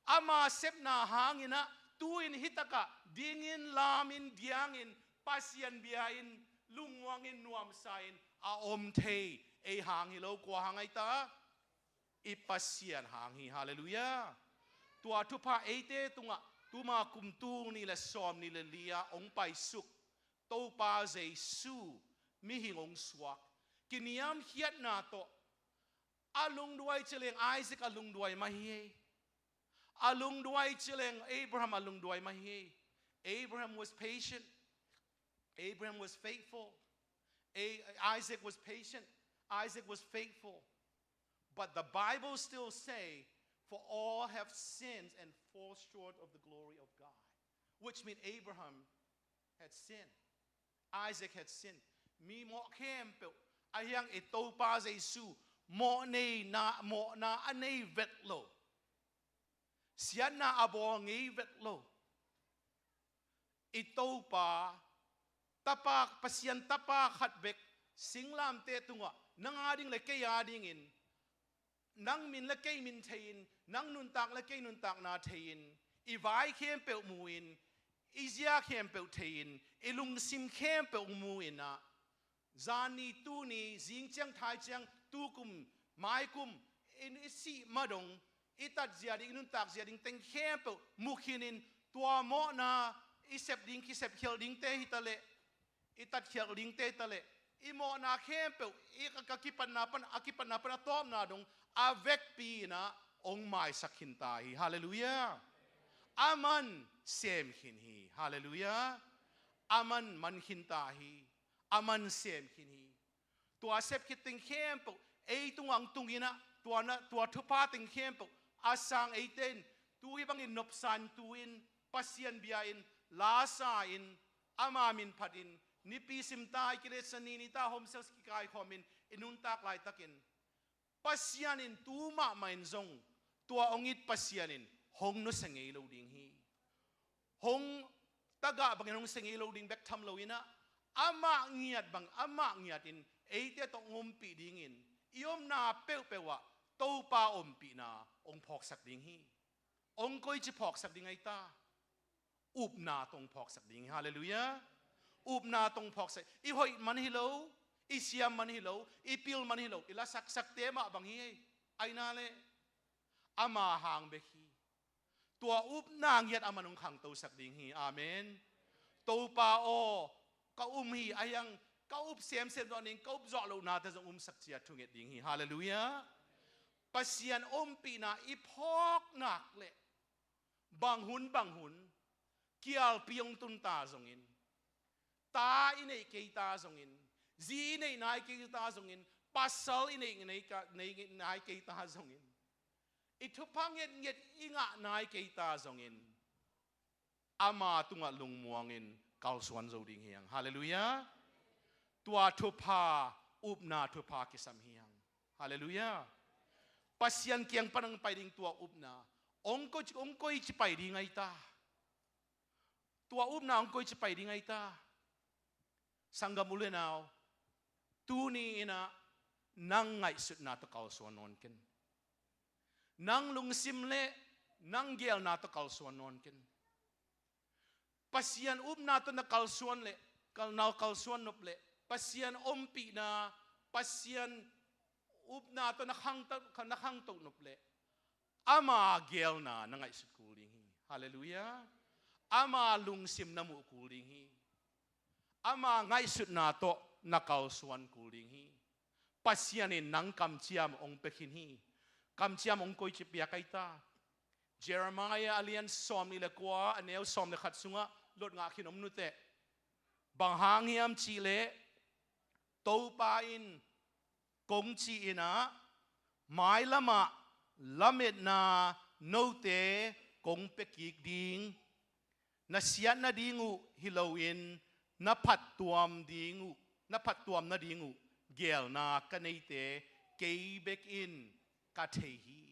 ama sepna hanginah, tu-in hitakah dingin, lamin, diangin, Pasian bia-in, lungmuangin, nuamsa-in a om thei ei hang hi lo, kua hang aita? I Pasian hang hi. Halleluiah. Tua thupha eite tungah tuma kum tul nih le sawm nih le li-a hong paisuk Topa Jesu mihing hong suak, kiniamkhiatna tawh, a lungduai ci leng Isaac a lungduai mah hi ei. A lungduai ci leng Abraham a lungduai mah hi ei. Abraham was patient. Abraham was faithful. A-, Isaac was patient. Isaac was faithful. But the Bible still say, "For all have sinned and fall short of the glory of God." Which means Abraham had sinned. Isaac had sinned. Mi mawh khempeuh, ahi hang i Topa Jesu mawh neina, mawhna a nei vet lo, siatna a bawl ngei vet lo i Topa, Tapa, Pasian Tapa khat bek singlamteh tungah nang a ding le kei a dingin, nang min le kei min thei-in, nang nuntak le kei nuntakna thei-in, i vai khempeuh mu-in, i zia khempeuh thei-in, i lungsim khempeuh mu-in ah, zan ni, tuni, zing ciang, thai ciang, tukum, maikum, in i sih madong, i tatzia ding, i nuntakzia ding teng khempeuh mu khinin, tua mawhna i sep ding, kisep khialh dingte hi taleh, i tatkhialh dingte hi taleh, i mawhna khempeuh, i ka, ka kipatna pan, a kipatna pan a tawpna dong a vekpi-in ah hong maisak khin ta hi. Halleluiah. Aman sem khin hi. Halleluiah. Aman man khin ta hi. Aman sem khin hi. Tua sep khit teng khempeuh Ei tungah hong tung in ah, tua na, tua thupha teng khempeuh a sang eite in tu hih bangin nopsa in tu in, Pasian bia in, lasa in, ama min phat in, nipi sim ta, i kilesa ni ni ta, home cell kikaikhawm in i nuntak laitakin Pasian in tu mahmah in zong tua hong it Pasian in hong nusia ngei lo ding hi. Hong tagah bangin hong sia ngei lo ding bek tham lo in ah, amah ngiat bang, amah ngiat in eite tawh hong ompih dingin i omna peuhpeuh ah Topa ompihna hong phawksak ding hi. Hong koici phawksak ding ahi ta? Upna tawh hong phawksak ding hi. Halleluiah. Upna tawh hong phawksak. I hoih man hi lo, i siam man hi lo, i pil man hi lo, i lasaksakte mah bang hi. Ahi na leh ama hang bek hi. Tua upna ngiat aman hong khangtosak ding hi. Amen. Topa aw, ka um hi, ahi hang ka up semsem zawh ning, ka up zawh lohnate zong umsak ci-a thunget ding hi. Halleluiah. Pasian ompihna i phawk nak leh bang hun bang hun, kialpi hong tun ta zongin, ta i neih kei ta zongin, zi i neih nai kei ta zongin, pasal i neih, neih ka, neih nai kei ta zongin, i thupha ngetnget i ngah nai kei ta zongin, ama tungah lungmuangin kalsuan zo ding hi hang. Halleluiah. Tua thupha, upna thupha kisam hi hang. Halleluiah. Pasian kiang pan hong pai ding tua upna hong koi, hong koici pai ding ahi ta? Tua upna hong koici pai ding ahi ta? Sanggam u le nau, tuni in ah nang ngaihsutna tawh kalsuan nawn ken. Nang lungsim le nang geelna tawh kalsuan nawn ken. Pasian upna tawh na kalsuan leh, kal, na kalsuan nop leh, Pasian ompihna, Pasian upna tawh na khangto, na khangto nop leh, ama geelna na ngaihsut kul ding hi. Halleluiah. Ama lungsim na muh kul ding hi. Ama ngaihsutna tawh na kalsuan kul ding hi. Pasian in nang kamciam hong pia khin hi. Kamciam hong koici piak ahi ta? Jeremiah a lian sawmnih le kua, a neu sawm le khat sungah lot ngah khin om nuteh. Bang hang hiam cih leh, Topa in kong ci in ah, mailamah lametna note kong pia kik ding, na siat nading uh hi loin, na phattuam ding uh, na phattuam nading uh geelna ka neite kei bek in ka thei hi.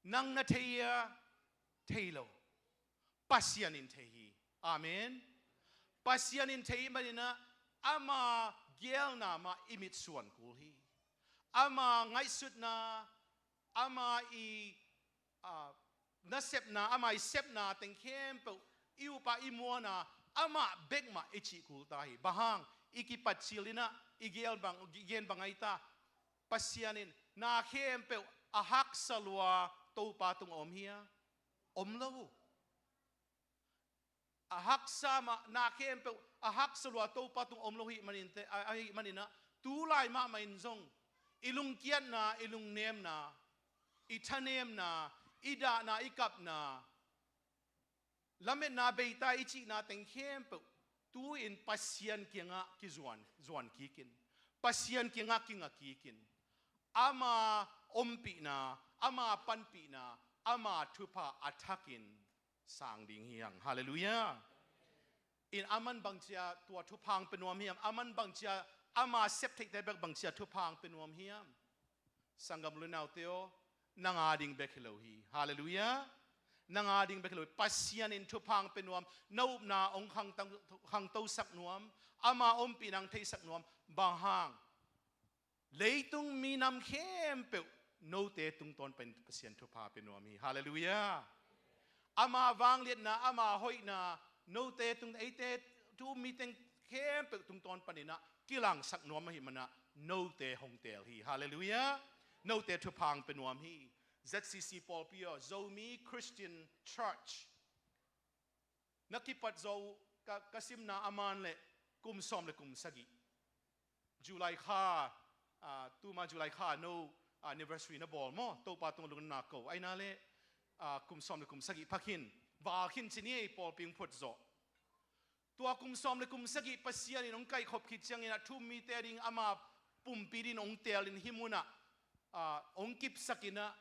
Nang na thei hia? Thei lo. Pasian in thei hi. Amen. Pasian in thei manin ah ama geelna mah i mitsuan kul hi. Ama ngaihsutna, ama i, a, nasepna, ama i sepna teng khempeuh, i upa i muana, amah bek mah i cih kul ta hi. Bang hang? I kipat cil in ah i geel bang, i gen bang ahi ta? Pasian in na khempeuh a haksa lua Topa tung a om hia? Om lo. A haksa mah, na khempeuh a haksa lua Topa tung om lo hi manin te, a, ahih manin ah, tulai mahmah in zong i lungkiatna, i lungnemna, i thanemna, i dahna, i kapna, lametna, beita i cihna teng khempeuh tu-in Pasian kiangah kizuan, zuan kikin, Pasian kiangah kinga kikin, ama ompihna, ama panpihna, ama thupha a thakin sang ding hi hang. Halleluiah. In aman bangcia tua thupha hong pia nuam hiam? Aman bangcia, ama sep theihte bek bangcia thupha hong pia nuam hiam? Sanggam u le naute aw, nang a ding bek hi lo hi. Halleluiah. Nang a ding bek hi lo hi. Pasian in thupha hong pia nuam, na upna hong khangto, khangtosak nuam, ama ompihna hong theisak nuam. Bang hang? Leitung minam khempeuh note tungtawn panin Pasian thupha pia nuam hi. Halleluiah. Ama vangliatna, ama hoihna, note tung, eite thu um mi teng khempeuh tungtawn panin ah kilangsak nuam ahih manin ah note hong teel hi. Halleluiah. Note thupha hong pia nuam hi. Z C C pawlpi aw, Zomi Christian Church. Na kipat zawh uh, ka, ka simna a man leh kum sawm le kum sagih. July kha, ah, tuma July kha no, ah, anniversary na bawl maw, Topa tungah lungdamna ko. Ahi na leh, ah, kum sawm le kum sagih pha khin, val khin ci ni ei, pawlpi hong phut zawh. Tua kum sawm le kum sagih Pasian in hong kaihkhop khit ciangin a thu um mite ading ama pumpi dingin hong teelin hih munah, ah, hong kipsakin ah,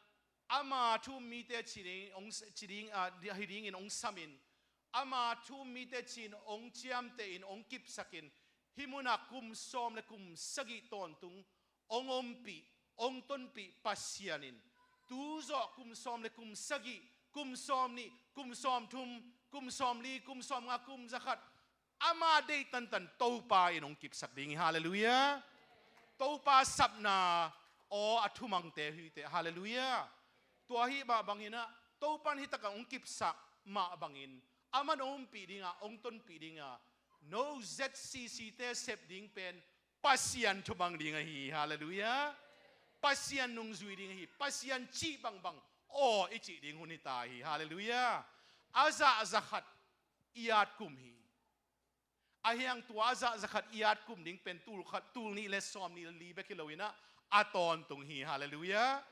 ama thu-um mite ci ding, hong, ci ding, ah, hi dingin hong samin, ama thu-um mite ci-in hong ciamtehin hong kipsakin, hih munah kum sawm le kum sagih tawntung hong ompih, hong tonpih Pasian in, tu zawh kum sawm le kum sagih, kum sawmnih, kum sawmthum, kum sawmli, kum sawmnga, kum zakhat, ama deih tantan Topa in hong kipsak ding hi. Halleluiah. Topa sapna aw a thumangte hi uh teh. Halleluiah. Tua ahih mah bangin ah, Topa in hih takah hong kipsak mah bangin, aman hong ompih ding a, hong tonpih ding a, no Z C C te sep ding pen Pasian thumang ding ahi hi. Halleluiah. Pasian nungzui ding ahi hi. Pasian cih bangbang aw i cih ding hun hi ta hi. Halleluiah. A zah zakhat i at kum hi. Ahi hang tua a zah zakhat i at kum ding pen tul khat, tul nih le sawmnih le li bek hi loin ah, a tawntung hi. Halleluiah.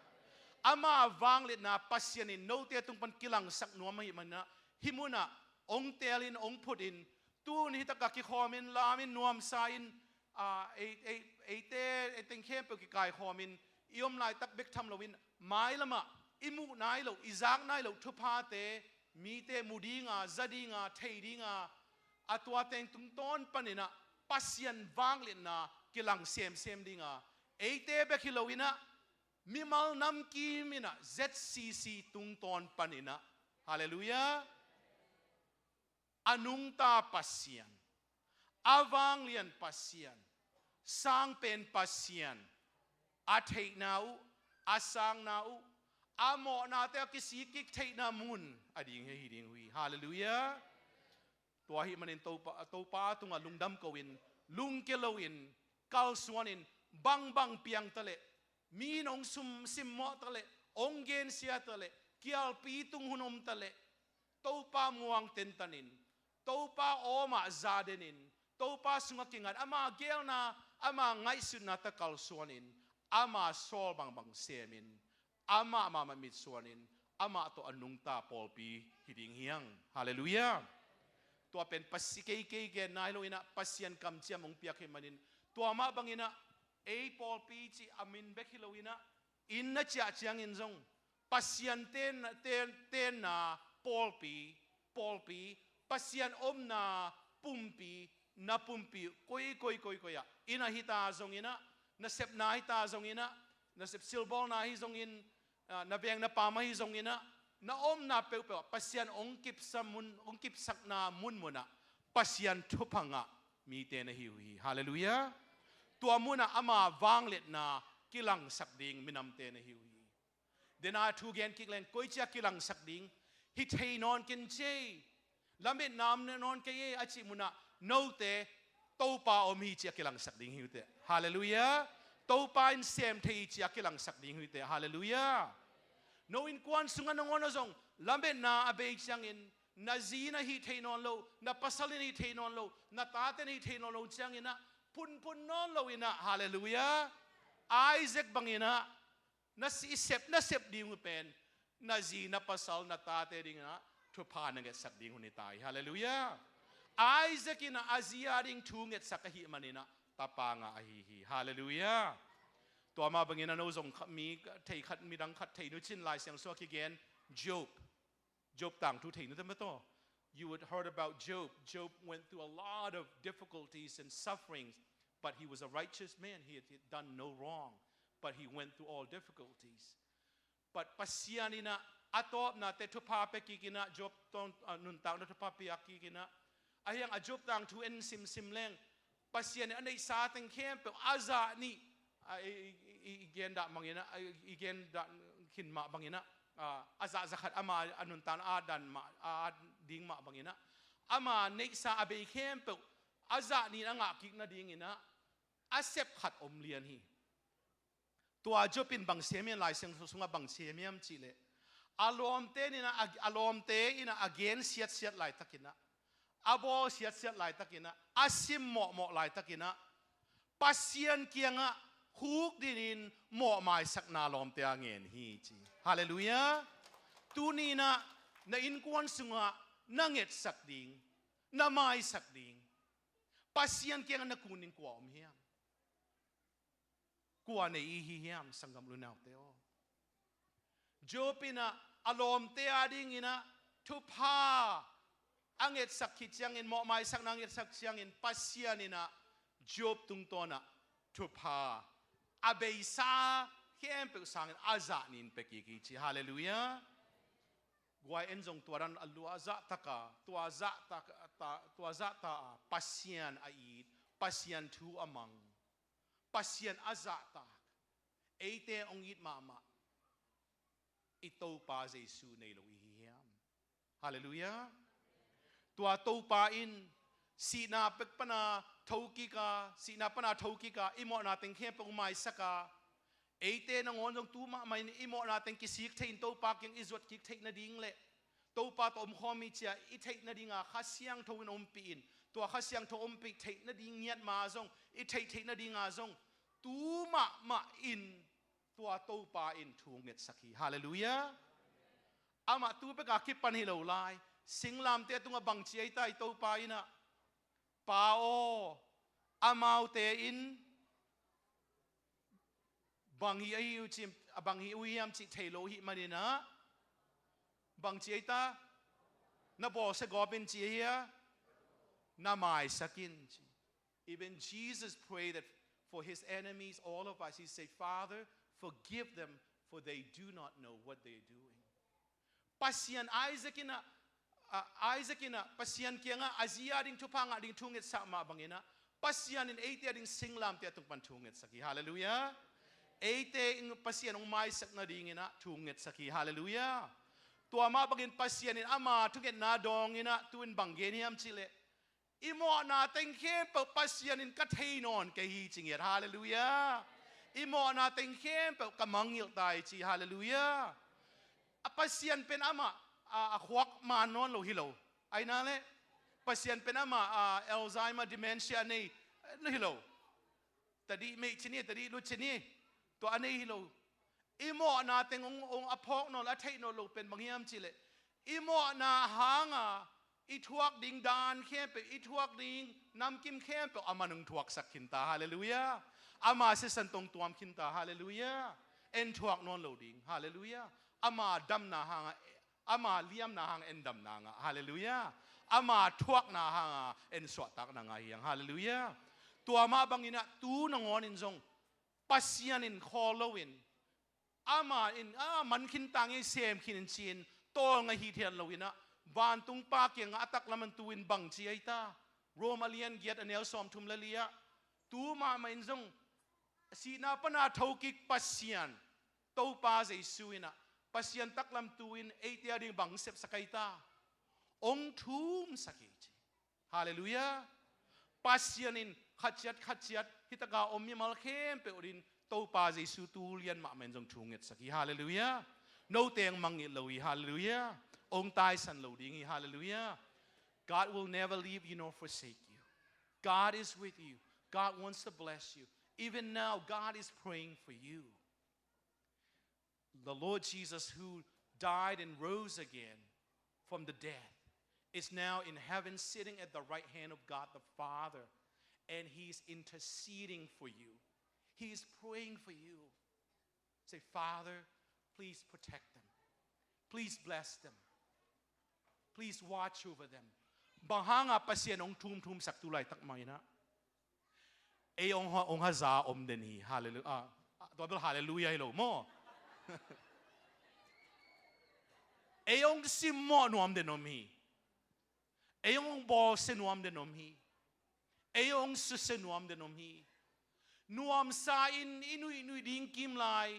Ama vangliatna Pasian in note tung pan kilangsak nuam ahih manin ah, hih munah hong teelin, hong phutin, tu-in hih takah kikhawmin, lamin, nuamsa-in, ah, ei, ei, eite, ei teng khempeuh kikaikhawmin i om laitak bek tham loin, mailamah i muh nai loh, i zak nai loh thuphate mite mu ding a, za ding a, thei ding a, a tua teng tungtawn panin ah Pasian vangliatna kilang semsem ding a, eite bek hi loin ah, mimal namkim in ah Z C C tungtawn panin ah, halleluiah, a nungta Pasian, a vanglian Pasian, sangpen Pasian, a theihna uh, a sangna uh, a mawhnate a kisik kik theihna mun a ding hi, hi ding uh hi. Halleluiah. Tua ahih manin Topa, Topa tungah lungdam ko-in, lungkia loin, kalsuanin, bangbang piang taleh, mi in hong sum, simmawh taleh, hong gensia taleh, kialpi tung hun om taleh, Topa muang tentan in, Topa aw mah za den in, Topa sungah kingat, ama geelna, ama ngaihsutna tawh kalsuanin, ama sawl bangbang semin, amah mahmah mitsuanin, amah tawh a nungta pawlpi hi ding hi hang. Halleluiah. Tua pen Pasi-, kei, kei genna hi loin ah, Pasian kamciam hong piak hi manin, tua mah bangin ah, ei pawlpi cih a min bek hi loin ah, inn na ciah ciangin zong, Pasian ten, ten, tenna pawlpi, pawlpi, Pasian omna pumpi, na pumpi, koi, koi, koi, koi ah, inn ahi ta zongin ah, na sepna ahi ta zongin ah, na sep silbawlna ahi zongin, ah, na veng na paam ahi zongin ah, na omna peuhpeuh ah, Pasian hong kipsa mun, hong kipsakna munmun ah, Pasian thupha ngah mite na hi uh hi. Halleluiah. Tua munah ama vangliatna kilangsak ding minamte na hi uh hi. Dena thu gen kik leng, koici a kilangsak ding, hi thei nawn ken ci ei, lametna om nawn kei ei a cih munah, note Topa om hi ci a kilangsak ding hi uh teh. Halleluiah. Topa in sem thei hi ci a kilangsak ding hi uh teh. Halleluiah. No innkuan sungah nangawn ah zong, lametna a bei ciangin, na zi in a hih thei nawn lo, na pasal in a hih thei nawn lo, na tate in a hih thei nawn lo ciangin ah, phunphun nawn loin ah, halleluiah, Isaac bangin ah, na si-, i sep, na sep ding uh pen, na zi, na pasal, na tate dingin ah thupha na ngetsak ding hun hi ta hi. Halleluiah. Isaac in ah a zi a ding thu ngetsak ahih manin ah tapa ngah ahi hi. Halleluiah. Tua mah bangin ah no zong kha-, mi thei khat, midang khat thei nu cin Lai Siangtho sungah kigen, Job. Job tangthu thei nu te mah tawh. You would heard about Job. Job went through a lot of difficulties and sufferings, but he was a righteous man. He had, he had done no wrong, but he went through all difficulties. But Pasian in ah a tawpnate thupha pia kik in ah, Job tawng, ah, nuntakna thupha pia kik in ah, ahi hang a Job tangthu en simsim leng, Pasian in a neihsa teng khempeuh a zah nih, a, i, i, i, i gen dah mangin ah, a, i gen dah khin mah bangin ah, a, a zah zakhat ama a nuntakna a dan mah, a, a ding mah bangin ah, ama neihsa a bei khempeuh a zah nih in a ngah kik nadingin ah, a sep khat om lian hi. Tua Job in bang sem hiam, Lai Siangtho sungah bang sem hiam cih leh, a lawmte in ah, a, a lawmte in ah a gen siatsiat laitakin ah, a bawl siatsiat laitakin ah, a sim mawhmawh laitakin ah, Pasian kiangah huk dinin mawhmaisakna lawmte a ngen hi ci. Halleluiah. Tuni in ah na innkuan sungah na ngetsak ding, na maisak ding, Pasian kiangah na kun ding kua om hiam? Kua nei i hi hiam, sanggam unaute aw? Job in ah a lawmte a dingin ah thupha a ngetsak khit ciangin, mawhmaisakna a ngetsak ciangin, Pasian in ah Job tungtawn ah thupha a beisa khempeuh sangin a zah nin pia kik hi ci. Halleluiah. Guai en zong tua dan a lua zahtak a, tua zahtak a, tua zahtak a Pasian a it, Pasian thu a mang, Pasian a zahtak, eite hong it mahmah i Topa Jesu nei lo i hi hiam? Halleluiah. Tua Topa in sihna pek pana thokik a, sihna pana thokik a, i mawhna teng khempeuh hong maisak a, eite nangawn zong tu mahmah in i mawhna teng kisik thei in Topa kiang i zuat kik theih nading le Topa tawh omkhawm i ci a i theih nadinga Kha Siangtho in ompih in, tua Kha Siangtho ompih theih nading ngiat ma zong, i theih theih nadinga zong tu mahmah in tua Topa in thu hong ngetsak hi. Halleluiah. Amah tu peka kipan hi lo lai. Singlamteh tungah bangci ei ta i Topa in ah, Pa aw, amaute in bang hi ahi uh cih, a bang hi uh hiam cih thei lo hih manin ah, bangci ei ta, na bawlsia gawp in ci ahi a, na maisak in ci. Even Jesus prayed that for his enemies, all of us, he said, Father, forgive them, for they do not know what they are doing. Pasian Isaac in ah, ah, Isaac in ah Pasian kiangah a zi a ding thupha ngah ding thu ngetsak mah bangin ah, Pasian in eite a ding singlamteh a tung pan thu ngetsak hi. Halleluiah. Eite in Pasian hong maisak nadingin ah thu ngetsak hi. Halleluiah. Tua mah bangin Pasian in ama thungetna dawngin ah tu in bang gen hiam cih leh, i mawhna teng khempeuh Pasian in ka thei nawn kei hi ci ngiat. Halleluiah. I mawhna teng khempeuh ka mangngilh ta hi ci. Halleluiah. A Pasian pen amah a, a khuak man nawn lo hi lo. Ahi na le, Pasian pen amah a, Alzheimer, dementia a nei, eh, hi lo. Tadih meih ci ni, tadih lut ci ni, tua a nei hi lo. I mawhna teng hong, hong a phawk nawn lo, a theih nawn lo pen bang hiam cih leh, i mawhna hanga i thuak ding dan khempeuh, i thuak ding namkim khempeuh aman hong thuaksak khin ta. Halleluiah. Ama sisan tawh hong tuam khin ta. Halleluiah. En thuak nawn lo ding. Halleluiah. Ama damna hanga, ama liamna hanga en damna ngah. Halleluiah. Ama thuakna hanga en suahtakna ngah hi hang. Halleluiah. Tua mah bangin ah tu nangawn in zong Pasian in khawl loin, ama in, a man khin ta ing, sem khin in ci-in tawlnga hithiat loin ah, vantung Pa kiangah a taklam in tu in bangci ei ta? Rom a lian giat a neu sawmthum le li ah, tu mahmah in zong sihna pana thokik Pasian, Topa Jesu in ah, Pasian taklam tu in eite a ding bang sepsak ei ta? Hong thumsak hi ci. Halleluiah. Pasian in khatciat khatciat hih taka om mimal khempeuh ding Topa Jesu tu lian mahmah in zong thu ngetsak hi. Halleluiah. Note hong mangngilh lo hi. Halleluiah. Hong taisan lo ding hi. Halleluiah. God will never leave you nor forsake you. God is with you. God wants to bless you. Even now, God is praying for you. The Lord Jesus, who died and rose again from the dead, is now in heaven, sitting at the right hand of God the Father, and He is interceding for you. He is praying for you. Say, Father, please protect them. Please bless them. Please watch over them. Bang hanga Pasian hong thumthumsak tu laitak mah in ah, ei hong ha, hong haza om den hi. Halleluiah. Ah, tua bel halleluiah hi lo maw? Ei hong simmawh nuam den om hi. Ei hong bawlsia nuam den om hi. Ei hong susia nuam den om hi. Nuamsa in i nuihnuih ding kim lai,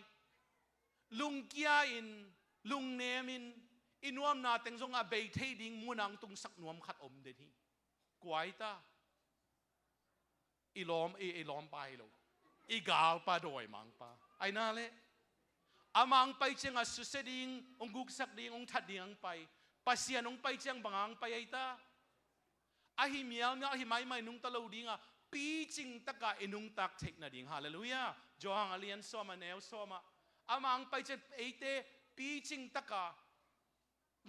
lungkia in, lungnem in, i nuamna teng zong a bei thei ding munah hong tungsak nuam khat om den hi. Kua hi ta? I lawm, i, i lawmpa hi lo. I galpa, dawimangpa. Ahi na le, amah hong pai ciangah susia ding, hong guksak ding, hong that ding hong pai. Pasian hong pai ciang bang hong pai ei ta? Ahi mialmial, ahi maimai nungta lo dingah, picing takah i nungtak theih nading. Halleluiah. Johan a lian sawm a neu sawm ah, amah hong pai ciang eite picing takah,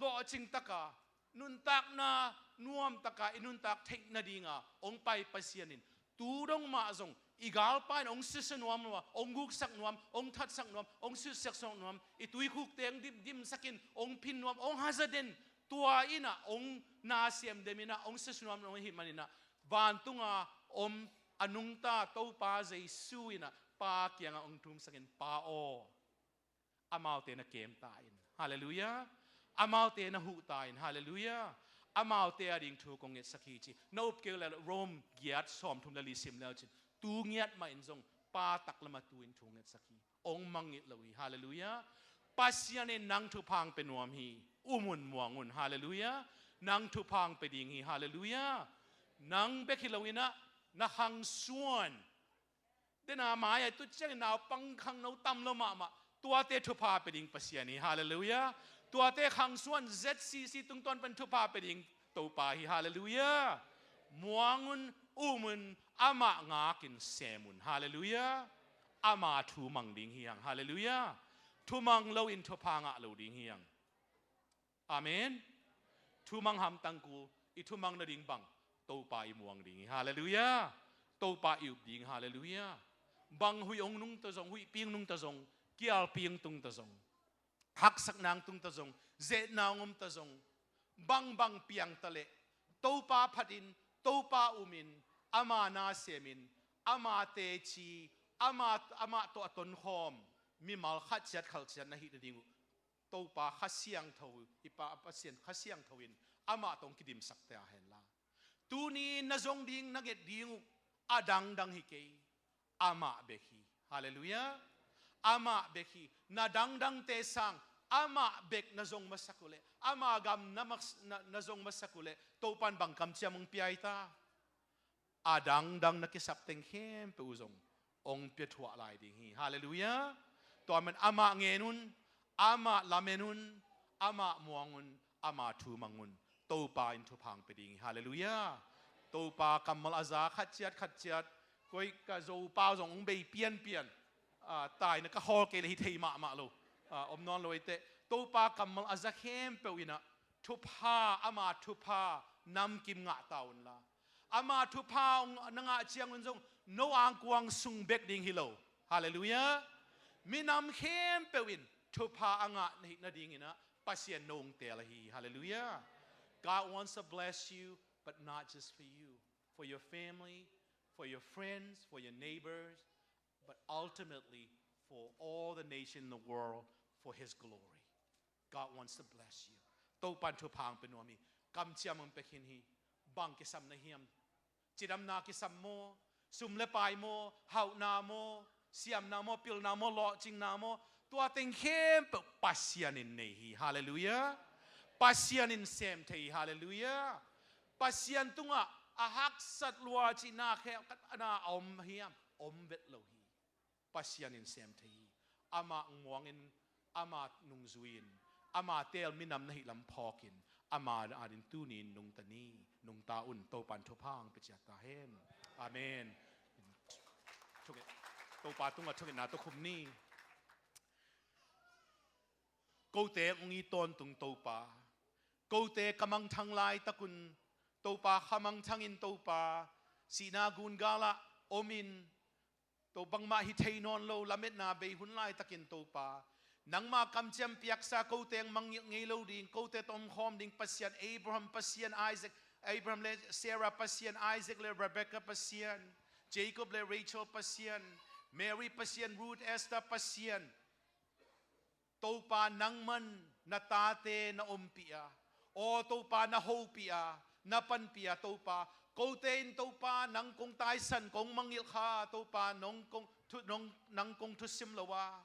lawhcing takah, nuntakna nuam takah i nuntak theih nadinga hong pai Pasian in tu dong mah zong I galpa in hong susia nuam lo a, hong guksak nuam, hong thatsak nuam, hong susiaksak nuam, i tuikhukte hong dimdimsakin, hong phin nuam, hong hazaden, tua in ah hong na semdem in ah hong susia nuam lo ahih manin ah, vantunga om a nungta Topa Jesu in ah Pa kiangah hong thumsakin, Pa aw, amaute na kem ta in. Halleluiah. Amaute na huh ta in. Halleluiah. Amaute ading thu kong ngetsak hi ci. Na up kei uh leh Rome giat sawmthum le li sim le uh cin, tu ngiat mah in zong Pa taklam ah tu in thu ngetsak hi. Hong mangngilh lo hi. Halleluiah. Pasian in nang thupha hong pia nuam hi. Um un, muang un. Halleluiah. Nang thupha hong pia ding hi. Halleluiah. Nang bek hi lo in ah, na khangsuan, tena mai-ah tu ciangin naupang khangno tam lo mahmah, tuate thupha pia ding Pasian hi. Halleluiah. Tuate khangsuan, Z C C tungtawn pan thupha pia ding Topa hi. Halleluiah. Muang un, um un, amah ngakin sem un. Halleluiah. Ama thu mang ding hi hang. Halleluiah. Thu mang loin thupha ngah lo ding hi hang. Amen. Thumang hamtang kul, i thumang nading bang, Topa i muang ding hi. Halleluiah. Topa i up ding. Halleluiah. Bang huih hong nungta zong, huihpi hong nungta zong, kialpi hong tungta zong, haksatna hong tungta zong, zehna hong omta zong, bangbang piangta leh, Topa phatin, Topa umin, ama na semin, ama teci, ama, amah tawh a tonkhawm mimal khat ciat khal ciat na hih nading uh Topa Kha Siangtho, i Pa Pasian Kha Siangtho in amah tawh hong kidimsak ta hen la. Tuni na zong ding, na nget ding uh a dangdang hi kei. Amah bek hi. Halleluiah. Amah bek hi. Na dangdangte sang amah bek na zong masak uh leh, ama gam na mas-, na, na zong masak uh leh, Topan bang kamciam hong pia i ta? A dangdang na kisap teng khempeuh uh zong hong pia thuah lai ding hi. Halleluiah. Tua man amah ngen un, amah lamen un, amah muang un, ama thu mang un. Topa in thupha hong pia ding hi. Halleluiah. Topa kammal a za khat ciat khat ciat, koi ka Zopa zong hong bei pianpian. Ah, taina ka hawl kei leh hi thei mahmah lo. Ah, om nawn lo ei teh. Topa kammal a za khempeuh in ah thupha, ama thupha namkim ngah ta un la. Ama thupha hong na ngah ciangun zong no angkuang sung bek ding hi lo. Halleluiah. Minam khempeuh in thupha a ngah na hih nadingin ah Pasian no hong teel ahi hi. Halleluiah. God wants to bless you, but not just for you. For your family, for your friends, for your neighbors, but ultimately for all the nation in the world, for His glory. God wants to bless you. Topan thupha hong pia nuam hi. Kamciam hong pia khin hi. Bang kisam na hiam? Cidamna kisam maw? Sum le pai maw? Hauhna maw? Siamna maw? Pilna maw? Lawhcinna maw? Tua teng khempeuh Pasian in nei hi. Halleluiah. Pasian in sem thei hi. Halleluiah. Pasian tungah a haksat lua cihna khe-, na a om hiam? Om vet lo hi. Pasian in sem thei hi. Amah muangin, ama nungzui-in, ama teel minam na hih lam phawkin, ama adingin tuni-in nungta ni, nungta un. Topan thupha hong pia ciat ta hen. Amen. Thunget. Topa tungah thungetna tawh khum ni. Kote hong it tawntung Topa, kote ka mangthang laitakun, Topa, kha mangthangin Topa, sihna gungalah omin, Topa, bangmah hi thei nawn lo lametna bei hun laitakin Topa, nangma kamciam piaksa kote hong mangngilh ngei lo ding, kote tawh omkhawm ding Pasian, Abraham Pasian, Isaac, Abraham le Sarah Pasian, Isaac le Rebekah Pasian, Jacob le Rachel Pasian, Mary Pasian, Ruth, Esther Pasian, Topa, nangman na tate na ompih a, aw Topa, na hopih a, na panpih a, Topa, kote in Topa nang kong taisan, kong mangngilh kha, Topa, nong kong thu-, nong, nang kong thusim lo a,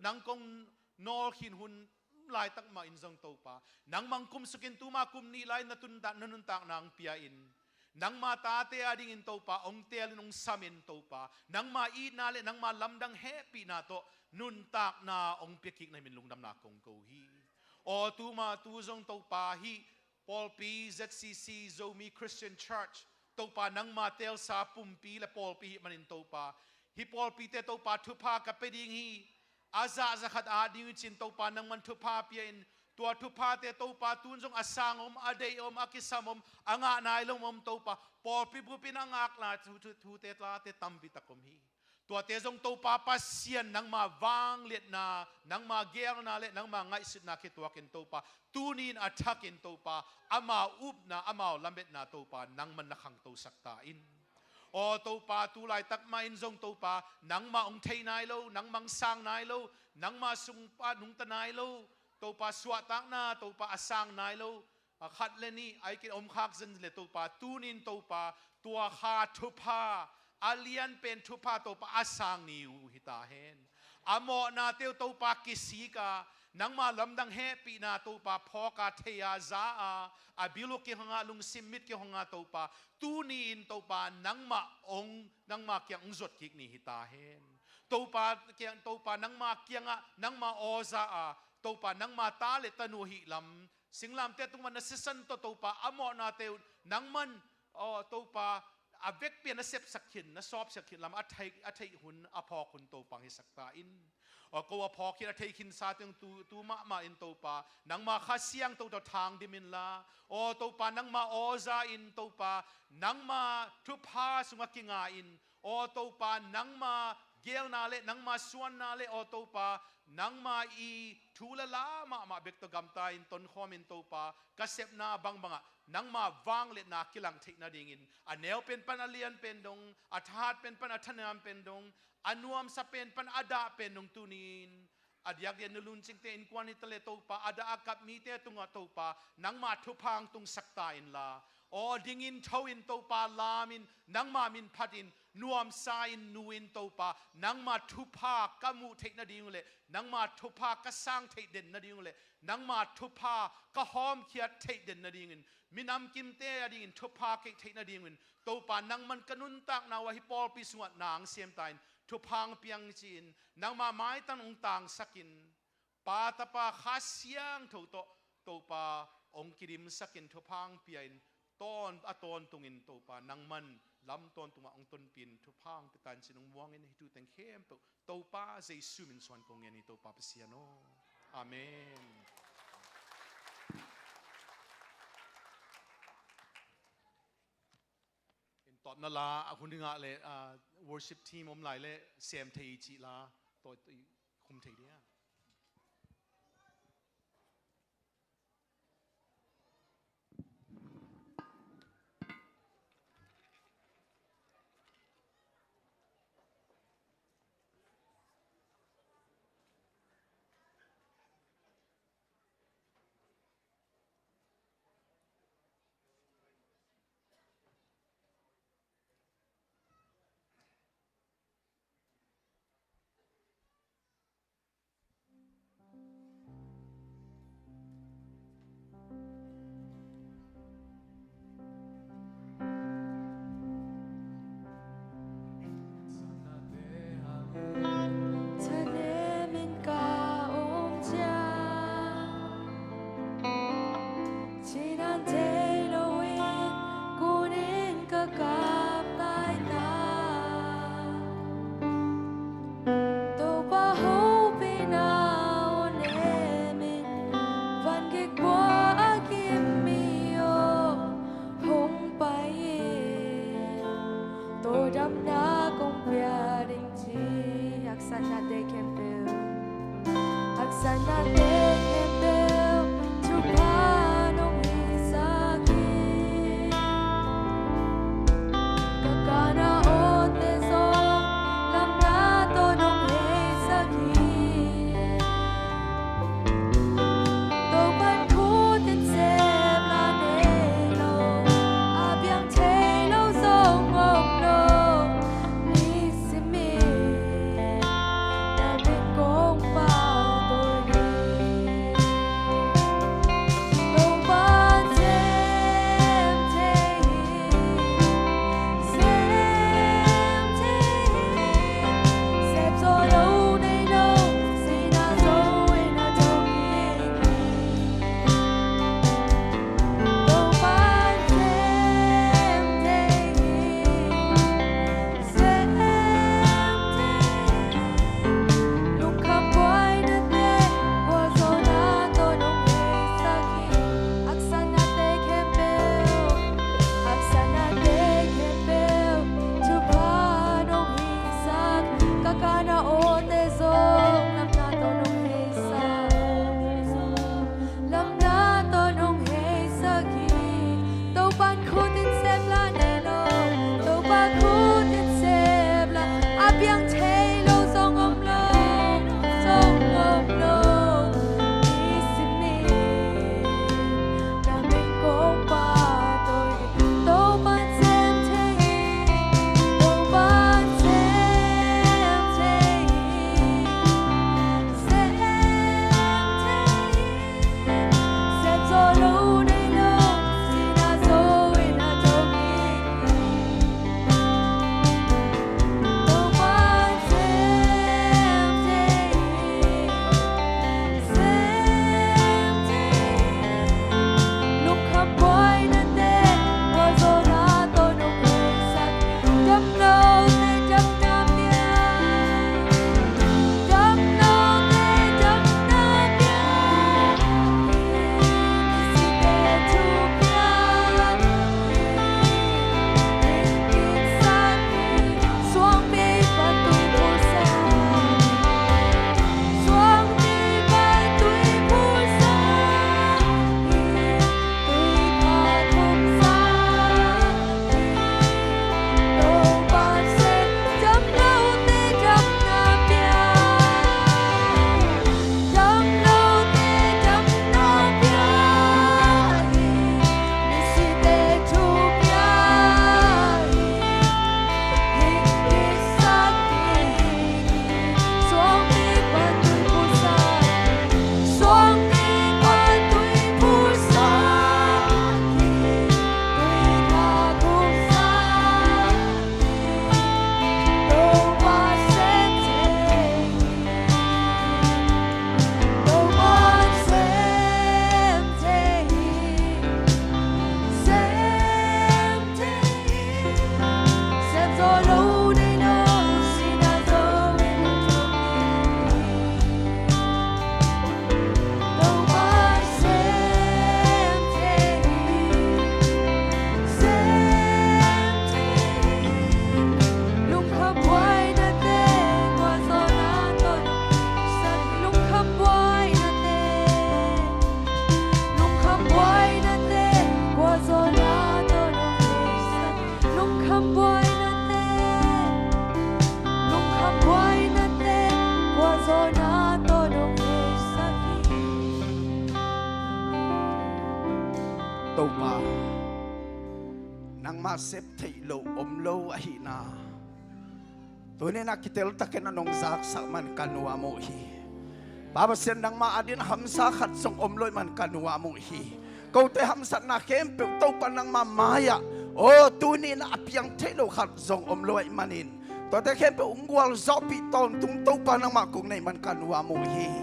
nang kong nawlkhin hun laitak mah in zong Topa, nangmah hong kumsukin tuma kum nih lai na tuntak, na nuntakna hong pia-in, nangma tate adingin Topa hong teelin hong samin Topa, nangma itna le nangma lamdang hehpihna tawh nuntakna hong piakik na hi min lungdamna kong ko hi. Aw tuma tu zong Topa, hih pawlpi Z C C, Zomi Christian Church, Topa, nangma teelsa pumpi le pawlpi hih manin Topa, hih pawlpite Topa thupha ka pia ding hi. A zah za khat at ding uh cin Topa nangman thupha pia-in, Tua thuphate Topa tun zong a sang om, a deih om, a kisam om, a ngah nai lo om Topa. Pawlpi bupin a ngak lai thu, thu, thute tlate tampi tak om hi. Tuate zong Topa Pasian nangma vangliatna, nangma geelna le nangma ngaihsutna khituakin Topa, tuni-in a thakin Topa, amau upna, amau lametna Topa, nangman na khangtosak ta in. Aw Topa, tu laitak mah in zong Topa, nangma hong thei nai lo, nangma hong sang nai lo, nangma sungpa nungta nai lo, Topa suahtakna Topa a sang nai lo, a khat le nih a ikin om khak zen le Topa, tunin Topa, tua kha thupha, a lianpen thupha Topa a sang ni uh hi ta hen. A mawhnate uh Topa kisik a, nangma lamdang hehpihna Topa phawk a, thei a, za a, a bil uh kihong a, lungsim mit kihong a Topa, tuni-in Topa nangmah hong, nangma kiang hong zuat kik ni hi ta hen. Topa kiang, Topa nangma kiangah, nangma aw za a, Topa nangma ta le tanu ahih lam, singlamte tungah na sisan tawh Topa a mawhnate uh nangman, aw Topa, a vekpi a na sepsak khin, na sawpsak khin lam a theih, a theih hun, a phawk hun Topa hong hisak ta in. Aw ko a phawk khin, a thei khin sa teng tu, tu mahmah in Topa, nangma Kha Siangtho tawh thang dim inla, aw Topa nangma aw za in Topa, nangma thupha sungah kinga in, aw Topa nangma geelna le nangma suanna le aw Topa, nangma i thu le la mahmah bek tawh gamta in tonkhawm in Topa, ka sepna bangbangah nangma vangliatna kilang theih nadingin, a neu pen pan a lian pen dong, a thahat pen pan a thanuam pen dong, a nuamsa pen pan a dah pen dong tuni-in, a diakdiak nu luncingte innkuan hi ta le Topa, a dah a kap mite tungah Topa, nangma thupha hong tungsak ta inla, aw dingin tho in Topa, lam in, nangma min phat in, nuamsa in, nu in Topa, nangma thupha ka muh theih nading uh le, nangma thupha ka sang theih den nading uh le, nangma thupha ka hawmkhiat theih den nadingin, minam kimte adingin thupha keih theih nadingin, Topa nangman ka nuntakna uh ah hih pawlpi sungah na hong siam ta in, thupha hong pia in ci-in, nangma maitang hong tangsak in, Pa, Tapa, Kha Siangtho tawh Topa hong kidimsak in, thupha hong pia in, tawn, a tawntungin Topa nangman lam tawntungah hong tonpih in, thupha hong pia ta in ci-in hong muang in, hih thu teng khempeuh Topa Jesu min suang kong ngen hi Topa Pasian aw. Amen. In tawpna la a hun dingah le, ah, worship team om lai le sem thei i cih la, tawi, tawi khum thei dia. Cinan thei lo in kunin ka kap lai ta. Topa hopihna aw nemin van kik bua a kim mi aw hong pai in. Tawldamna kong pia ding ci. Haksatnate khempeuh, haksatnate khempeuh thupha nong hisak hi. Ka kana awte zong lamna tawh nong heisak hi. Topa'n khut in sem la nei lo, a piang thei lo zong om lo. Nisim in na min kong pauto hi. Topa, nangmah sep theih loh om lo ahihna tuni-in ah kiteltakin ah nong zaksak man ka nuam uh hi. Pa Pasian, nangmah adingin hamsa khat zong om lo ahih man ka nuam uh hi. Kote hamsatna khempeuh Topa nangmah mai-ah, aw, tuni-in ah a piang theih loh khat zong om lo ahih manin, tuate khempeuh hong gualzawhpih tawntung Topa nangmah kong nei man ka nuam uh hi.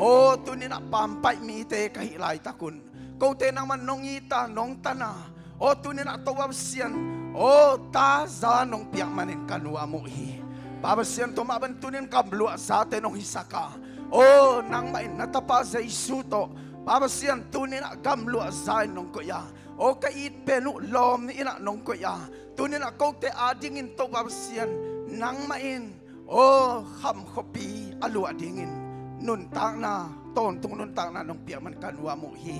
Aw, tuni-in ah pampaih mite ka hih laitakun kote nangmah nong it a, nong tan a, aw, tuni-in ah Topa Pasian, aw, taza nong piak manin ka nuam uh hi. Pa Pasian, tua mah bangin tuni-in gamluah zate nong hisak a, aw, nangmah in na tapa Jesu tawh, Pa Pasian, tuni-in ah gamluah za-in nong koih a, aw, ka it pen uh lawm ni-in ah nong koih a, tuni-in ah kote adingin Topa Pasian, nangmah in, aw, kham khuapi a luah dingin nuntakna, tawntung nuntakna nong piak man ka nuam uh hi.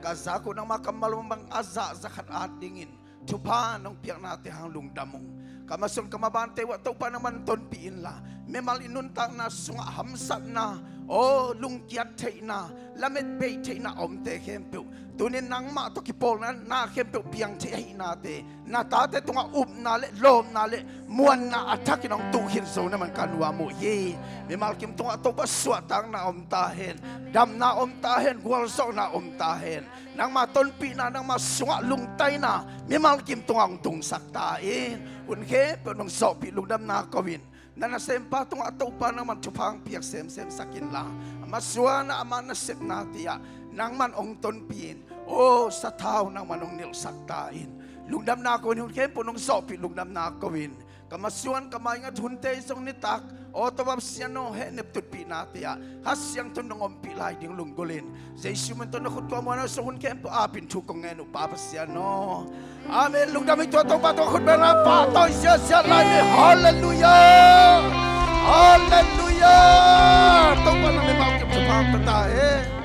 Ka zak uh nangmah kammal uh bang a zah za khat adingin thupha nong piaknate hang lungdam ung. Ka masuan ka mabante uh ah Topa nangmah tonpih inla, mimal i nuntakna sungah hamsatna, aw, lungkiat theihna, lamet bei theihna omte khempeuh tuni-in nangmah tawh kipawlna na khempeuh piang thei ahihnate, na tate tungah upna le lawpna le muanna a thakin hong tuh khin zo na man ka nuam uh hi. Mimal kim tungah Topa suahtakna om ta hen, damna om ta hen, gualzawhna om ta hen. Nangmah tonpihna, nangmah sungah lungtaina mimal kim tungah hong tungsak ta in. Hun khempeuh nong zawhpih lungdamna ko-in, na nasempa tungah Topa nangmah thupha hong piak semsem sak inla, a masuan ah, ama nasepnate ah nangmah hong tonpih in, aw, sathau nangmah hong nilhsak ta in. Lungdamna ko-in, hun khempeuh nong zawhpih lungdamna ko-in, ka masuan ka maingat hunte zong nitak, aw, Topa Pasian aw, hehnep tutpihnate ah Kha Siangtho nong ompih lai ding lunggulhin, Jesu min tawh na khut kua muanna sung hun khempeuh apin thu kong ngen uh, Pa Pasian aw. Amen. Lungdam hi. Tua Topa tungah khut bengna pahtawi ziahziah lai ni. Halleluiah. Halleluiah. Topa na mimal kim thupha hong pia ta hen.